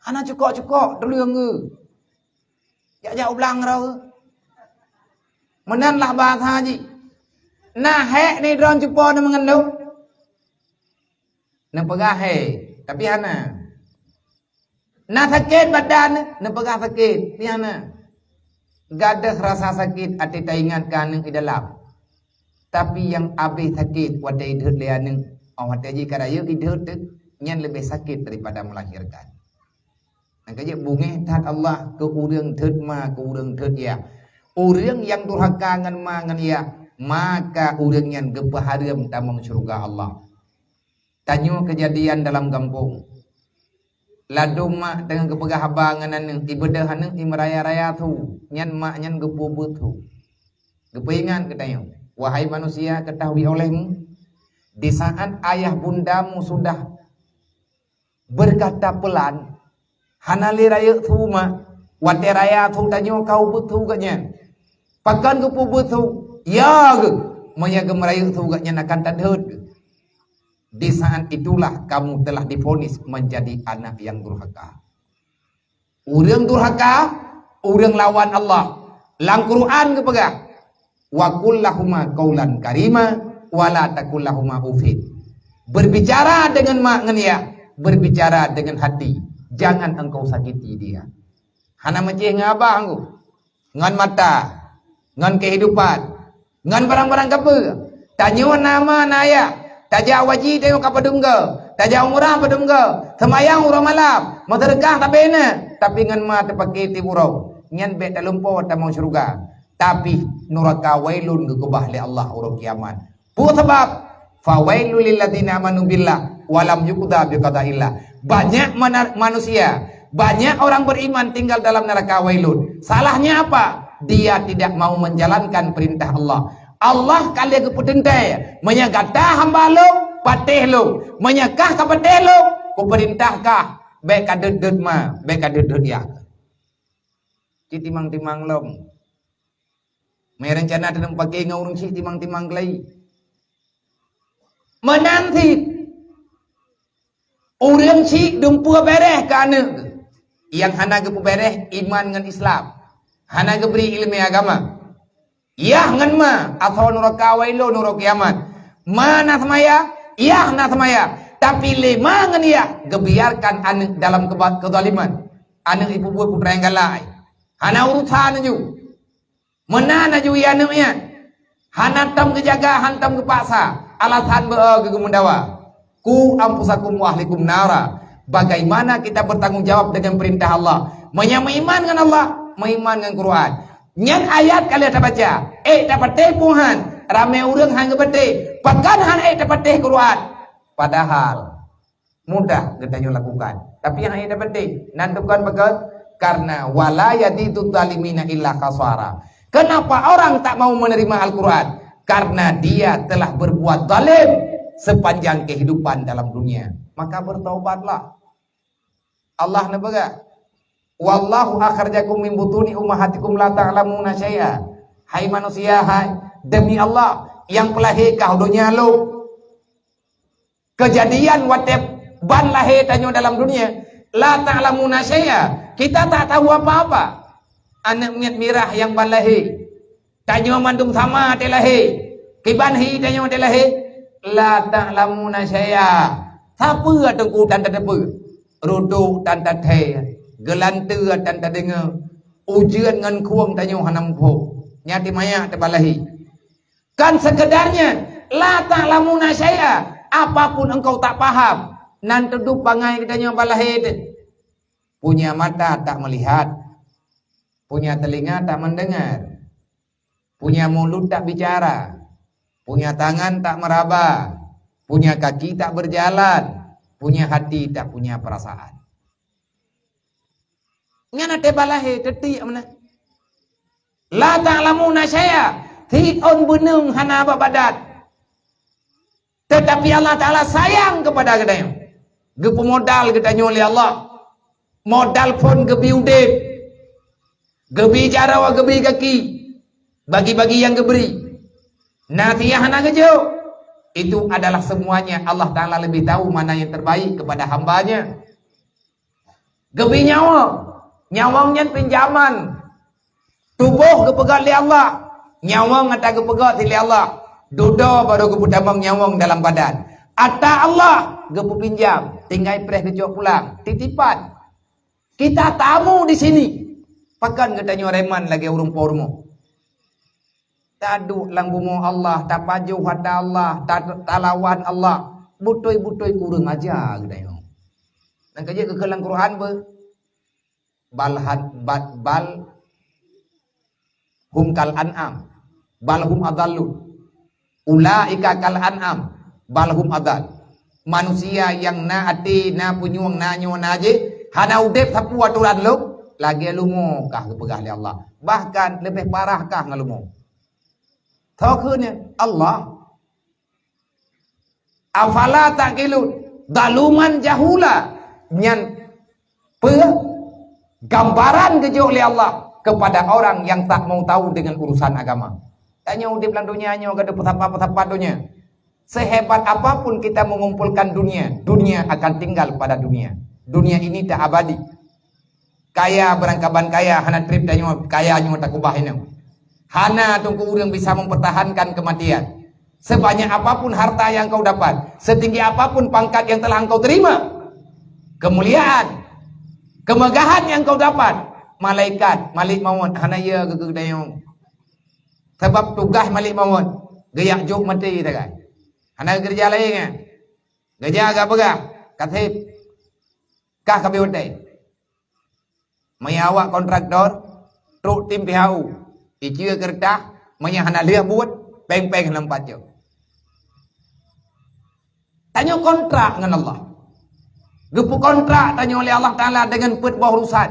Hana cukok-cukok, teuleung geuh. Jak-jak u blang roh geuh. Meunan lah bahasa jih. Na hék ni droe cupo neumeungandong? Neupeugah hék, tapi hana. Na sakét badan, neupeugah sakét, tapi hana. Gadôh rasa sakét até taingat keu aneuk di dalam. Tapi nyang abéh sakét watée idhôt lé aneuk, óh watée jih ka rayeuk idhôt teuh, nyan leubeh sakét daripada melahirkan. Nyang ka jeuet beungéh that Allah keu ureueng thot ma, keu ureueng thot yah. Ureueng nyang durhaka ngon ma ngon yah, maka ureueng nyan geupeuhareuem tamong syeuruga Allah. Tanyoe keujadian dalam gampông. Ladôm mak teungoh geupeugah haba ngon aneuk, ibeudôh aneuk imeuraya-raya su, nyan mak nyan geupeubuet su. Geupeuingat keu tanyoe, "Wahai manusia, ketahui olehmu, di saat ayah bundamu sudah berkata pelan, hana lé rayeuk su mak, watée raya su tanyoe ka ubeuet su geuh nyan. Pakon geupeubuet su? Ya geuh, meunyoe geumeurayeuk su geuh nyan akan tadhôt geuh." Di saat itulah kamu telah divonis menjadi anak yang durhaka. Ureueng durhaka, ureueng lawan Allah. Lam Quran geupeugah, "Wa qul lahuma qaulan karima, wa la taqul lahuma uffin." Berbicara dengan mak ngon yah, berbicara dengan hati. Jangan engkau sakiti dia. Hana meucéh ngon abah engkau. Ngon mata, ngon kehidupan, ngon barang-barang kapeue. Tanyoe na ma na yah, tajak haji tanyoe ka padum goe, tajak umrah padum goe, seumayang uroe malam, meuseudeukah sabe na, tapi ngon ma teupaké tieb uroe. Nyan bék talumpoe tamong syeuruga, tapi nuraka wailun geukeubah lé Allah uroe kiamat. Peue sabab? "Fawailul lil ladzina amanu billah wa lam yuqda biqadaillah." Banyak mana-, manusia, banyak orang beriman tinggal dalam neraka wailun. Salahnya apa? Dia tidak mau menjalankan perintah Allah. Allah ka lheueh geupeuteuntée, "Meunyoe gata hamba Lôn, patéh Lôn. Meunyoe kah ka patéh Lôn, kupeurintah kah, bék ka deuet-deuet ma, bék ka deuet-deuet yah." Cit timang-timang lom. Meurencana teunong paké ngon ureueng chik timang-timang keulai. Meunan cit, ureueng chik dumpeue beuréh keu aneuk nyang hana geupeubeureh iman ngon Islam, hana geubri ileumé agama. Yah ngon ma asoe nuraka wailun uroe kiamat. Ma na seumaya, yah na seumaya, tapi lé ma ngon yah geubiarkan aneuk dalam keuba-, keuzaliman. Aneuk ipeubuet peue nyang galak, hana urusan laju. Meunan laju ie aneuk nyan. Hana tom geujaga, hana tom geupaksa. Alasan beu-o geugeumeudawa. "Qu anfusakum wa ahlikum nara." Bagaimana kita bertanggung jawab dengan perintah Allah? Meunyoe meuiman ngon Allah, meuiman ngon Quran. Nyan ayat ka lheueh tabaca, ék tapatéh peue han, ramé ureueng han geupatéh. Pakon han ék tapatéh Quran? Padahal mudah geutanyoe lakukan. Tapi nyang hana penting, nan tukon peugah, karena wala yazidu zalimina illa khasara. Kenapa orang tak mau menerima Al-Quran? Karena dia telah berbuat zalim sepanjang kehidupan dalam dunia. Maka bertaubatlah. Allah neupeugah, "Wallahu akhrajakum min butuni ummahatikum la ta'lamuna syai'a." Hai manusia, hai, demi Allah, nyang peulahé kah donya lom. Keujadian watée ban lahé tanyoe dalam dunia, la ta'lamuna syai'a, kita tak tahu apa-apa. Aneuk miet mirah nyang ban lahé, tanyoe mandum sama teulahé, kiban hi tanyoe teulahé, la ta'lamuna syai'a. Sapeue teungku tan tateupeue, rudok tan tathée, geulanteue tan tadeungoe, ujeuen ngon khueng tanyoe hana muphom, nyan teuma nyan teubalahé. Kan sekedarnya, la ta'lamuna syai'a, apapun engkau tak paham, nan teudub bangai geutanyoe balahé teuh. Punya mata tak melihat, punya telinga tak mendengar, punya mulut tak bicara, punya tangan tak meraba, punya kaki tak berjalan, punya hati tak punya perasaan. Nyan até balahé teutik meunan. La ta'lamuna syai'a, siôn beuneung hana bak badan. Tetapi Allah Ta'ala sayang kepada geutanyoe. Geupeumodal geutanyoe lé Allah. Modal phon geubi udeb, geubi jaroe, geubi gaki, bagi-bagi nyang geubri. Na siah hana geujok. Itu adalah semuanya Allah Ta'ala lebih tahu mana yang terbaik kepada hamba-Nya. Geubi nyawöng, nyawöng nyan pinjaman. Tuboh geupeugöt lé Allah, nyawöng ata geupeugöt lé Allah. Dudoe barô geupeutamong nyawöng dalam badan. Ata Allah geupeupinjam, tinggai preh geucok pulang, titipan. Kita tamu di sini. Pakon geutanyoe reman lagée ureuëng po rumoh? Taduek lam bumoe Allah, tapajoh ata Allah, ta-, talawan Allah. Beutôi-beutôi kureueng aja geutanyoe. Nyang ka jeuet keu lam Quran beu, bal had-, ba-, bal hum kal an'am, bal hum adallu. Ulaika kal an'am, bal hum adal. Manusia nyang na até, na punyueng, na nyoe, na jih, hana udeb sapeue atoran lom, lagée lumo kah geupeugah lé Allah. Bahkan leubeh parah kah ngon lumo. Tho kheun nyan Allah. Afala ta'qilun? Zaluman jahula. Nyan peue gambaran geujok lé Allah kepada orang yang tak mau tahu dengan urusan agama. Tanyoe udeb lam donya nyoe ka deuh peusapat-peusapat donya. Sehebat apapun kita mengumpulkan dunia, dunia akan tinggal pada dunia. Dunia ini tak abadi. Kaya beurangkaban kaya, hana treb tanyoe kaya nyoe takubah inong. Hana teungku ureuëng bisa mempertahankan kematian. Sebanyak apapun harta yang kau dapat, setinggi apapun pangkat yang telah engkau terima, kemuliaan, kemegahan yang kau dapat, malaikat, malik mawöt hana yö keu geutanyoe. Sabab tugaih malik mawöt, geujak jok maté sagai. Hana keureuja laén nyan. Geujak gak peugah, "Kaseb, kah ka beuet watée." Meunyo awak kontraktor, trok tim P H U, iceue keureutah, meunyo hana lheueh buet, péng-péng hana meupat jok. Tanyoe kontrak ngon Allah. Geupeukontrak tanyoe lé Allah Taala deungon peuet boh urusan.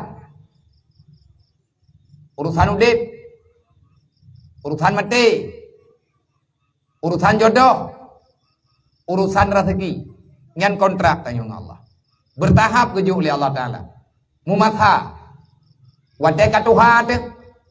Urusan udeb, urusan maté, urusan jodoh, urusan raseuki. Nyan kontrak tanyoe ngon Allah. Beurtahap geujok lé Allah Taala. Meumatha. Watée ka tuha teuh,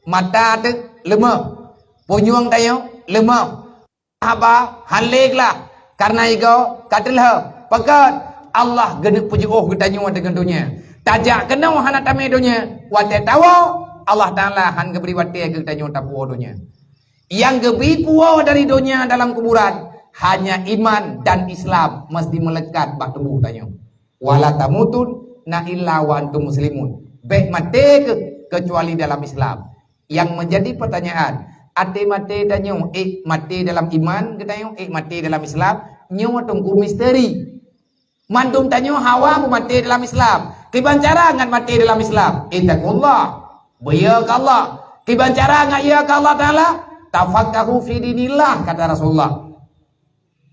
mata teuh leumoh. Punyueng tanyoe leumoh. Haba han lé glah, kareuna igoe ka teulheueh. Pakon? Allah geuneuk peujiôh geutanyoe deungon donya. Tajak keunoe hana tamé donya, watée tawoe, Allah Taala han geubri watée keu geutanyoe tapuwoe donya. Nyang geubi puwoe dari donya dalam kuburan, hanya iman dan Islam meusti meulekat bak tuboh tanyoe. "Wala tamutunna illa wa antum muslimun." Bék maté keuh keucuali dalam Islam. Yang menjadi pertanyaan, até maté tanyoe ék maté dalam iman geutanyoe, ék maté dalam Islam, nyoe teungku misteri. Mandum tanyoe hawa meumaté dalam Islam. Kiban cara ngat maté dalam Islam? Ittaqullah. Beuyeu keu Allah. Kiban cara ngat yeu keu Allah Taala? Tafaqahu fi dinillah, kata Rasulullah.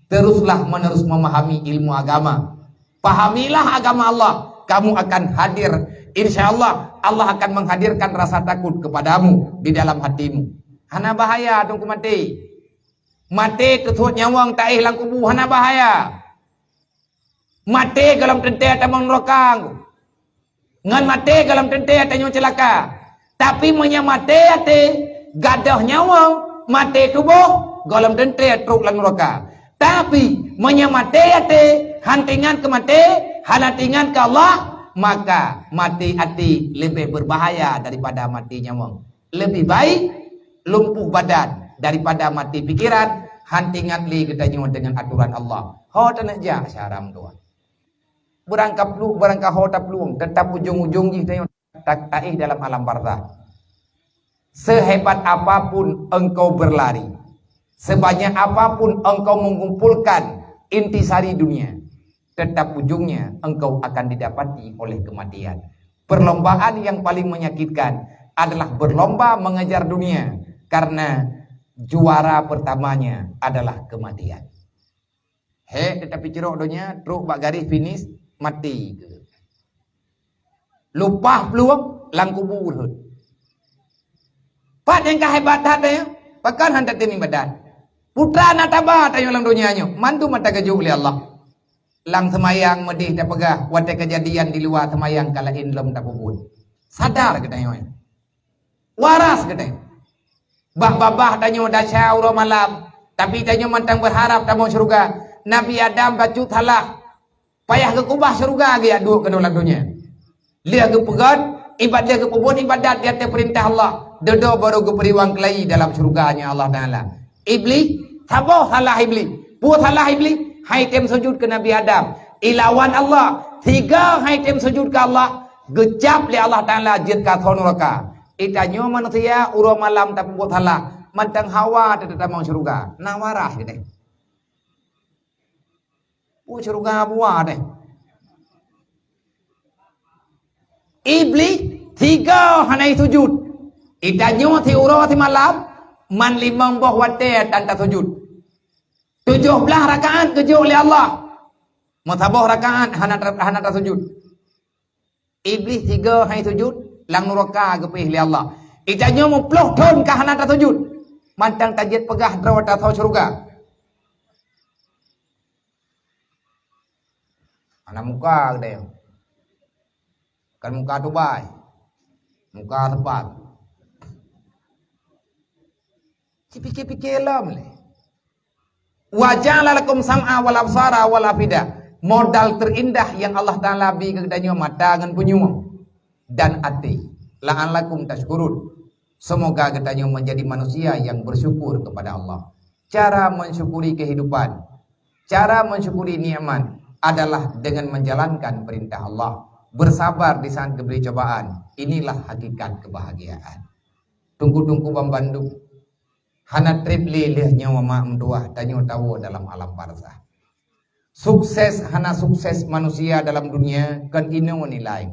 Teruslah menerus memahami ilmu agama. Pahamilah agama Allah, kamu akan hadir. Insya Allah, Allah akan menghadirkan rasa takut kepadamu di dalam hatimu. Hana bahaya teungku maté. Maté keu sot nyawöng taéh lam kubu hana bahaya. Maté gohlom teuntée tamong neuraka. Ngon maté gohlom teuntée tanyoe ceulaka. Tapi meunyo maté até, Gadôh nyawöng, maté tuboh, gohlom teuntèe trok lam nuraka. Tapi, meunyoe maté até, han teuingat keu maté, hana teuingat keu Allah, maka maté até leubeh beubahaya daripada maté nyawöng. Leubeh baik lumpuh badan daripada maté pikeran, han teuingat lé geutanyoe deungon atoran Allah. Ho taneuk jak, syedara meutuah. Beurangkabluek, beurangkaho taplueng, teutap ujong-ujong jih tanyoe ta-, taéh dalam alam barzakh. Sehebat apapun engkau berlari, sebanyak apapun engkau mengumpulkan intisari dunia, tetap ujungnya engkau akan didapati oleh kematian. Perlombaan yang paling menyakitkan adalah berlomba mengejar dunia, karena juara pertamanya adalah kematian. Hék, teutapi cirok donya, trok bak garéh finish, maté keu. Lupah plueng, lam kubu rhot. Pat nyang ka hebat that, eh? Pakon han tatem ibadat? Putra na taba tanyoe lam donya nyoe, mandum mata geujok lé Allah. Lam seumayang meudeh tapeugah, watèe keujadian di luwa seumayang ka laén lom tapeubuet. Sadar geutanyoe. Waras geutanyoe. Bah babah tanyoe desya uroe malam, tapi tanyoe mantong beurharap tamong syeuruga. Nabi Adam bacut salah, payah geukeubah syeuruga geujak duek keunoe lam donya. Lheueh geupeugöt ibadat, lheueh geupeubuet ibadat di ateueh peurintah Allah, dudoe barô geupeuriwang keulayi dalam syeuruga nyan Allah Taala. Iblih, saboh salah Iblih. Peue salah Iblih? Hai tem sujud keu Nabi Adam. Ilawan Allah, sigoe hai tem sujud keu Allah, geucab lé Allah Taala jeuet keu asoe nuraka. Geutanyoe manusia uroe malam tapeubuet salah, mantong hawa teutamong syeuruga. Na waras geutanyoe. Peue syeuruga buah deh. Iblih sigoe hana sujud. Geutanyoe siuroe simalam, man limong boh watèe tan tasujud. Tujoh blaih rakaat geujok lé Allah. Meusaboh rakaat hana ta-, hana tasujud. Iblih sigoe hai sujud, lam nuraka geupéh lé Allah. Geutanyoe meuploh thon ka hana tasujud. Mantong tajeuet peugah droe tasoe syeuruga. Hana muka geutanyoe. Kan muka tubai. Muka seupatu. Sipike-pike lom lé. "Wa ja'ala lakum sam'a wal absara wal afida." Modal teurindah nyang Allah Taala bri keu geutanyoe mata ngon punyueng dan até. "La'allakum tasykurun." Semoga geutanyoe menjadi manusia yang bersyukur kepada Allah. Cara mensyukuri kehidupan, cara mensyukuri nikmat adalah dengan menjalankan perintah Allah, bersabar di saat diberi cobaan. Inilah hakikat kebahagiaan. Teungku-teungku banmandum, hana treb lé lheueh nyoe mak meutuah tanyoe tawoe dalam alam barzakh. Sukses hana sukses manusia dalam dunia kon inoe nilai.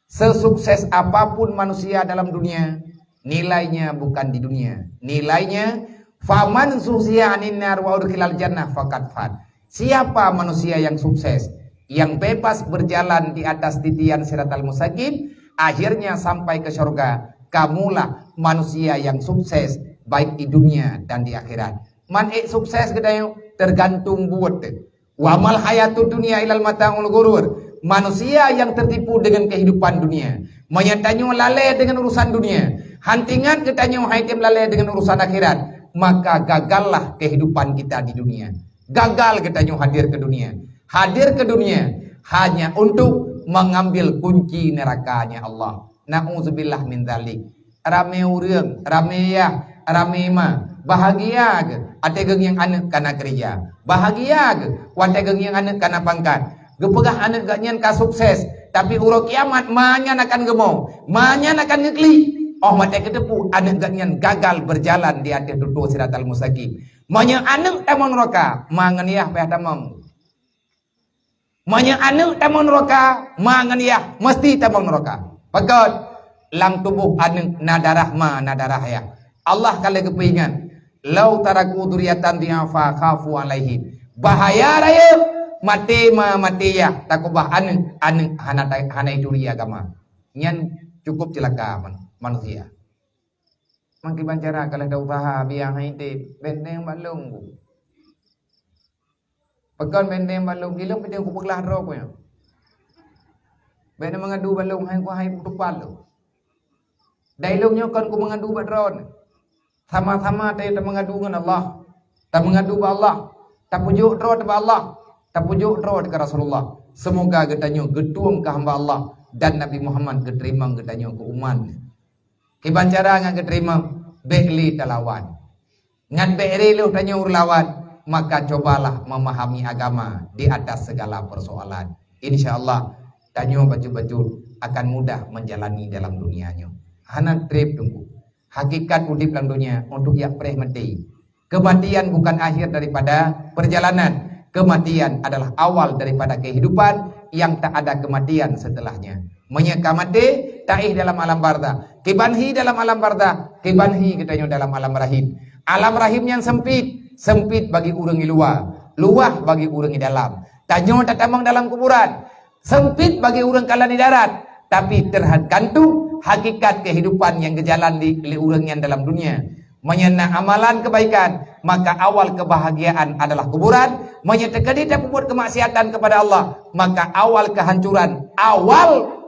Sesukses apapun manusia dalam dunia, nilainya bukan di dunia. Nilainya, "Faman zuhziha 'anin nar wa udkhilal jannah faqad faz." Siapa manusia yang sukses, yang bebas berjalan di atas titian siratal mustaqim, akhirnya sampai ke surga, kamulah manusia yang sukses, baik di dunia dan di akhirat. Man ék sukses geutanyoe, tergantung buet teuh. "Wa mal hayatud dunya illal mata'ul ghurur." Manusia yang tertipu dengan kehidupan dunia. Meunyoe tanyoe lalée dengan urusan dunia, han teuingat geutanyoe hai tem lalée dengan urusan akhirat, maka gagallah kehidupan kita di dunia. Gagal geutanyoe hadir ke dunia. Hadir ke dunia hanya untuk mengambil kunci nerakanya Allah. Na'udzubillah min dzalik. Ramé ureuëng, ramé yah, ramé ma, bahagia geuh watée geungieng aneuëk kana keureuja. Bahagia geuh watée geungieng aneuëk kana pangkat. Geupeugah aneuëk geuhnyan ka sukses, tapi uroe kiamat ma nyan akan geumo, ma nyan akan geuklik. Óh watée geuteupeue aneuëk geuhnyan gagal berjalan di ateueh tutoe siratal mustaqim. Meunyoe aneuëk tamong nuraka, ma ngon yah payah tamong. Meunyoe aneuëk tamong nuraka, ma ngon yah meusti tamong nuraka. Pakon? Lam tuboh aneuëk na darah ma, na darah yah. Allah ka lheueh geupeuingat, "Lau taraku dzurriyyatan dhi'afa khafu 'alaihim." Bahaya rayeuk, maté ma, maté yah, takeubah aneuëk, aneuëk hana ta-, hana jituri agama. Nyan cukup ceulaka man-, manusia. Meukiban cara ka lheueh tausaha biaya hai teb, bèk neuk bak lôn. Pakon bèk neuk bak lôn, ilôn pih teuh kupeuglah droe ku nyan. Bèk neuk meungadu bak lôn, hai ku hai kutupat lôn. Dan ilôn nyoe kon kumeungadu bak droeneuh. Sama-sama tanyoe tameungadu ngon Allah. Tameungadu bak Allah. Tapeujok droe bak Allah. Tapeujok droe keu Rasulullah. Seumoga geutanyoe geutueng keu hamba Allah dan Nabi Muhammad geuteurimong geutanyoe keu umat. Kiban cara ngon geuteurimong, bék lé talawan. Ngat bék ré lheueh tanyoe ureueng lawan, maka cobalah memahami agama di atas segala persoalan. Insya Allah, tanyoe bacut-bacut akan mudah menjalani dalam dunia nyoe. Hana treb teungku. Hakikat udeb lam dunia untuk jak preh maté. Kematian bukan akhir daripada perjalanan. Kematian adalah awal daripada kehidupan yang tak ada kematian setelahnya. Meunyoe ka maté, taéh dalam alam barzah. Kiban hi dalam alam barzah, kiban hi geutanyoe dalam alam rahim. Alam rahim nyan sempit, sempit bagi ureuëng di luwa, luwah bagi ureuëng di dalam. Tanyoe tatamong dalam kuburan, sempit bagi ureuëng kalon di darat, tapi tergantung hakikat kehidupan nyang geujalan di, lé ureuëng nyan dalam dunia. Meunyoe na amalan kebaikan, maka awal kebahagiaan adalah kuburan. Meunyoe teukeudi tapeubuet kemaksiatan kepada Allah, maka awal kehancuran, awal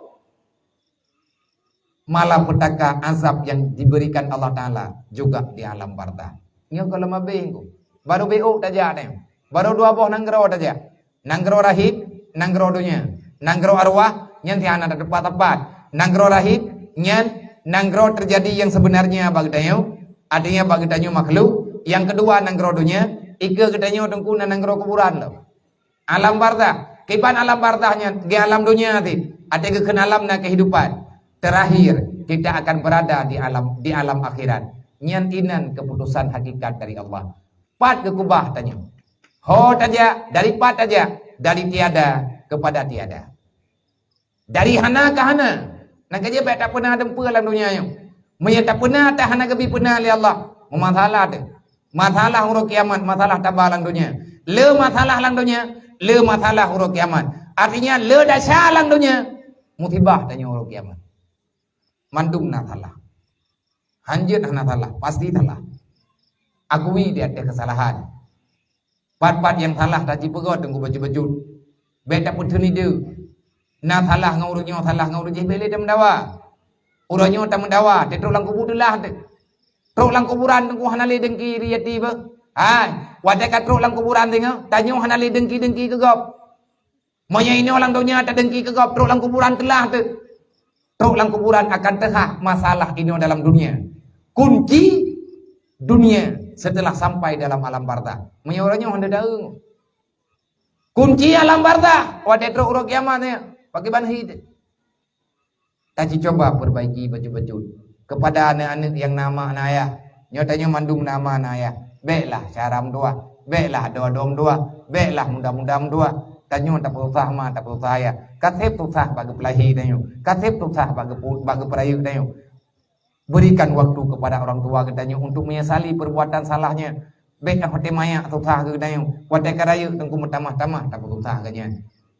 malapetaka azab yang diberikan Allah Taala juga di alam barzah. Nyoe kalau mabeng ku. Baru beuk tajak nyoe. Baru dua boh nanggroe tajak. Nanggroe rahim, nanggroe donya. Nanggroe arwah, nyan tiada teumpat-teumpat. Nanggroe rahim, nyan nanggroe terjadi yang sebenarnya bagi tanyoe. Artinya bagi tanyoe makhluk. Yang kedua nanggroe donya, ika geutanyoe teungku na nanggroe kuburan lom. Alam barzah. Kiban alam barzah nyan, di alam donya tadi. Ada geukheun alam na kehidupan. Terakhir, kita akan berada di alam di alam akhirat. Nyan inan keputusan hakikat dari Allah. Pat keukubah tanyoe. Ho tajak, dari pat tajak, dari tiada kepada tiada. Dari hana ka hana. Nyang keujeuet bék tapeuna deumpeue lam donya nyoe. Meunyoe tapeuna, ta hana geubi peuna lé Allah, meumasalah teuh. Masalah uroe kiamat, masalah taba lam donya. Le masalah lam donya, le masalah uroe kiamat. Artinya le desya lam donya, musibah tanyoe uroe kiamat. Mandum na salah. Hanjeuet hana salah, pasti salah. Akui di ateueh keusalahan. Pat-pat nyang salah tajipeugöt teungku bacut-bacut. Bék tapeuteun ide. Na salah ngon ureuëng nyoe, salah ngon ureuëng jéh, bék lé tameudawa. Ureuëng nyoe tameudawa, teutrok lam kubu teulah teuh. Trok lam kuburan teungku hana lé dengki di ati beuh. Hai, watée ka trok lam kuburan singoh, tanyoe hana lé dengki-dengki keu gob. Meunyoe inoe lam donya tadengki keu gob, trok lam kuburan teulah teuh. Trok lam kuburan akan teuhah masalah inoe dalam dunia. Kunci dunia setelah sampai dalam alam barzah. Meunyoe uroe nyoe hana deueng. Kunci alam barzah, watée trok uroe kiamat nyan, pakriban hi teuh. Tajicoba perbaiki bacut-bacut. Kepada aneuk-aneuk nyang na ma na ayah, nyoe tanyoe mandum na ma na ayah, béklah syara meutuwah, béklah adoe-adoe meutuwah, béklah muda-muda meutuwah. Tanyoe tapeususah ma, tapeususah ayah. Ka seb susah bak geupeulahé tanyoe, ka seb susah bak geupu-, bak geupeurayeuk tanyoe. Berikan waktu kepada orang tua geutanyoe untuk menyesali perbuatan salahnya. Bék watée manyak susah keu geutanyoe, watée ka rayeuk teungku meutamah-tamah tapeususah geuh nyan.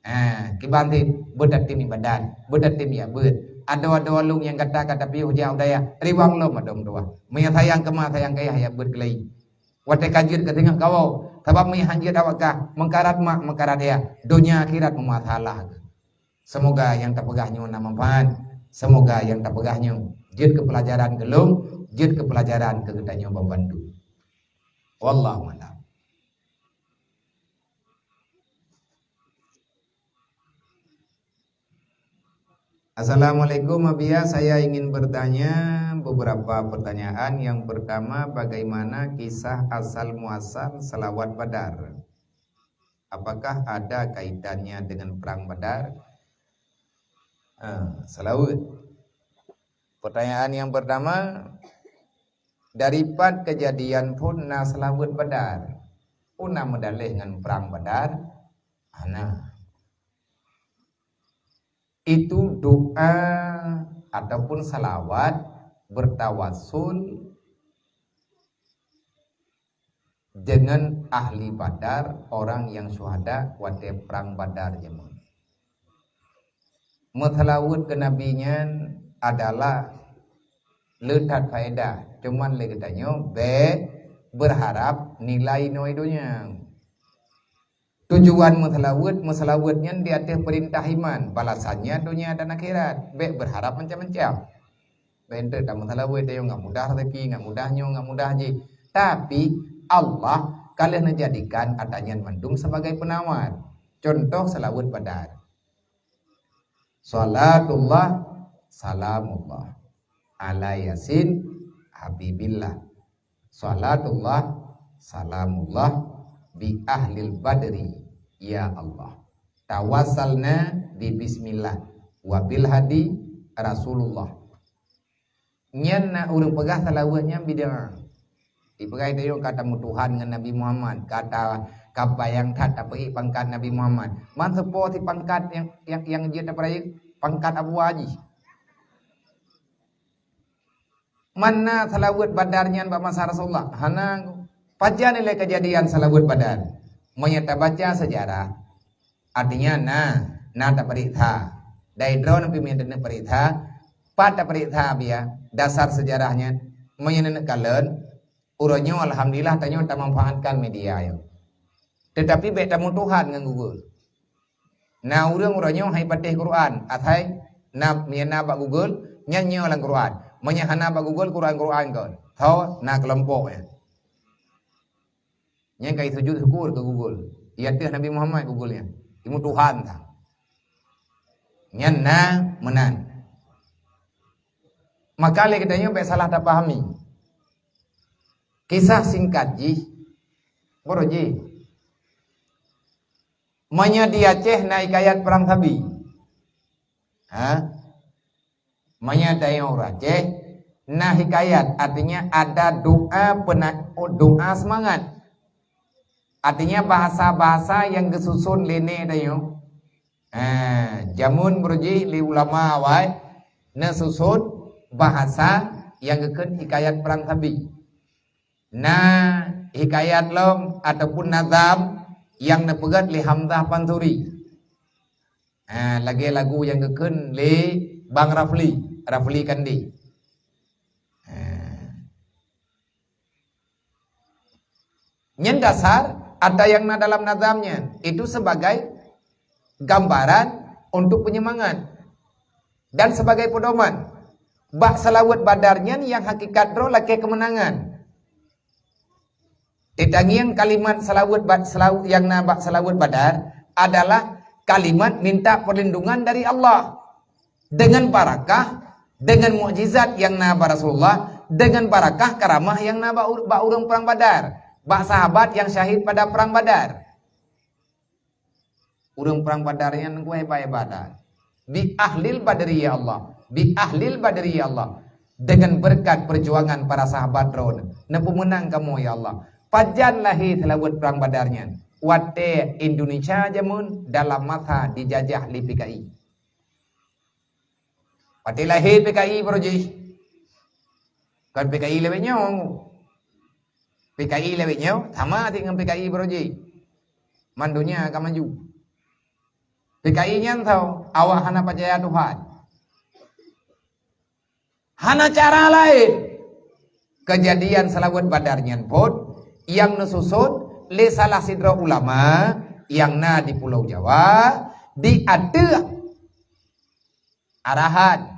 Ha, kiban cit, beutatem ibadat, beutatem jak beuet. Adoe-adoe lôn nyang gata ka tapiôh jak u dayah, riwang lom adoe meutuwah. Meunyoe sayang keu ma, sayang keu ayah, jak beuet keulayi. Watée ka jeuet ka singoh kawoe, sabab meunyoe han jeuet awak kah, meukarat mak, meukarat ayah, donya akhirat meumasalah. Semoga nyang tapeugah nyoe na manfaat. Semoga nyang tapeugah nyoe jeuet keu peulajaran keu lôn, jeuet keu peulajaran keu geutanyoe banmandum. Wallahu a'lam. Assalamualaikum, Abiya. Saya ingin bertanya beberapa pertanyaan. Yang pertama, bagaimana kisah asal muasal salawat Badar? Apakah ada kaitannya dengan perang Badar? Ah, salawat. Pertanyaan yang pertama, dari pat kejadian phon na salawat Badar? Phon na meudaléh ngon perang Badar? Hana. Itu doa ataupun salawat bertawassul dengan ahli Badar, orang yang syuhada watée perang Badar jameun. Meusalawat keu Nabi nyan adalah le that faedah, cuman lé geutanyoe bék berharap nilai nyoe donya. Tujuan meusalawat, meusalawat nyan di ateueh peurintah iman, balasannya donya dan akhirat. Bék berharap macam-macam. Bèk enteuk tameusalaweuet tanyoe, nggak mudah rezeki, nggak mudah nyoe, nggak mudah jih. Tapi Allah ka lheueh neujadikan ata nyan mandum sebagai penawar. Contoh salaweuet Badar. Salatullah, salamullah ala Yasin Habibillah. Salatullah, salamullah bi ahlil badri, ya Allah. Tawassalna bi bismillah wa bil hadi Rasulullah. Nyan na ureuëng peugah salaweuet nyan bid'ah. Ipeugah tanyoe ka tameutuhan ngon Nabi Muhammad, ka ta-, ka bayang that tapeuék pangkat Nabi Muhammad. Man soe po si pangkat nyang, nyang, nyang jeuet tapeurayeuk? Pangkat Abu Haji. Man na salaweuet Badar nyan bak masa Rasulullah? Hana. Pajan nilai kejadian salaweuet Badar? Meunyoe tabaca sejarah, artinya na, na tapeuriksa. Dari droeneuh pih meunyoe tapeuriksa, pat tapeuriksa biya dasar sejarah nyan. Meunyoe neukalon, uroe nyoe alhamdulillah tanyoe tamanfaatkan media nyoe. Tetapi bèk tameutuhan ngon Google. Na ureuëng uroe nyoe hai patéh Quran, asai na, meunyoe na bak Google, nyan nyoe lam Quran. Meunyoe hana bak Google, Quran-Quran kon. Tho na keulompok nyan. Nyan ka jisujut syukur keu Google. Di ateueh Nabi Muhammad Google nyan. Imeutuhan that. Nyan na meunan. Maka lé geutanyoe bèk salah tapahami. Kisah singkat jih, baroe jih. Meunyoe di Aceh na hikayat Perang Sabi. Ha? Meunyoe tanyoe ureuëng Aceh, na hikayat, artinya ada doa pena-, doa semangat. Artinya bahasa-bahasa nyang geususon lé nè tanyoe. Ha, jameun baroe jih lé ulama awai neususon bahasa nyang geukheun hikayat Perang Sabi. Na hikayat lom ataupun nazam nyang neupeugét lé Hamzah Pansuri. Ha, lagèe lagu nyang geukheun lé Bang Rafli, Rafli Kandé. Ha. Nyan dasar ata nyang na dalam nazam nyan, itu sebagai gambaran untuk penyemangat dan sebagai pedoman. Bak salaweuet Badar nyan nyang hakikat droe lakèe keumeunangan. Teutangieng kalimat salaweuet ba-, salaw-, nyang na bak salaweuet Badar adalah kalimat minta perlindungan dari Allah. Dengan barakah, dengan mukjizat nyang na bak Rasulullah, dengan barakah karamah nyang na bak ur-, bak ureuëng Perang Badar, bak sahabat nyang syahid pada Perang Badar. Ureuëng Perang Badar nyan geuh hebat-hebat that. Bi ahlil badri ya Allah, bi ahlil badri ya Allah. Dengan berkat perjuangan para sahabat droeneuh, neupeumeunang kamoe ya Allah. Pajan lahé salaweuet Perang Badar nyan? Watèe Indonesia jameun dalam masa dijajah lé P K I. Watèe lahé P K I baroe jih. Kon P K I lawét nyoe. P K I lawét nyoe sama cit ngon P K I baroe jih. Man donya ka maju. P K I nyan soe? Awak hana peucaya Tuhan. Hana cara laén. Keujadian salaweuet Badar nyan phôn nyang neususon lé salah sidroe ulama nyang na di Pulo Jawa, di ateueh arahan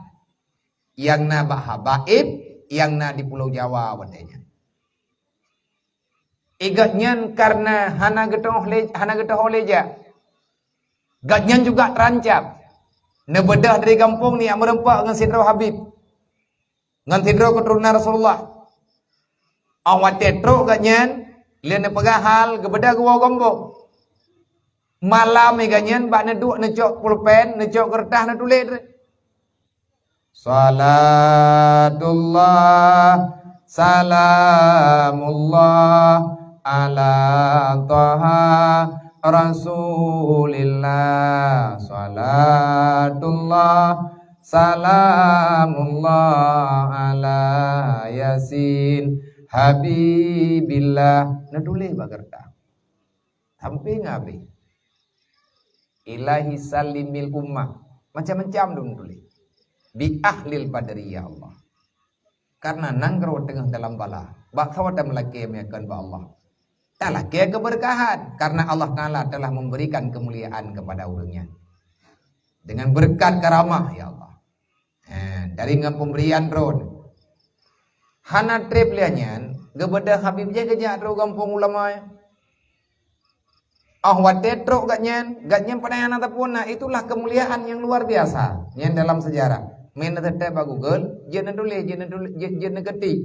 nyang na bak habaib nyang na di Pulo Jawa watèe nyan. Igat nyan kareuna hana geutoh lé, hana geutoh lé jak. Gat nyan juga teurancam. Neubeudôh dari gampông nyak meureumpok ngon sidroe habib, ngon sidroe keuturonan Rasulullah. Óh watèe trok gat nyan, lé neupeugah hal geubeudôh geuwoe gampông. Malam igat nyan bak neuduek neucok pulpen, neucok keureutah neutuléh. Salatullah, salamullah ala Taha Rasulillah. Salatullah, salamullah ala Yasin Habibillah. Neutuléh bak keureutah. Sampai ngabéh. Ilahi salimil ummah. Macam-macam lôn tuléh. Bi ahlil badri ya Allah. Karena nanggroe teungoh dalam bala. Bak soe tameulakèe meunyo kon bak Allah? Talakèe keberkahan. Karena Allah Taala telah memberikan kemuliaan kepada ureuëng nyan. Dengan berkat karamah ya Allah. Eh, dari ngon pemberian droen. Hana treb lé nyan, geubeudôh Habib jih geujak trok gampông ulama. Oh watèe trok gobnyan, gobnyan padahai hana sapeue na, itulah kemuliaan yang luar biasa. Nyan dalam sejarah. Meunan teutab bak Google, jeuet neutuléh, jeuet neutuléh, jeuet, jeuet neuketik.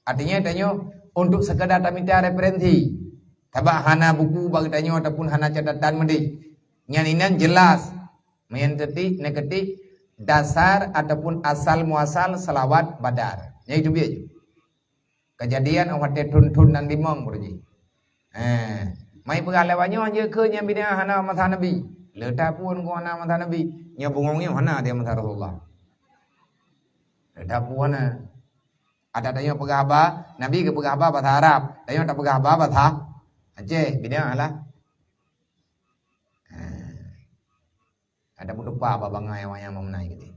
Artinya tanyoe untuk sekadar tamita referensi. Sabab hana buku bak tanyoe ataupun hana catatan meudeh. Nyan inan jelas. Meunan teutik, neuketik dasar ataupun asal muasal seulaweuet Badar. Nyan itu biasa. Kejadian watèe thon-thon nan limong beureuji. Eh, mai peugah lewat nyoe hanjeuet keu nyang bid'ah hana masa Nabi. Le that pun keu hana masa Nabi. Nyoe bungong nyoe hana di masa Rasulullah. Le that pun hana. Ada tanyoe peugah haba, Nabi geupeugah haba bahasa Arab. Tanyoe tapeugah haba bahasa Aceh, bid'ah lah. Eh. Ada peutupa bak bangai awaknyan meunai geude.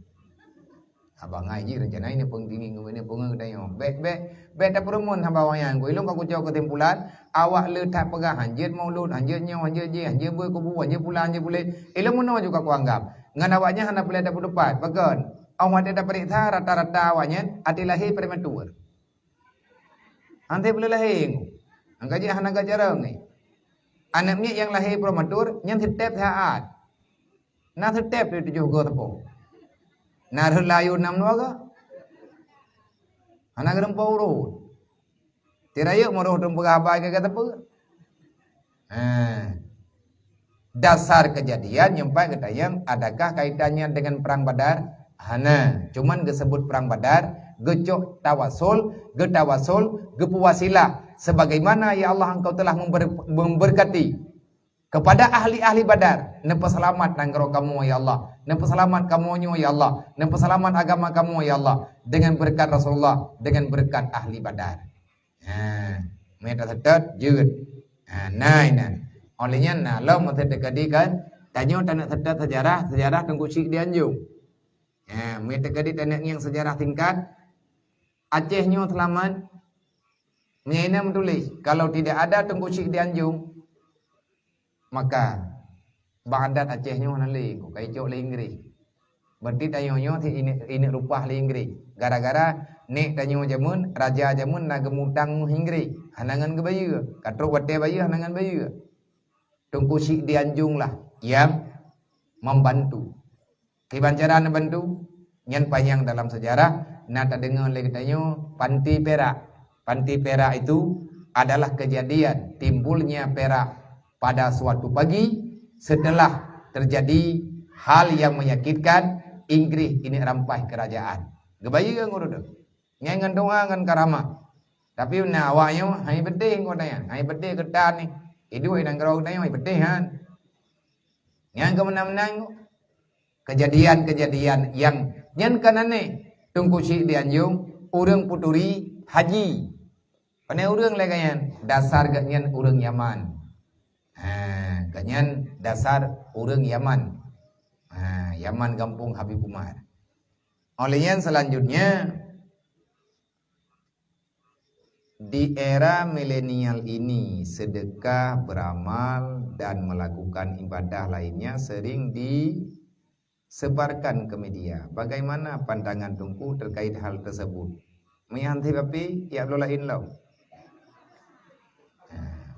Haba bangai jih rencana ini pentinggi ngon ini pengen geutanyoe. Bèk, bèk, bèk tapeureumeun haba awaknyan. Ku ilong ka kucok kesimpulan, awak le that peugah hanjeuet maulud, hanjeuet nyoe, hanjeuet jih, hanjeuet beuet kubu, hanjeuet pulan, hanjeuet puléh. Ilong meunoe juga kuanggap. Ngon awaknyan hana peureulèe tapeutupat. Pakon? Awak watèe tapeuriksa rata-rata awaknyan até lahé prematur. Hanté peureulèe lahé ngon. Angka jih hana geujarang ngon. Aneuk miet nyang lahé prematur nyan seutep saat. Na seutep di tujoh goe teupông. Na rhot layô nam dua goe. Hana geureumpok urot. Tirayeuk meurôh teupeugah haba keu gata peue. Ha. Dasar kejadian nyang pat geutanyong, adakah kaitannya dengan perang Badar? Hana. Cuman geusebut perang Badar, geucok tawasul, geutawasul, geupeuwasilah. Sebagaimana, "Ya Allah, Engkau telah member-, memberkati kepada ahli-ahli Badar, neupeuseulamat nanggroe kamoe, ya Allah. Neupeuseulamat kamoe nyoe, ya Allah. Neupeuseulamat agama kamoe, ya Allah. Dengan berkat Rasulullah, dengan berkat ahli Badar." Ha, mita seutôt jeuet. Ha, na inan. Óh lheueh nyan na lom meuteuk teukeudi kan, tanyoe taneuk seutôt sejarah, sejarah Teungku Chik di Anjong. Ha, mita teukeudi taneuk ngieng sejarah singkat. Aceh nyoe seulamat. Meunyoe inan meutuléh, kalau tidak ada Teungku Chik di Anjong, maka bak adat Aceh nyoe hana lé, ka icok lé Inggréh. Berarti tanyoe nyoe si ineuk, ineuk rupah lé Inggréh. Gara-gara nék tanyoe jameun, raja jameun na geumutang ngon Inggréh, hana ngon geubayeue. Ka trok watèe bayeue, hana ngon bayeue. Teungku Chik di Anjong lah nyang membantu. Kiban cara neubantu? Nyan panyang dalam sejarah, na tadeungoe lé geutanyoe Panti Perak. Panti Perak itu adalah kejadian timbulnya perak pada suatu pagi setelah terjadi hal yang menyakitkan, Inggréh ineuk rampai kerajaan. Geubayeue ngon ureueng. Nyan ngon doa ngon karamah. Tapi na awak nyoe hai beudeh ngon nyan, hai beudeh keu tan ni. Iduek i nanggroe geutanyoe hai beudeh han. Nyan keu meunan-meunan kejadian-kejadian nyang nyan kan aneh. Teungku Chik di Anjong, ureueng peuturi haji. Pane ureueng lé geuh nyan? Dasar geuh nyan ureueng Yaman. Ha, geuh nyan dasar ureueng Yaman. Ha, Yaman gampông Habib Umar. Óh lheueh nyan seulanjutnya, di era milenial ini, sedekah, beramal, dan melakukan ibadah lainnya sering disebarkan ke media. Bagaimana pandangan Teungku terkait hal tersebut? Meuihan tieb api, ya bloe laén lom.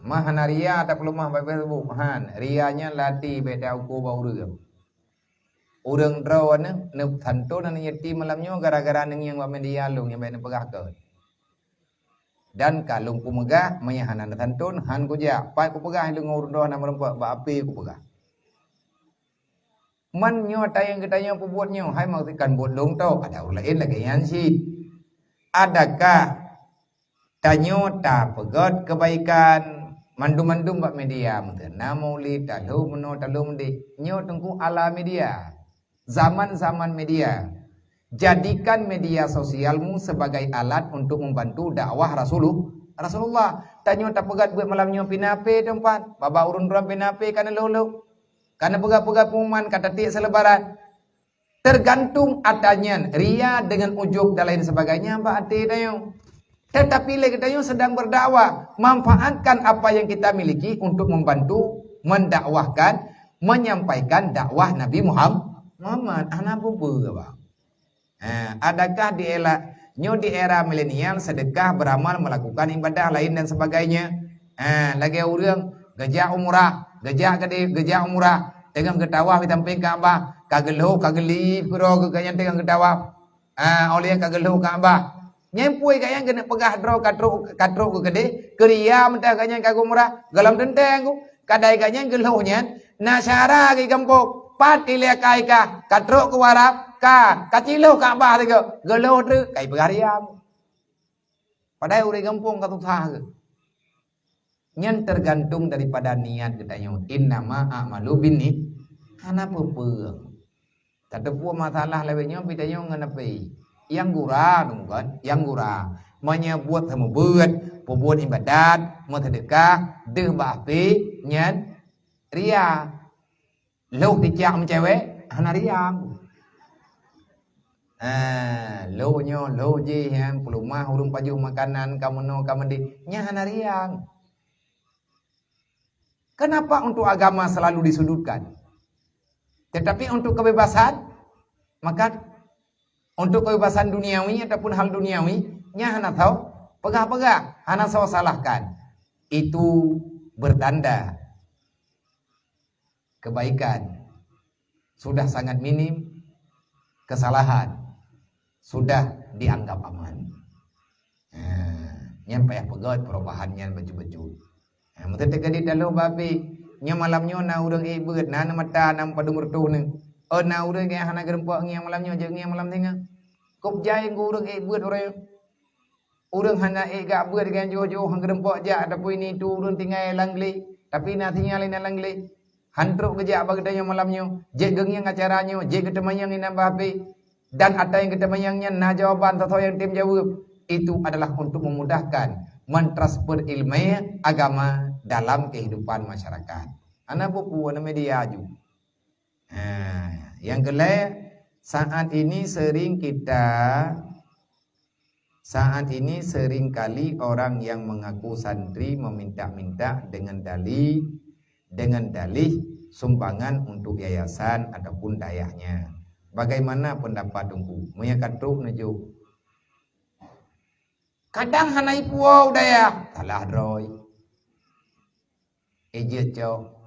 Mah hana ria tapeuleumah bak Facebook, han. Ria nyan lati bèk tauko bak ureueng. Ureueng droeneuh neusanton aneuk yatim malam nyoe gara-gara neungieng bak media lôn nyang bèk neupeugah keu. Dan ka lôn kumeugah, meunyoe hana neusanton, han kujak. Pat kupeugah lôn ngon ureueng droeneuh meureumpok, bak api kupeugah. Man nyoe tayang geutanyoe peubuet nyoe, hai maksud kan buet lôn tok, ada ureueng laén lagèe nyan cit. Adakah tanyoe tapeugöt keubaikan mandum-mandum bak media, meuteuna maulid, talheueh meunoe, talheueh meudéh. Nyoe teungku ala media. Zaman-zaman media. Jadikan media sosialmu sebagai alat untuk membantu dakwah Rasulul-, Rasulullah. Tanyoe tapeugöt buet malam nyoe pih na pé teumpat, babah ureueng droe pih na pé ka neulôh-lôh. Ka neupeugah-peugah pengumuman, ka tatiek seulebaran. Tergantung atra nyan, ria dengan ujub dan lain sebagainya bak até tanyoe. Tetapi lé geutanyoe sedang berdakwah, manfaatkan apa yang kita miliki untuk membantu mendakwahkan, menyampaikan dakwah Nabi Muham-, Muhammad. Hana peue-peue, Abang. Ha, adakah di era, nyoe di era milenial, sedekah, beramal, melakukan ibadah lain dan sebagainya? Ha, lagèe ureueng geujak umrah, geujak keudeh, geujak umrah, teungoh geutawaf di sampéng Ka'bah, ka geulhôh, ka geulip keudroe geuh nyan teungoh geutawaf. Ha, 'oh lheueh ka geulhôh Ka'bah. Nyan peue gobnyan keuneuk peugah droe ka trôk, ka trôk keu keudeh, keu ria meuntah gobnyan ka geumrah, gohlom teuntèe ku. Kadai gobnyan geulhôh nyan, na syara geuh gampông. Pat ilèe ka, ka trôk keu Arab, ka, ka cilhôh Ka'bah sigoe, geulhôh treuk, ka ipeugah ria. Padahai ureueng gampông ka susah geuh. Nyan tergantung daripada niat geutanyoe. Innama a'malu binni-, hana peue-peue. Tateupeue masalah lawét nyoe, pih tanyoe ngon api. Nyang gura, bukan? Nyang gura. Meunyoe buet seumeubeuet, peubuet ibadat, meuseudeukah, deuh bak api, nyan ria. Lhôh ticak meucewek, hana ria. Ah, lhôh nyoe, lhôh jih, nyan, peuleumah ureueng pajoh makanan, ka meunoe, ka meudéh, nyan hana ria. Kenapa untuk agama selalu disudutkan? Tetapi untuk kebebasan, maka untuk kebebasan duniawi ataupun hal duniawi, nyan hana soe peugah-peugah, hana soe salahkan. Itu bertanda kebaikan sudah sangat minim, kesalahan sudah dianggap aman. Ha, nyan payah peugöt perubahan nyan bacut-bacut. Ha, meuteuntèe ka di taloh babi, nyoe malam nyoe na ureueng ék beuet, na, na mata, na padum reutôh nyoe. Oh, na ureueng nyang hana geureumpok ngieng malam nyoe, jeuet ngieng malam singoh. Kôb jai keu ureueng ék beuet uroe nyoe. Ureueng hana ék gak beuet ngon jôh-jôh, han geureumpok jak, tapi ini tu ureueng tinggai lam glé, tapi na sinyal inan lam glé. Han trôk geujak bak geutanyoe malam nyoe, jeuet geungieng acara nyoe, jeuet geuteumanyong inan bak H P, dan ata nyang geuteumanyong nyan na jawaban, soe-soe nyang tem jaweueb. Itu adalah untuk memudahkan mentransfer ilmu agama dalam kehidupan masyarakat. Hana peue-peue, na media aju. Ha, nyang keulhèe, saat ini sering kita Saat ini seringkali orang yang mengaku santri meminta-minta dengan dali-, dengan dalih sumbangan untuk yayasan ataupun dayahnya. Bagaimana pendapat Teungku? Meunyoe ka trôk neujôh. Kadang hana ipuwoe u dayah, salah droe. Eh, jeuet cok.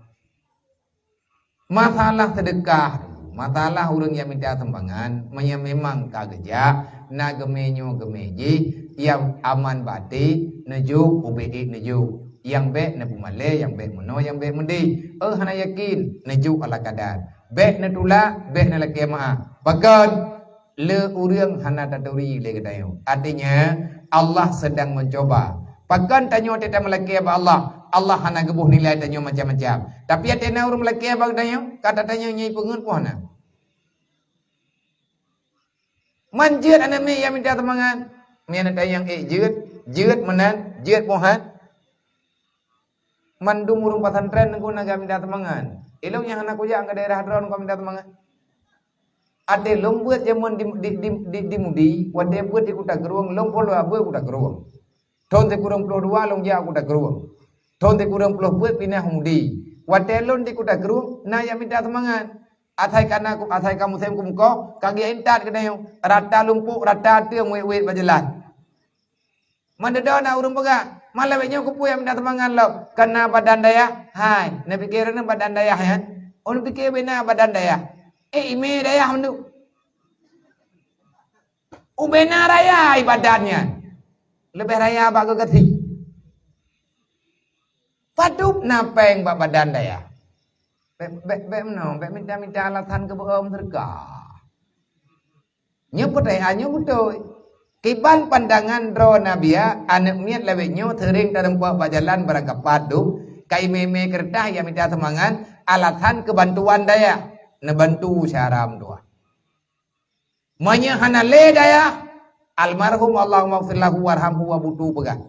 Masalah seudeukah, masalah ureueng nyang mita sumbangan, meunyoe memang ka geujak, na geumè nyoe geumè jih, nyang aman bak até, neujôk, ubé ék neujôk. Nyang bèk neupeumalèe, nyang bèk meunoe, nyang bèk meudéh. Eh, hana yakin, neujôk ala kadar. Bèk neutulak, bèk neulakèe meu'ah. Pakon? Le ureueng hana taturi lé geutanyoe. Artinya, Allah sedang mencoba. Pakon tanyoe teutab meulakèe bak Allah, Allah hana geuboh nilai tanyoe macam-macam. Tapi até na ureueng meulakèe bak geutanyoe, ka tatanyoe nyoe peungeut poh na. Man jeuet aneuk miet nyang mita sumbangan. Miet aneuk tanyoe nyang ék jeuet, jeuet meunan, jeuet poh han. Mandum ureueng pesantren ngon agam mita sumbangan. Ilôn nyang hana kujak ke daerah droe ngon mita sumbangan. Até lôn beuet jameun di, di, di, di, di Mudi, watèe beuet di Kuta Krueng, lôn pula beuet Kuta Krueng. Thôn sikureueng ploh dua lôn jak Kuta Krueng. Thôn sikureueng ploh peuet pinah Mudi. Watèe lôn di Kuta Krueng, na nyang mita sumbangan. Asai ka na, asai ka musém keumeukoh, ka geuintat keunoe. Rata lumpuk, rata ateueng wét-wét bak jalan. Mandum na ureueng peugah, malam nyoe keupeue nyang mita sumbangan lom? Kana badan dayah? Hai, neupike droeneuh badan dayah nyan? Oh, neupike bena badan dayah. Eh, imè dayah mandum. Ubena raya ibadat nyan. Leubeh raya bak geugaséh. Padub na péng bak badan dayah. Bèk, bèk, bèk meunoe, bèk mita-mita alasan keu beuom seudeukah. Nyoe peureulèe, nyoe beutôi. Kiban pandangan droe Nabiya, aneuk miet lawét nyoe seuréng tareumpok bak jalan barangkapat dum, ka imè-imè keureutah nyang mita sumbangan, alasan keubantuan dayah, neubantu syara meutuah. Meunyoe hana lé dayah, almarhum Allahumma ghfir lahu warhamhu wa butu peugah.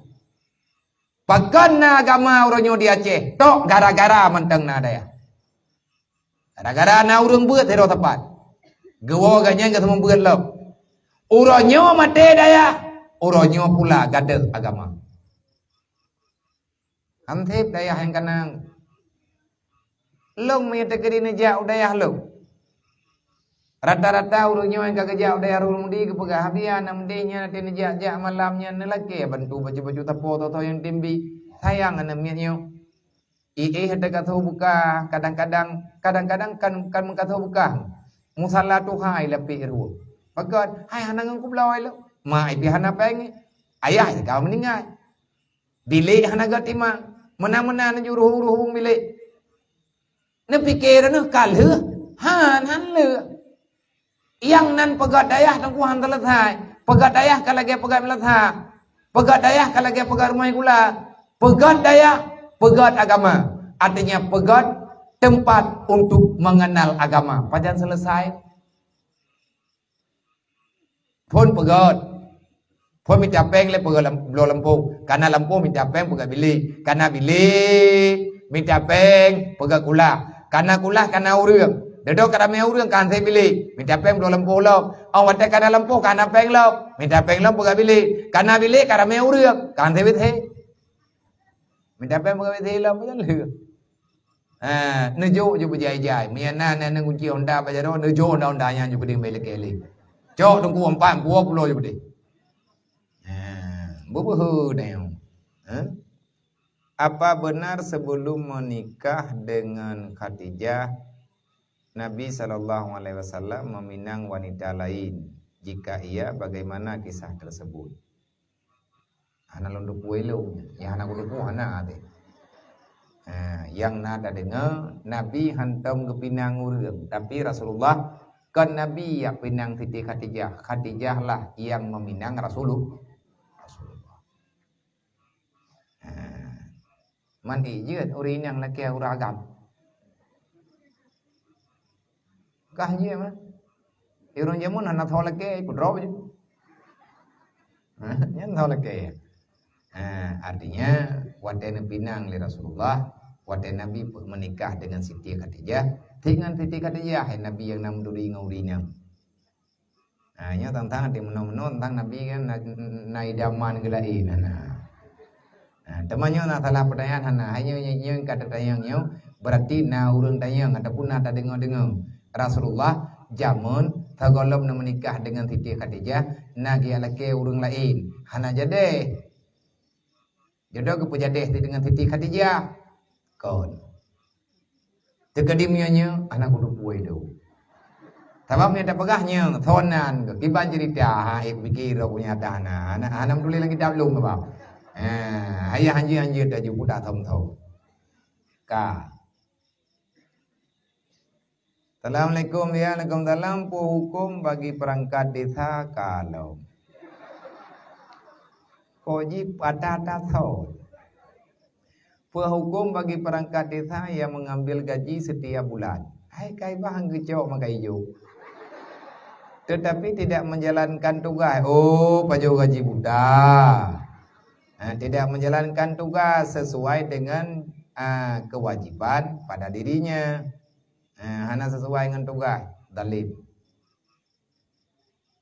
Pakon na agama uroe nyoe di Aceh, tok gara-gara mantong na dayah. Gara-gara na ureueng beuet sidroe sapat. Geuwoe gobnyan geuseumeubeuet lom. Uroe nyoe maté dayah, uroe nyoe pula gadôh agama. Hanseb dayah nyang kanang. Lôn meunyoe teukeudi neujak u dayah lôn. Rata-rata ureuëng nyoe nyang ka geujak u dayah Rhul Mudi geupeugah, "Abi, aneuk meudeh nyan até neujak-jak malam nyan neulakée bantu baju-baju tapo toto nyang timbi. Sayang aneuk miet nyoe." Iéh, teuka tho buka, kadang-kadang, kadang-kadang kan, kan meuka tho buka. Musala tuha ilapék rueng. Pakon, hai hana ngon kubloe lom. Ma ipi hana péng. Ayah ka meuninggai. Bilék hana geutimang. Meunan-meunan laju ruhu-ruhu bilék. Neupike droeneuh ka lheueh? Han, han lheueh. Nyang nan peugét dayah teungku han teuleusai. Peugét dayah ka lagée peugét meulasah. Peugét dayah ka lagée peugét rumoh sikula. Peugét dayah, peugét agama. Artinya peugét tempat untuk mengenal agama. Pajan selesai? Phon peugét. Phon mita péng lé peugét lam-, bloe lampôh. Kana lampôh mita péng peugét bilék. Kana bilék mita péng peugét kulah. Kana kulah kana ureuëng. Dudoe ka ramé ureuëng ka han sé bilék. Mita péng bloe lampôh lom. Óh watée kana lampôh ka hana péng lom. Mita péng lom peugét bilék. Kana bilék ka ramé ureuëng ka han sé bilék. Mita péng peugét bilék lom pajan lheueh. Ha, neujok ju beujai-jai. Meunyo na, na, na gunci Honda bak jaroe, neujok Honda-Honda nyan ju keudeh bak lakée lé. Cok teungku empat puluh, puluh ju keudeh. Ha, beubeuhe dayong. Ha? Apa benar sebelum menikah dengan Khadijah, Nabi sallallahu alaihi wasallam meminang wanita lain? Jika iya, bagaimana kisah tersebut? Hana lôn teupeue lôn. Nyang hana kuteupeue hana teuh. Ha, nyang na tadeungoe, Nabi hantom geupinang ureuëng, tapi Rasulullah kon Nabi nyang pinang Siti Khadijah. Khadijah lah nyang meminang Rasulullah. Rasulullah. Ha. Man ék jeuet ureuëng inong lakée ureuëng agam. Kah jeuet mah. Ureuëng jameun hana tho lakée, peudroe jih. Nyan tho lakée. Ha, artinya watée neupinang lé Rasulullah, watée Nabi pe-, menikah dengan Siti Khadijah, dengan Siti Khadijah hai Nabi nyang na meuturi ngon ureuëng inong. Ha, nyoe tang-tang até meunoe-meunoe tang Nabi kan na, na idaman geulaén hana. Ha, teuma nyoe na salah peutanyaan hana. Hai nyoe, nyoe, nyoe ka teutanyong nyoe, berarti na ureuëng tanyong ataupun na tadeungoe-deungoe. Rasulullah jameun sigohlom neumeunikah deungon Siti Khadijah, na geulakée ureuëng laén. Hana jadeh. Jodoh geupeujadeh deungon Siti Khadijah. Kon. Teukeudi meunyoe nyoe, hana kuteupeue tu. Sabab meunyoe tapeugah nyoe, sonan kiban ceurita, ha, ék pike droe nyata na, hana, hana meutuléh lam kitab lôn apa. Ha, ayah anjeue-anjeue tajeuet buta thom-thom. Ka. Assalamualaikum, ya, waalaikumsalam. Peue huköm bagi perangkat desa kalau? Kok jih ata-ata thon. Peue huköm bagi perangkat desa yang mengambil gaji setiap bulan? Hai kai bah geucok makai ijo. Tetapi tidak menjalankan tugas. Oh, pajoh gaji buta. Ha, tidak menjalankan tugas sesuai dengan, ah, kewajiban pada dirinya. Ha, hana sesuai ngon tugas, zalim.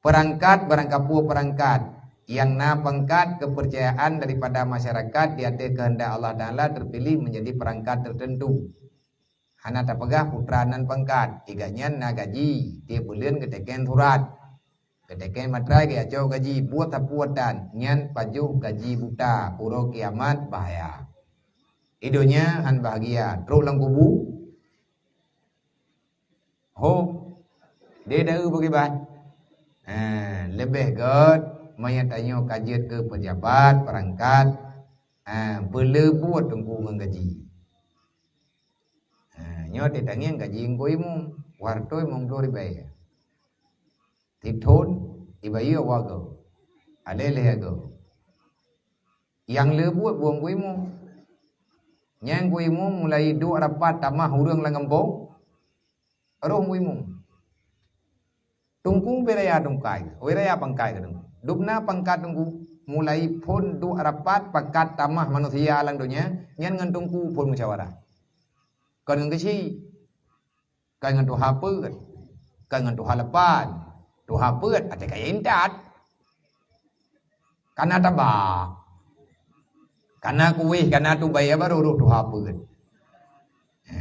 Perangkat, barangkapeue perangkat, nyang na pangkat kepercayaan daripada masyarakat di ateueh keuheundak Allah Taala terpilih menjadi perangkat tertentu. Hana tapeugah putra nan pangkat, iga nyan na gaji, tieb buleuen geutekén surat. Geutekén matrai geucok gaji, buet sapeue tan, nyan pajoh gaji buta, uroe kiamat bahya. Di donya han bahgia, trok lam kubu, ho, deh daeu beugibat. Ha, leubeh gét, meunyoe tanyoe ka jeuet keu pejabat, perangkat, ha, peuleubuet teungku ngon gaji. Ha, nyoe teutangieng gaji Teungku Imum, wartoi limong ploh ribèe. Sithon, ibayeue wagoe. Alé lhèe agoe. Nyang le buet buet Teungku Imum. Nyan Teungku Imum mulai duek rapat tamah ureueng lam gampông, roh Teungku Imum. Teungku beu raya tungkai, beu raya pangkai keu Teungku. Dubna pangkat Teungku, mulai phon duek rapat pakat tamah manusia lam donya, nyan ngon Teungku phon musyawarah. Kon ngon keuchik. Kon ngon tuha peuet, kon ngon tuha lapan. Tuha peuet até kayèe intat. Kana taba. Kana kuéh, kana tubèe, baru roh tuha peuet. He.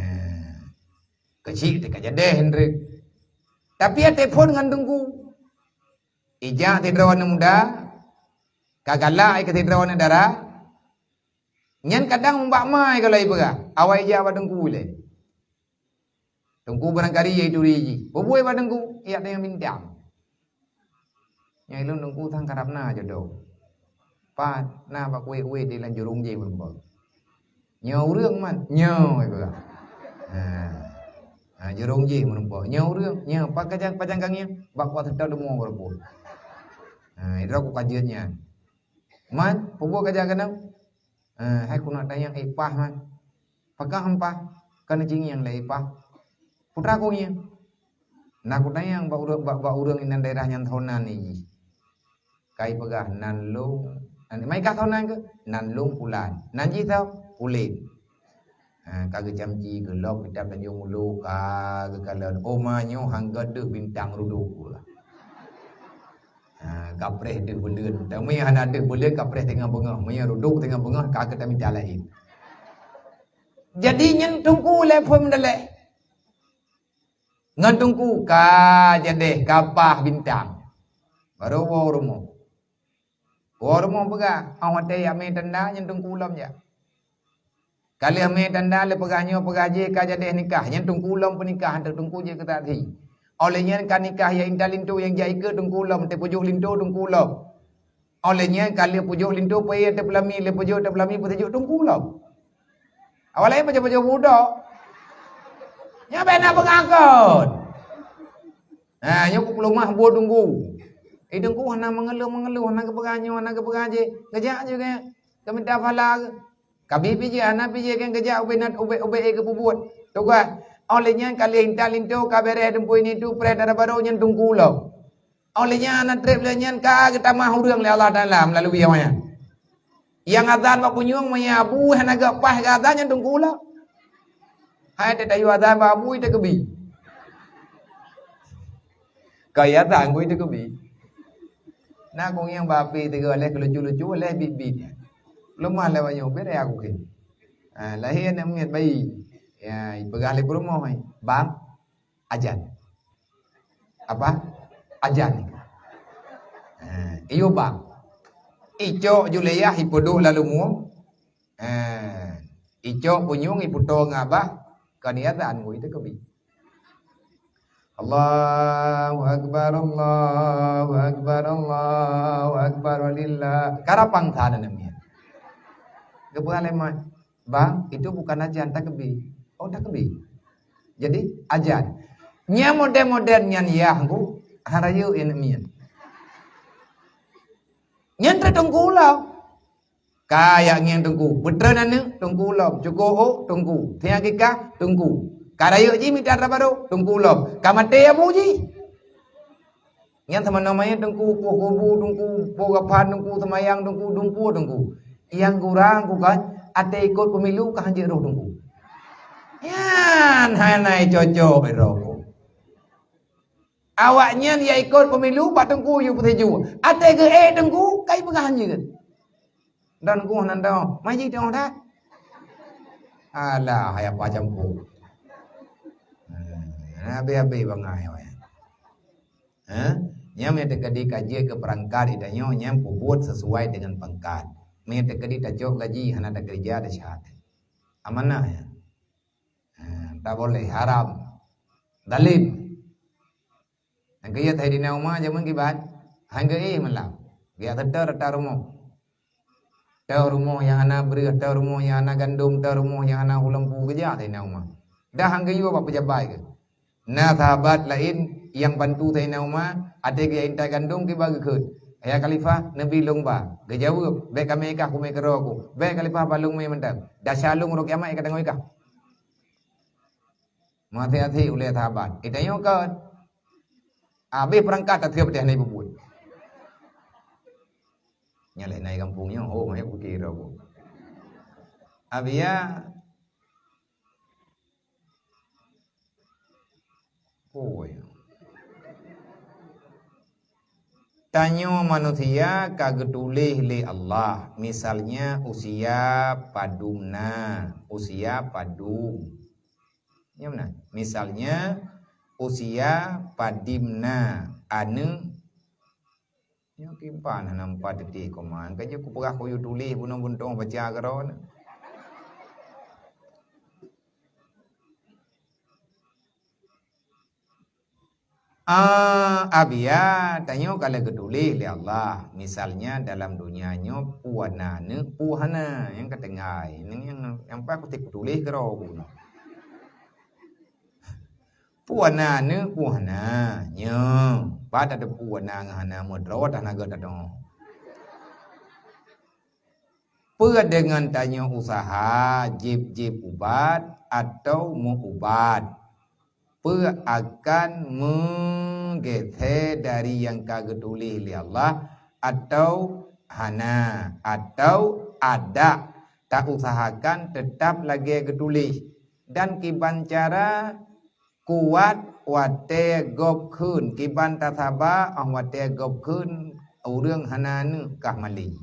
Keuchik teuka jadèh hindreuk. Tapi até phon ngon teungku. Ijak sidroe aneuk muda, ka galak keu sidroe aneuk dara. Nyan kadang umbak mai kalau ipeugah, awai ijak bak teungku ilée. Teungku barangkali ya ituri jih. Peue buet bak teungku? Ijak tanyong bintang. Nyang ilôn teungku sang karab na jodoh. Pat na bak kuwét-kuwét di lam jurông jih meurumpok. Nyoe ureuëng man, nyoe ipeugah. Ha. Ha, jurông jih meurumpok. Nyoe ureuëng, nyoe pat kajang pajang kangieng bak kuat teuta deungoe meurumpok. Ha, idroe ku kajeut nyan. Man, peue buet kajak keunoe? Eh, hai keuneuk tanyong, eh, paih, man. Pakon han paih? Kon jingieng lé, eh, paih. Putra ku ngieng. Na kutanyong bak ureuëng, bak, bak ureuëng inan daerah nyan thon nan jih. Kai peugah nan lôn, nan, mai kah thon nan keuh? Nan lôn pulan. Nan jih tau? Pulen. Ha, ka geucamci geulok kitab Tanjong Ulo, ka geukalon. Oma nyoe hangga deuh bintang rudok. Ha, kapreh deuh buleuen. Tapi hana deuh buleuen kapreh teungoh beungoh. Meunyoe rudok teungoh beungoh ka geutamita laén. Jadi nyan teungku lé phon meudaléh. Ngon teungku ka jadeh ka paih bintang. Baru woe rumoh. Woe rumoh peugah, óh watée jak mé tanda nyan teungku lom jak. Ka lheueh mé tanda lé peugah nyoe peugah jih ka jadeh nikah, nyan teungku lom peunikah teuk teungku jeuet keu saksi. Óh lheueh nyan ka nikah ya intat linto nyang jak ikeue teungku lom, teupeujôh linto teungku lom. Óh lheueh nyan ka lheueh peujôh linto peuék teupeulami lé peujôh teupeulami peusijuek teungku lom. Awak laén pajoh-pajoh budok. Nyoe bèk na beungakon. Ha, nyoe kupeuleumah buet teungku. Eh, teungku hana meungeuluh-meungeuluh, hana geupeugah nyoe, hana geupeugah jih. Geujak jih keu, keu mita pahala. Ka bi pijéh, hana pijéh keu geujak ubé nat, ubé, ubé eh geupeubuet. Tugaih. Óh lheueh nyan ka lheueh intat linto ka bèrèh dumpeue nitu preh dara barô nyan teungku lom. Óh lheueh nyan na treb lheueh nyan ka geutamah ureuëng lé Allah Taala meulalu awak nyan. Nyang azan bak punyueng meunyo abu hana geupaih geuazan nyan teungku lom. Hai teuh tayue azan bak abu teuh keubi. Ka azan kui teuh keubi. Na kong nyang bak api teuh leh keu lucu-lucu leh bit-bit. Leumah lé wanyoe bit ya aku keu. Ha, lahé aneuk miet bayi. Ya, peugah lé peurumoh, "Bang, ajan." Apa? Ajan. Ha, iyo bang. Icok Juliah ipeuduek lam lumu. Ha, icok punyueng ipeutoe ngon abah, ka niatan ngui teuh keubi. Allahu akbar, Allahu akbar, Allahu akbar, walillah. Karapang sana namanya. Geupeugah lé mak, "Bang, itu bukan ajan, takbir." "Oh, takbir." Jadi, ajan. Nyang modern-modern nyan yah ku, hana rayeuk nyan miet. Nyan treuk teungku lom. Ka yak ngieng teungku. Beutreun aneuk, teungku lom. Cuko ôk, teungku. Siang kikah, teungku. Ka rayeuk jih mita dara barô, teungku lom. Ka maté abu jih. Nyan sama namanya teungku, poh kubu teungku, poh gapan teungku, semayang teungku, dumpu teungku. Nyang kurang ku kan, até ikot pemilu ka hanjeuet roh teungku. Nyan hana cocok ero. Awak nyan ya ikot pemilu bak teungku yue peutuju. Até geuék teungku kai peugah hanjeuet. Dan ku nan dong, maji dong dah. Alah, hai apa campur. Hmm, habis-habis bangai awak nyan. Ha? Nyang meunyo teukeudi ka jeuet keu peurangkat di tanyoe, nyang peubuet sesuai dengan pangkat. Meunyo teukeudi tacok gaji, hana takeurija, tasyahat. Amanah nyan. Ha, tak boleh, haram. Zalim. Nyang keujeuet Saidina Umar jameun kiban, han geuéh malam. Geujak seutôt ata rumoh. Teuh rumoh nyang hana breueh, teuh rumoh nyang hana gandom, teuh rumoh nyang hana hulam pu geujak Saidina Umar. Dah han geuyue bak peujabat geuh. Na sahabat laén nyang bantu Saidina Umar, até geujak intat gandom kiban geukheun, "Ya Khalifah, neubi lôn ba." Geujaweueb, "Bèk ka mé kah, kumé keudroe ku." "Bèk Khalifah, ba lôn mé mantong. Desya lôn uroe kiamat ka tanggong kah." Meuhati-hati ulèe sahabat. Geutanyoe kon. Abéh peurangkat tateuk deh na ibubuet. Nyan lé na i gampông nyoe, ho, meuhai putih roh. Abia. Oi. Tanyoe manusia ka geutuléh lé Allah, misalnya usia padum na, usia padum. Nyo meunan. Misalnya usia, padum na aneuëk. Nyoe kiban hana meupat teuti koma. Ka jeuet kupeugah kuyue tuléh bunoe buntong baca keudroe. Ah, abia, tanyoe ka lheueh geutuléh lé Allah. Misalnya dalam donya nyoe peue na aneuëk, peue hana, nyang ka tinggai. Nyang, nyang, nyang paih kutéh kutuléh keudroe bunoe. Peue na aneuëk, peue hana. Nyoe, pat ada peue na ngon hana meudroe teuh na geutanyoe. Peue deungon tanyoe useuha jieb-jieb ubat atawa meu-ubat? Peue akan meugeusé dari nyang ka geutuléh lé Allah atawa hana, atawa adak ta-useuhakan teutab lagée geutuléh? Dan kiban cara kuat watée gob kheun, kiban tasaba óh watée gob kheun ureuëng hana aneuëk kah malée.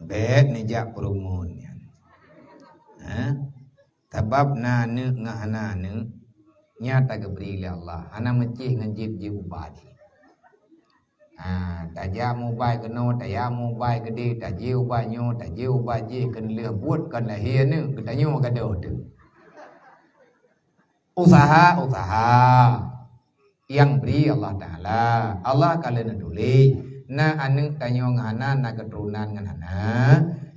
Bék neujak peureumeun nyan. Hah? Sabab na aneuëk ngon hana aneuëk, nyan tageubri lé Allah, hana meucéh ngon jieb-jieb ubat. Ha, tajak mubai keunoe, tajak mubai keudeh, tajak ubat nyoe, tajak ubat jih, keu lheueh buet kon lahé aneuëk, geutanyoe gadôh teuh. Useuha, useuha nyang bri Allah Taala. Allah ka lheueh neutuléh, na aneuëk tanyoe ngon hana, na keuturonan ngon hana,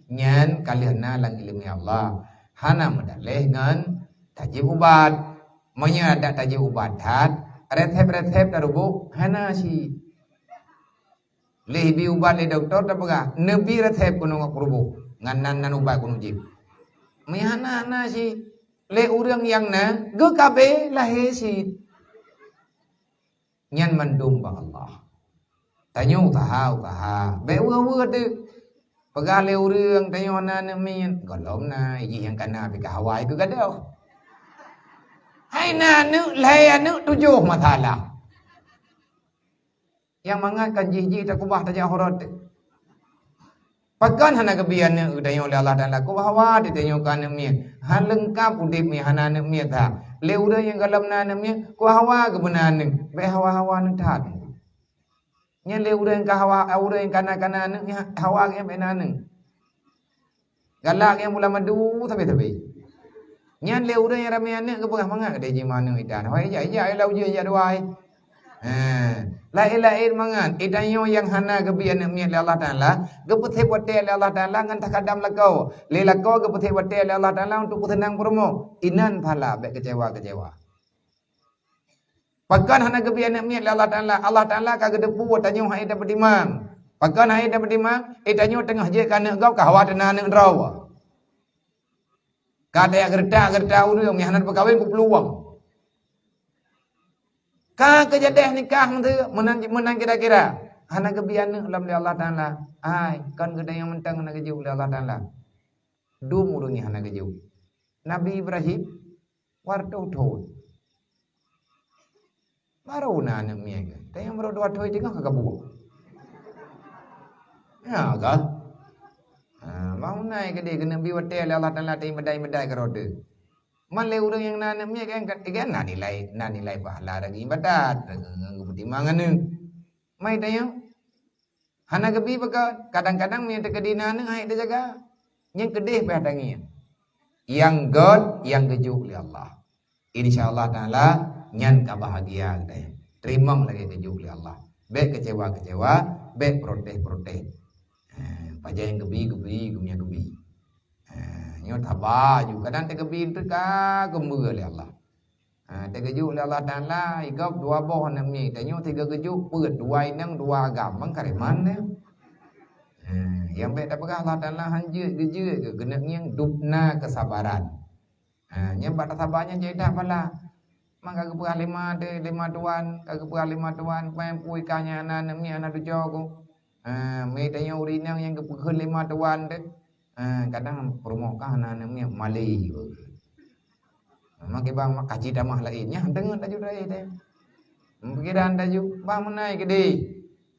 nyan ka lheueh na lam iéleumé Allah. Hana meudaléh ngon tajieb ubat. Meunyoe adak tajieb ubat that, resep-resep taruboh hana cit. Lheueh bi ubat lé dokto tapeugah, neubi resep keunoe ngon peuruboh, ngon nan, nan ubat keunoe jieb. Meuhana-hana cit. Lé ureuëng nyang na, geukabé lahé cit. Nyan mandum bak Allah. Tanyoe useuha-useuha, bék weueh-weueh teuk. Peugah lé ureuëng tanyoe na aneuëk miet, gohlom na, jih nyang ka na pih ka hawa keu gadôh. Hai na aneuëk, lhée aneuëk, tujoh masalah. Nyang mangat kan jih-jih takubah tajak horot. Pakon hana geubi aneuëk geutanyoe lé Allah Taala? Kubah hawa teuh tanyoe keu aneuëk miet. Han leungkab udeb miet hana aneuëk miet that. Lé ureuëng nyang gohlom na aneuëk miet, kubah hawa geubeuna aneuëk. Bék hawa-hawa aneuëk that. Nyan lé ureuëng ka hawa, ureuëng nyang ka na-ka na aneuëk nyan hawa geuh bék na aneuëk. Galak nyang bulan madu sabe-sabe. Nyan lé ureuëng nyang ramé aneuëk geupeugah mangat geutanyoe jih mangat itan. Hoi, ijak, ijak, ijak lam ujeuen, ijak dua ai. Ha, laén-laén mangat. Itanyoe nyang hana geubi aneuëk miet lé Allah Taala, geupeuséb watée lé Allah Taala ngon takadam lakoe. Lé lakoe geupeuséb watée lé Allah Taala untuk peuseunang peurumoh. Inan pahala, bék keucewa-keucewa. Pakon hana geubi aneuëk miet lé Allah Taala? Allah Taala ka geuteupeue tanyoe hana tapeutimang. Pakon hana tapeutimang? Eh, tanyoe teungoh jeuet keu aneuëk gob ka hawa teuna aneuëk droe. Ka tajak geureutak-geureutak ureuëng nyang hana tapeukawen kupeuluwang. Ka keujadeh nikah meunan, meunan kira-kira. Hana geubi aneuëk lom lé Allah Taala. Hai, kon geutanyoe mantong hana geujok lé Allah Taala. Dum ureuëng nyang hana geujok. Nabi Ibrahim, dua reutôh thon. Baru na aneuëk miet geuh. Tapi nyang baru dua thon teungoh ka geubuet. Ya kan? Ha, bangunai keudeh keuneuk bi watée lé Allah Taala teumeudai-meudai keu droe teuh. Man lé ureuëng nyang na aneuëk miet kan, kan na nilai, na nilai pahala lagée ibadat, lagée ngon geupeutimang aneuëk. Mai tanyoe. Hana geubi pakon, kadang-kadang meunyoe teukeudi na aneuëk hana teujaga, nyan keudeh payah tangieng. Nyang göt, nyang geujok lé Allah. Insya Allah Taala nyan ka bahagia geutanyoe. Teurimong lagée geujok lé Allah. Bék keucewa-keucewa, bék protes-protes. Eh, pajan nyang geubi, geubi, geumiet geubi. Eh, nyoe saba ju, kadang teukeudi teuka geumbeu lé Allah. Ha, teugeujok lé Allah Taala, i gob dua boh aneuëk miet. Tanyoe sigoe geujok peuet, dua inong, dua agam. Mang kareman nyan. Ha, nyang bék tapeugah Allah Taala han jeuet geujeuet keu keuneuk ngieng dubna keusabaran. Ha, nyang bak tasaba nyan jai that pala. Mang ka geupeugah lé ma teuh, lé ma tuan, ka geupeugah lé ma tuan, peuet pui ka nyan na aneuëk miet hana tujoh ku. Ha, mé tanyoe ureuëng inong nyang geupeukheun lé ma tuan teuh. Ha, kadang peurumoh kah na aneuëk miet malée. Maka bang mak kaji tamah laén nyan deungon laju rai deh. Pikiran laju bang meunai keudeh.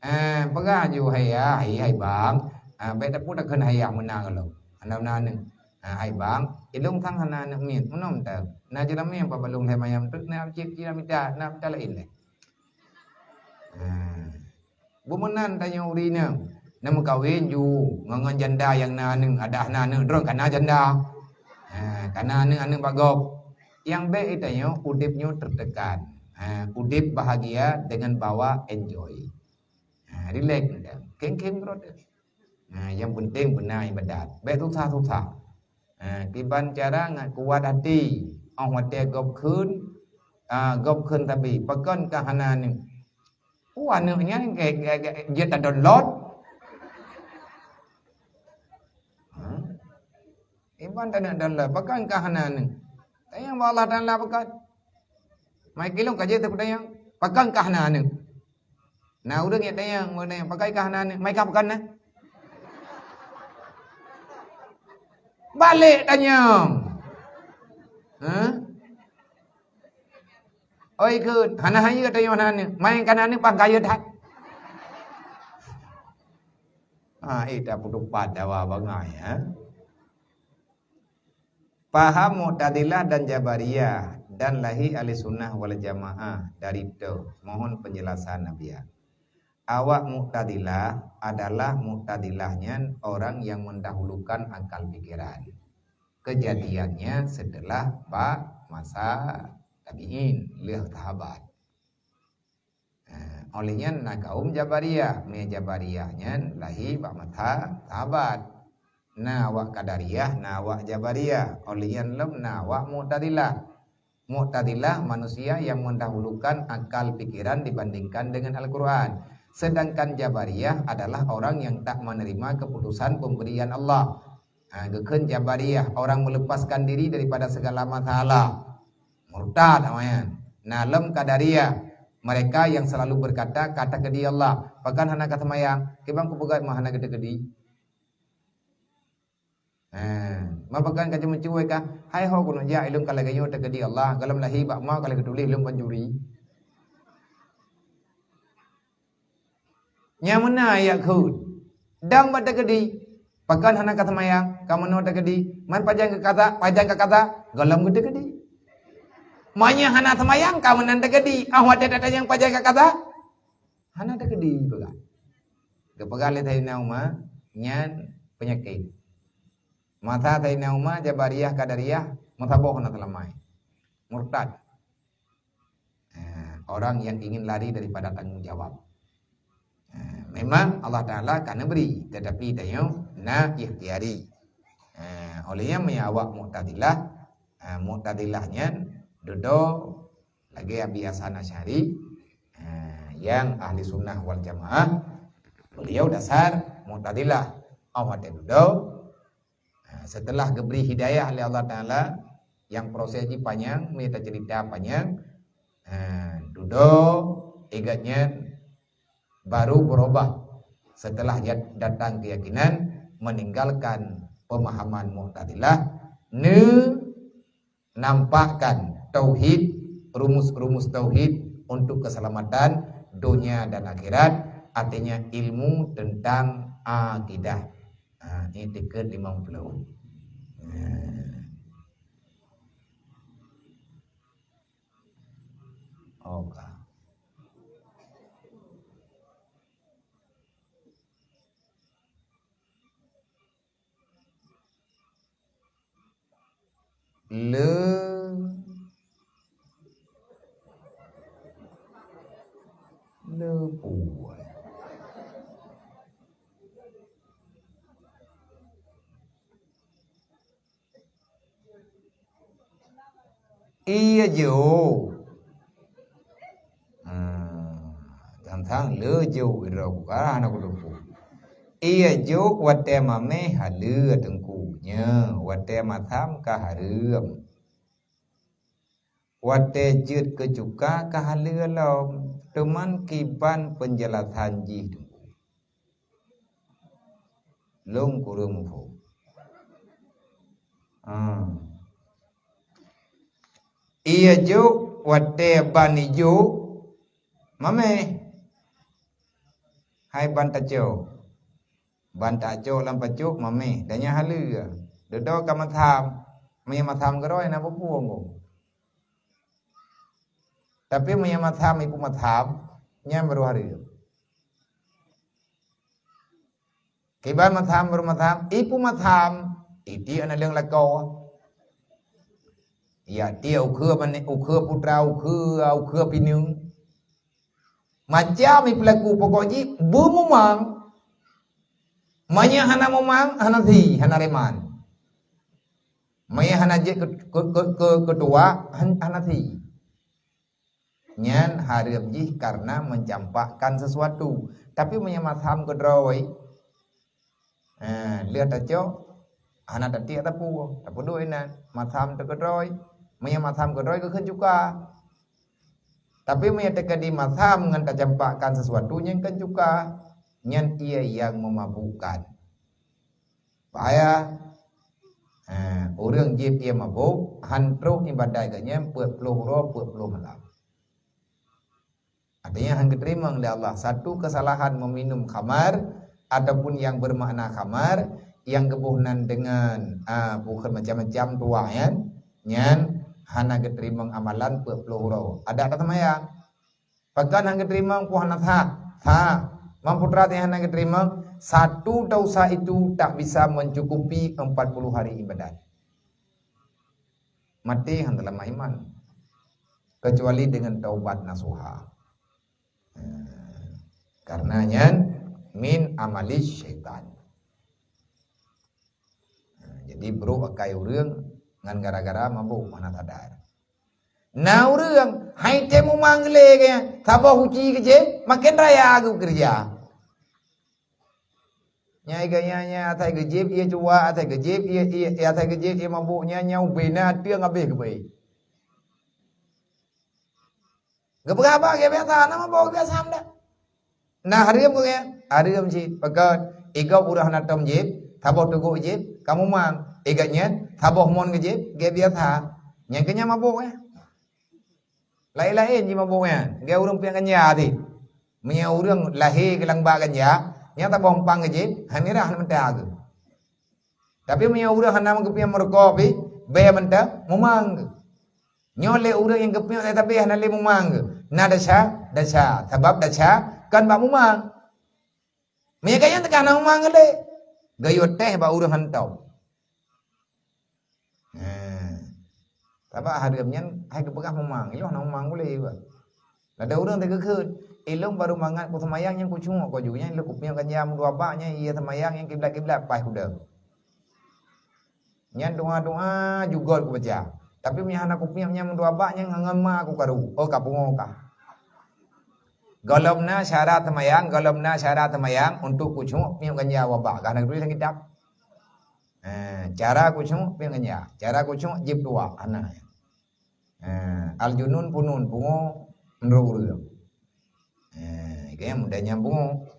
Ha, peugah ju hai ya, hai, hai bang. Ah, bèk tapeutakheun hai yah meunan lom. Hana meunan aneuk. Ah, hai bang, ilông sang hana aneuk miet. Meunoe mantong. Na jeulamé pabalông lhèe mayam teuk, na cit, cit mita, na mita laén lé. Ah. Beumeunan tanyoe ureueng inong. Na meukawen ju ngon, ngon janda nyang na aneuk, adak hana aneuk, droe ka na janda. Ah, ka na aneuk, aneuk bak gob. Nyang bèk tanyoe udép nyoe teutekan. Ah, udép bahagia dengan bawa enjoy. Ha, rilek mantong. Khém-khém keudroe teuh. Ha, nyang peunteng beuna ibadat. Bèk susah-susah. Ha, kiban cara ngat kuat até. Óh watèe gob kheun, ha, gob kheun tapi, pakon ka hana aneuk? Oh, aneuk nyan gèt, gèt, gèt, jeuet tadownload. Ha? Kiban taneuk download, pakon ka hana aneuk? Tanyong bak Allah Taala pakon. Mai kilông ka jeuet tapeutanyong, pakon ka hana aneuk? Na ureueng nyang tanyong, ureueng tanyong, "Pakon ka hana aneuk?" "Mai ka pakon na?" Balek tanyong. Ha? Oi kheun, hana hayeue tanyong hana aneuk. "Mai ka na aneuk, pakon ka hayeue that?" Ha, eh, tapeutupat dawa bangai, ha? Paham Mu'tazilah dan Jabariyah dan lahé Ahli Sunnah wal Jamaah dari toh. Mohon penjelasan Abiya. Awak Mu'tazilah adalah Mu'tazilah nyan orang yang mendahulukan akal pikiran. Kejadiannya setelah bak masa tabi'in, lheueh sahabat. Ha, óh lheueh nyan na kaum Jabariyah. Meunyo Jabariyah nyan lahé bak masa sahabat. Na awak Qadariyah, na awak Jabariyah. Óh lheueh nyan lom na awak Mu'tazilah. Mu'tazilah manusia yang mendahulukan akal pikiran dibandingkan dengan Al-Quran. Sedangkan Jabariyah adalah orang yang tak menerima keputusan pemberian Allah. Ha, geukheun Jabariyah, orang melepaskan diri daripada segala masalah. Murtad awaknyan. Na lom Qadariyah, mereka yang selalu berkata, "Ka teukeudi Allah." Pakon hana ka seumayang? Kiban kupeugah mah hana ka teukeudi? Ha, ma pakon ka ceumeucue ka? Hai ho keuneuk jak, ilôn ka lagèe nyoe teukeudi Allah, gohlom lahé bak ma ka lheueh geutuléh lôn pancuri. Nyang meunan ayat kheun. Dang bak teukeudi, pakon hana ka seumayang, ka meunoe teukeudi, man pajan ka kaza, pajan ka kaza, gohlom geuteukeudi. Meunyo hana seumayang, ka meunan teukeudi, ah watèe tatanyong pajan ka kaza, hana teukeudi peugah. Geupeugah lé Saidina Umar, nyan peunyakét. Masa Saidina Umar, Jabariyah, Qadariyah, meusaboh hana seulama. Murtad. Eh, orang yang ingin lari daripada tanggung jawab. Eh, memang Allah Taala ka neubri, tetapi tanyoe na ikhtiari. Eh, óh lheueh nyan meunyo awak Mu'tazilah, eh, Mu'tazilah nyan dudoe lagèe Abi Hasan Asy'ari, eh, nyang Ahli Sunnah wal Jamaah, beliau dasar Mu'tazilah. Awak watèe dudoe, Ha, setelah geubri hidayah lé Allah Taala, nyang proses jih panyang, meunyo taceurita panyang, ha, dudoe, i gobnyan baru beurubah setelah jat-, datang keuyakinan, meninggalkan pemahaman Mu'tazilah, neu- nampakkan tauhid, rumus-rumus tauhid untuk keselamatan dunia dan akhirat, artinya ilmu tentang akidah. Ha, ini tiket lima puluh. Ha. Oke. Le, le puai. Ie jok. Hmm, tang-tang le jok droe ku ka hana kuluput. Ie jok watèe mamèh haleue teungku, nyoe watèe masam ka hareuem. Watèe jeuet keu cuka ka haleue lom, teuma kiban peunjelasan jih teungku. Lôn kureueng muphom. Ah. Ie jok watèe ban ijok mamèh. Hai ban tacok. Ban tacok lam pacok mameh, dan nyan haleue. Dudoe ka matham, meunyo matham keudroe na peue-peue. Tapi meunyo matham, ipeue matham, nyan baru hareuem. Kiban matham baru matham, ipeue matham, itiek aneuk leueng lakoe. Ya, tiek ukeue mane-, ukeue putra, ukeue, ukeue pineung. Macam ipeulaku pokok jih beumumang. Meunyo hana mumang, hana thi, hana reman. Meunyo hana jeuet keu, keu, keu, keu, keu tuwah, han-, hana thi. Nyan hareuem jih karena mencampakkan sesuatu. Tapi meunyo matham keudroe, eh, lheueh tacok, hana tatiek tapue, tapeuduek inan. Matham teukeudroe, meunyo matham keudroe geukheun cuka. Tapi meunyo teukeudi matham ngon tacampakkan sesuatu nyang kheun cuka, nyan ie nyang memabukkan. Bahaya. Ha, ureuëng jieb ie mabök, han trok iébadat geuh nyan peuet ploh uroe, peuet ploh malam. Artinya, han geuteurimong lé Allah. Satu kesalahan meminum khamar ataupun yang bermakna khamar, yang geuboh nan dengan, ah, bukan macam-macam tuah, nyan, nyan hana geuteurimong amalan peuet ploh uroe. Adak taseumayang. Pakon hana geuteurimong, peue hana that? That. Meunyo putra teuh hana geuteurimong, satu dosa itu tak bisa mencukupi empat puluh hari ibadat. Maté han teulamah iman. Kecuali dengan taubat nasuha. Nah, karena nyan min amali syaitan. Nah, jadi brok akai ureuëng ngon gara-gara mabök hana sadar. Na ureuëng hai tém mumang lé geuh, saboh kuci keu jieb, maken raya geukeureuja. Nyai geuh nyan, nyan asai geujieb ie cuwa, asai geujieb ie, ie, asai geujieb ie mabök nyan, nyan ubé na ateueng habéh geubeuet. Geupeugah haba gét biasa, na mabök biasa meunan. Na hareuem geuh nyan, hareuem cit. Pakon, igob ureuëng hana tom jieb, saboh teugok jieb, ka mumang. Igob nyan, saboh mon geujieb, gét biasa. Nyan keuh nyan mabök nyan. Laén-laén jimabök nyan, gét ureuëng piep ganja teuh. Meunyo ureuëng lahé keu lam bak ganja, nyan saboh umpang geujieb, han mirah meuta geuh. Tapi meunyo ureuëng hana geupeuet meurukok pih, bèe mantong mumang geuh. Nyoe lé ureuëng nyang geupeuet sabe hana lé mumang geuh. Na desya, desya. Sabab desya kon bak mumang. Meunyo gobnyan teuka hana mumang geuh lé, geuyue teh bak ureuëng hantom. Nah, sabab hareuem nyan hai geupeugah mumang, ilôn hana mumang ulée bah. Ladôm ureuëng teugeukheun, ilôn barô mangat kuseumayang nyan kucungok koju nyan, ilôn kupiep ganja meudua bak nyan, ie seumayang nyan kiblat-kiblat paih kuda. Nyan doa-doa jugot kubaca. Tapi meunyo hana kupiep nyan meudua bak nyan ngon ma kukaru, oh ka pungo ka. Gohlom na syarat seumayang, gohlom na syarat seumayang untuk kucungok piep ganja wabak, ka na geutuléh lam kitab. Eh, cara kucungok piep ganja, cara kucungok jieb tuwak, hana. Eh, al-junun punun, pungo meunurot ureuëng. Eh, kayém mudah nyang pungo.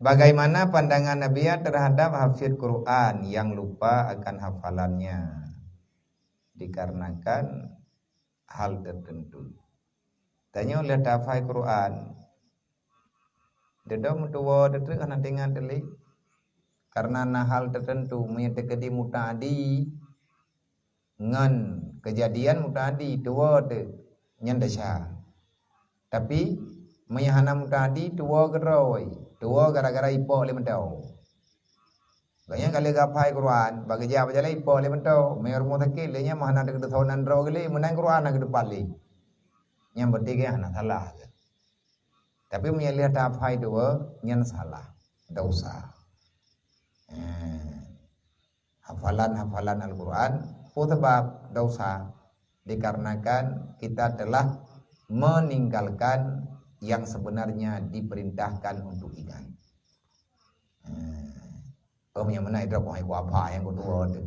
Bagaimana pandangan Nabiya terhadap hafiz Quran yang lupa akan hafalannya dikarenakan hal tertentu? Tanyoe lheueh tahafai Quran, dedom meutuwoe teutreuk hana teuingat lé. Karena na hal tertentu, meunyo teukeudi muta'adi ngon keujadian muta'adi, tuwoe teuh nyan desya. Tapi, meunyo hana muta'adi, tuwoe keudroe, tuwoe gara-gara ipok lé meutuwoe. Gobnyan ka lheueh geuhafai Quran, bak geujak bak jalan ipok lé meutuwoe, meunyo rumoh sakét lé nyan meuhana teukeudeuh soe nan droe geuh lé, meunan Quran na geutupat lé. Nyan berarti gobnyan hana salah. Tapi meunyo lheueh tahafai dua, nyan salah, dosa. Eh, hafalan-hafalan Al-Quran, peue sabab dosa? Dikarenakan kita telah meninggalkan yang sebenarnya diperintahkan untuk ingat. Eh, oh, nyang meunan idrob hai kuapa nyang kutuwoe teuh.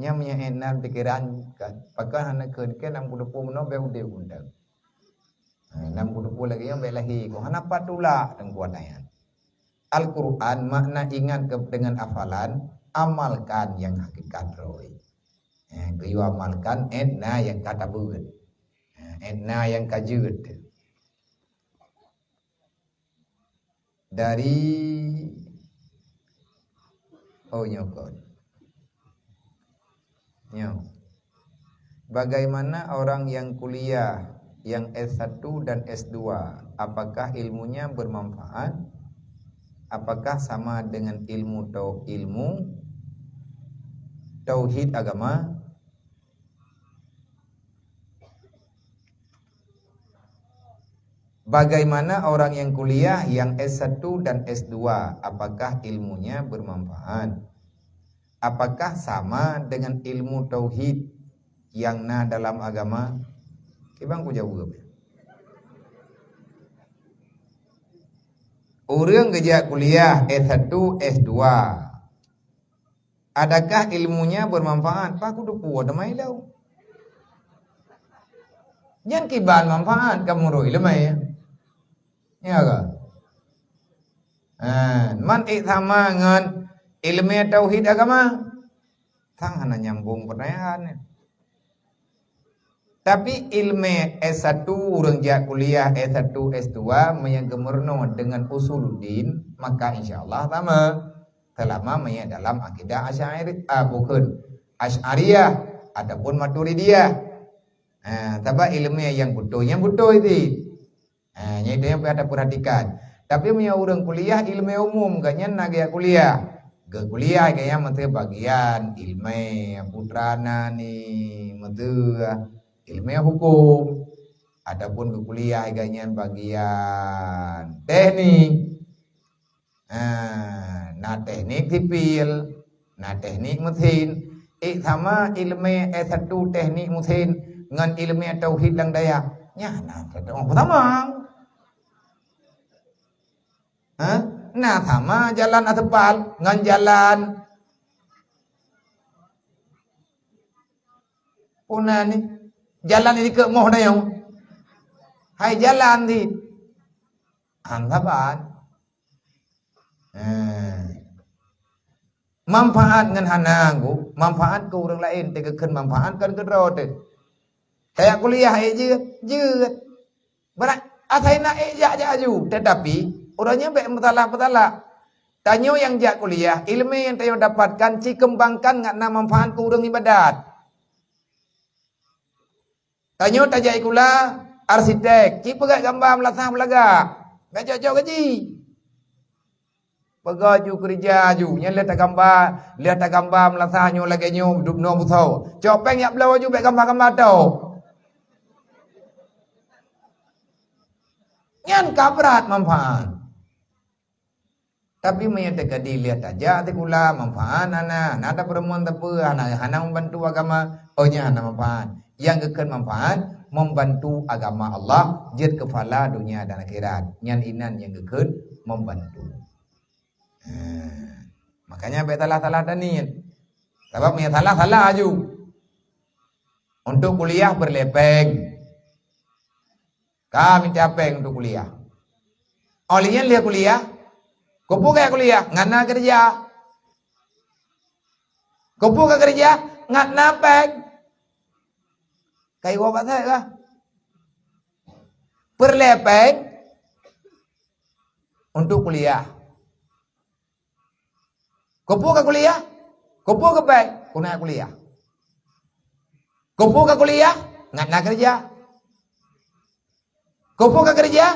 Nyan meunyo ék nan pikeran kan, pakon hana kheun, keu nam kuteupeu meunoe bèk udeb geuntang. Ha, nam kuteupeu lagèe nyoe bèk lahé, kok hana pat tulak teungku ata nyan. Al-Quran makna ingat ke, dengan hafalan, amalkan nyang hakikat droe. Ha, geuyue amalkan, ék na nyang ka tabeuet. Ha, ék na nyang ka jeuet. Dari, oh, nyoe kon. Nyoe. Bagaimana orang yang kuliah yang S satu dan S dua? Apakah ilmunya bermanfaat? Apakah sama dengan ilmu tau-, ilmu tauhid agama? Bagaimana orang yang kuliah yang S satu dan S dua? Apakah ilmunya bermanfaat? Apakah sama dengan ilmu tauhid yang na dalam agama? Kiban kujaweueb. Ureuëng geujak kuliah S satu, S dua. Adakah ilmunya bermanfaat? Pakon teupeu teuma ilmu. Nyan kiban manfaat kamoe rhot iéleumé. Ya ka? Ha, man ék sama ngon iéleumé tauhid agama? Sang hana nyambung peutanyaan nyan. Tapi iéleumé S satu, ureuëng jak kuliah S satu, S dua, meunyo geumeurunoe deungon usuluddin, maka insya Allah sama. Seulama meunyo dalam akidah Asy'ari, ah, bukon, Asy'ariyah ataupun Maturidiyah. Ha, sabab iéleumé nyang beutôi, nyang beutôi cit. Ha, nyan itu nyang payah tapeurhatikan. Tapi meunyo ureuëng kuliah iéleumé umum, gobnyan na gaya kuliah. Geukuliah gobnyan meuteue bagian iéleumé putra na ni, meuteue iéleumé huköm, ataupun geukuliah gobnyan bagian teknik. Ha, na teknik sipil, na teknik mesin. Eh, sama iéleumé S satu teknik mesin ngon iéleumé tauhid lam dayah. Nyan na teuma sama. Ha? Na sama jalan aspal ngon jalan puna ni. Jalan ni dikeue moh dayong. Hai jalan di. Anggapan. Ha. Manfaat ngon hana, Guru, manfaat keu ureuëng laén, teugeukheun manfaat kon keu droe teuh. Tajak kuliah ék jeuet, jeuet. Brat asai na ék jak, jak aju, tetapi ureuëng nyan bék meusalah-meusalah. Tanyoe nyang jak kuliah, iéleumé nyang tanyoe dapatkan ci keumbangkan ngat na manfaat keu ureuëng ibadat. Tanyoe tajak sikula arsitek, ci peugét gamba meulasah meulagak, bék cok-cok gaji. Peugah ju keureuja ju, nyan lheueh tagamba, lheueh tagamba meulasah nyoe lagée nyoe dub noe beusoe. Cok péng jak bloe ju bék gamba-gamba tôh. Nyan ka brat manfaat. Tapi meunyoe teukeudi lheueh tajak sikula manfaat hana, hana tapeureumeun sapeue, hana, hana membantu agama, oh nyan hana manfaat. Nyang geukheun manfaat, membantu agama Allah jeuet keu phala donya dan akhirat. Nyan inan nyang geukheun membantu. Ha. Makanya bék salah-salah taniet. Sabab meunyoe salah, salah aju. Untuk kuliah peureulée péng. Ka mita péng untuk kuliah. Óh lheueh nyan lheueh kuliah, keupeue ka kuliah? Ngat na keureuja. Keupeue ka keureuja? Ngat na péng. Ka iwoe bak sek kah? Peureulée péng untuk kuliah. Keupeue ka kuliah? Keupeue ka péng? Keuneuk kuliah. Keupeue ka kuliah? Ngat na keureuja. Keupeue ka keureuja?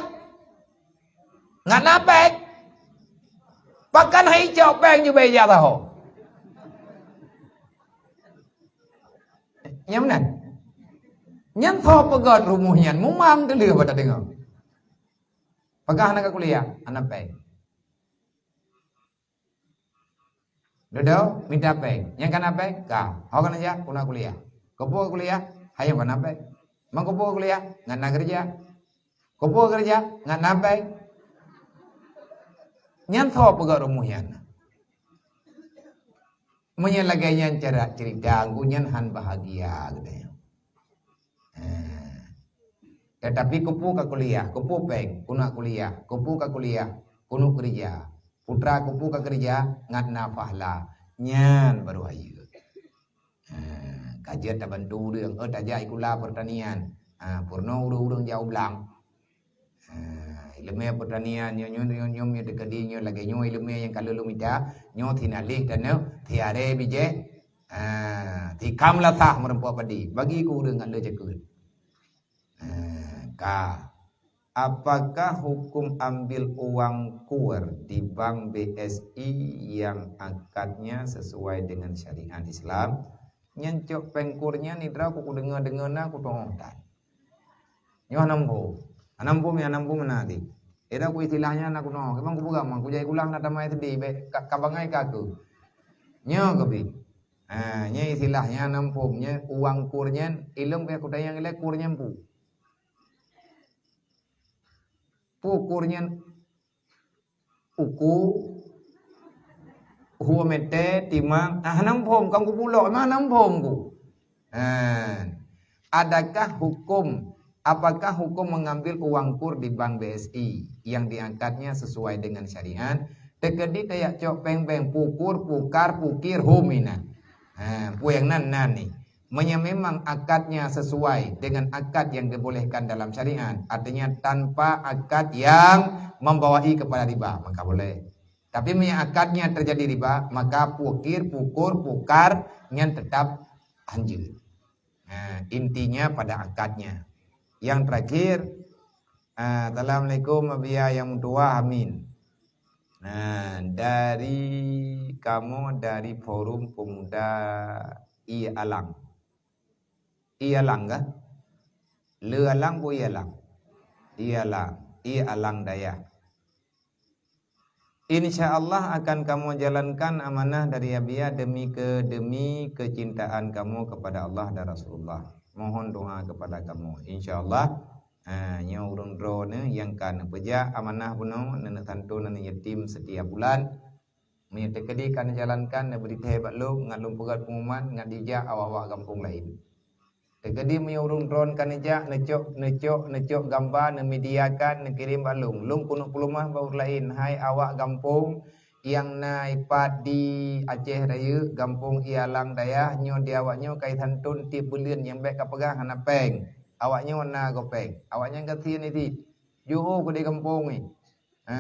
Ngat na péng. Pakon hai cok péng jubée ijak saho? Nyang meunan. Nyan soe peugét rumoh nyan, mumam teuleuh bak tadeungoe. Pakon hana ka kuliah? Hana péng. Dudoe, mita péng. Nyang ka na péng? Ka. Ho ka na jak? Keuneuk kuliah. Keupeue ka kuliah? Hayeu ka na péng. Man keupeue ka kuliah? Ngat na keureuja. Keupeue ka keureuja? Ngat na péng. Nyan soe peugét rumoh nyan? Meunyoe lagée nyan cara cerita, gobnyan hán bahagia geutanyoe. Ha. Tetapi keupeue ka kuliah, keupeue péng, keuneuk kuliah, keupeue ka kuliah, keuneuk keureuja. Putra keupeue ka keureuja, ngat na pahla. Nyan baru hayeu. Ha, ka jeuet tabantu ureuëng, eh, tajak sikula peurtanian. Ha, peurunoe ureuëng-ureuëng jak u blang. Ha, Ileumèe peutanian nyoe, nyoe, nyoe, nyoe, nyoe teukeudi nyoe lagèe nyoe ileumèe nyang ka lôn mita, nyoe thinaléh taneuh, thiaré bijéh, ah, thikham lasah meurumpok padi. Bagi keu ureueng ngat le cakeuet. Ah, ka. Apakah hukum ambil uang kur di bank B S I yang akadnya sesuai dengan syariat Islam? Nyan cok péng kur nyan nidra ku kudeungoe-deungoe na kutu'oh that. Nyoe hana muphom. Hana muphom, hana muphom meunan di. Eda ku istilah nyan na kunoe. Memang kupeugah memang kujak kulang na tamai sedih bèk ka, ka bangai ka aku. Nyoe keubi. Ha, nyoe istilah nyan hana muphom. Nyoe uang kur nyan, ilong pih kutanyong ilèe kur nyan pu. Pu kur nyan uku, hue mete, timang, ah, hana muphom, kan kupulok, memang hana muphom ku. Ha. Adakah hukum, apakah hukum mengambil uang kur di bank B S I yang diangkatnya sesuai dengan syariat? Teukeudi tajak cok péng-péng pukur, pukar, pukir, hom inan. Ha, peue nyang nan, nan ni. Meunyoe memang akadnya sesuai dengan akad yang dibolehkan dalam syariat, artinya tanpa akad yang membawai kepada riba, maka boleh. Tapi meunyoe akadnya terjadi riba, maka pukir, pukur, pukar nyan tetap hanjeuet. Nah, intinya pada akadnya. Yang terakhir, ah, Assalamualaikum Abiya yang mutuwa, amin. Nah, dari kamoe dari Forum Pemuda Ie Alang. Ie Alang kah? Le Alang peue Ie Alang? Ie Alang, Ie Alang Dayah. Insya Allah akan kamoe jalankan amanah dari Abiya demi ke, demi kecintaan kamoe kepada Allah dan Rasulullah. Mohon doa kepada kamoe. Insya Allah, ha, nyoe ureueng droeneuh nyang ka neupeujak amanah bunoe, neuneuk santôn aneuk yatim setiap bulan. Meunyoe teukeudi ka neujalankan, neubri thèe bak lôn, ngat lôn peugöt pengumuman, ngat jijak awak-awak gampông laén. Teukeudi meunyoe ureueng droen ka neujak, neucok, neucok, neucok gamba, neumediakan, neukirém bak lôn. Lôn keuneuk peuleumah bak ureueng laén, hai awak gampông nyang na ipat di Aceh Rayeuk, gampông Ie Alang Dayah, nyoe di awak nyoe ka isantôn tiep buleuen nyang bèk kapeugah hana péng. Awak nyoe na goe péng. Awak nyan gasien itit. Jiôh keudéh gampông nyoe. Ha.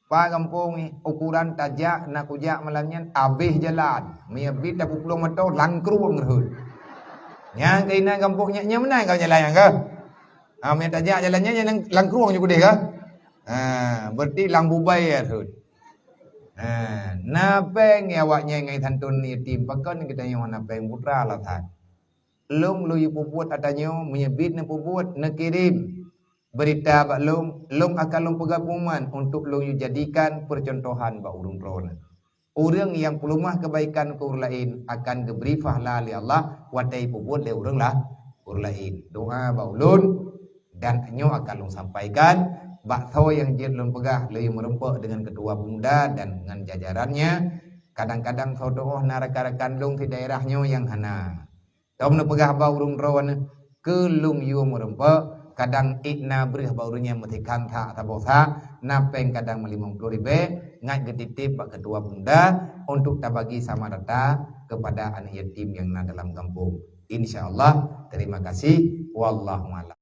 Pat gampông nyoe, ukuran tajak, na kujak malam nyan, abéh jalan. Meunyoe bit tapeupulang moto, langkrueng rhot. Nyang keunan gampông nyan, nyan meunan ka jalan nyan ka. Ha, meunyoe tajak jalan nyan, nyan langkrueng ju keudéh ka. Ha, berarti lam bubai rhot. Ha, na péng awak nyan ngon santôn yatim, pakon geutanyoe hana péng putra lah that. Lôn, lôn yue peubuet ata nyoe, meunyoe bit neupeubuet, neukirém beurita bak lôn, lôn akan lôn peugah pengumuman untuk lôn yue jadikan peucontohan bak ureueng droeneuh. Ureueng nyang peuleumah keubaikan keu ureueng laén akan geubri pahla lé Allah watèe peubuet lé ureueng lah, ureueng laén. Doa bak ulôn dan nyoe akan lôn sampaikan, bak soe nyang jeuet lôn peugah lôn yue meureumpok deungon ketua pemuda dan ngon jajarannya. Kadang-kadang soe teuh na rakan-rakan lôn di daerah nyoe nyang hana. Tom neupeugah bak ureueng droeneuh, keu lôn yue meureumpok, kadang ék na breueh bak ureueng nyan meusikan that saboh sak, na péng kadang meulimong ploh ribèe, ngat geutitép bak ketua pemuda untuk tabagi sama rata kepada aneuk yatim nyang na dalam gampông. Insya Allah, terima kasih. Wallahu a'lam.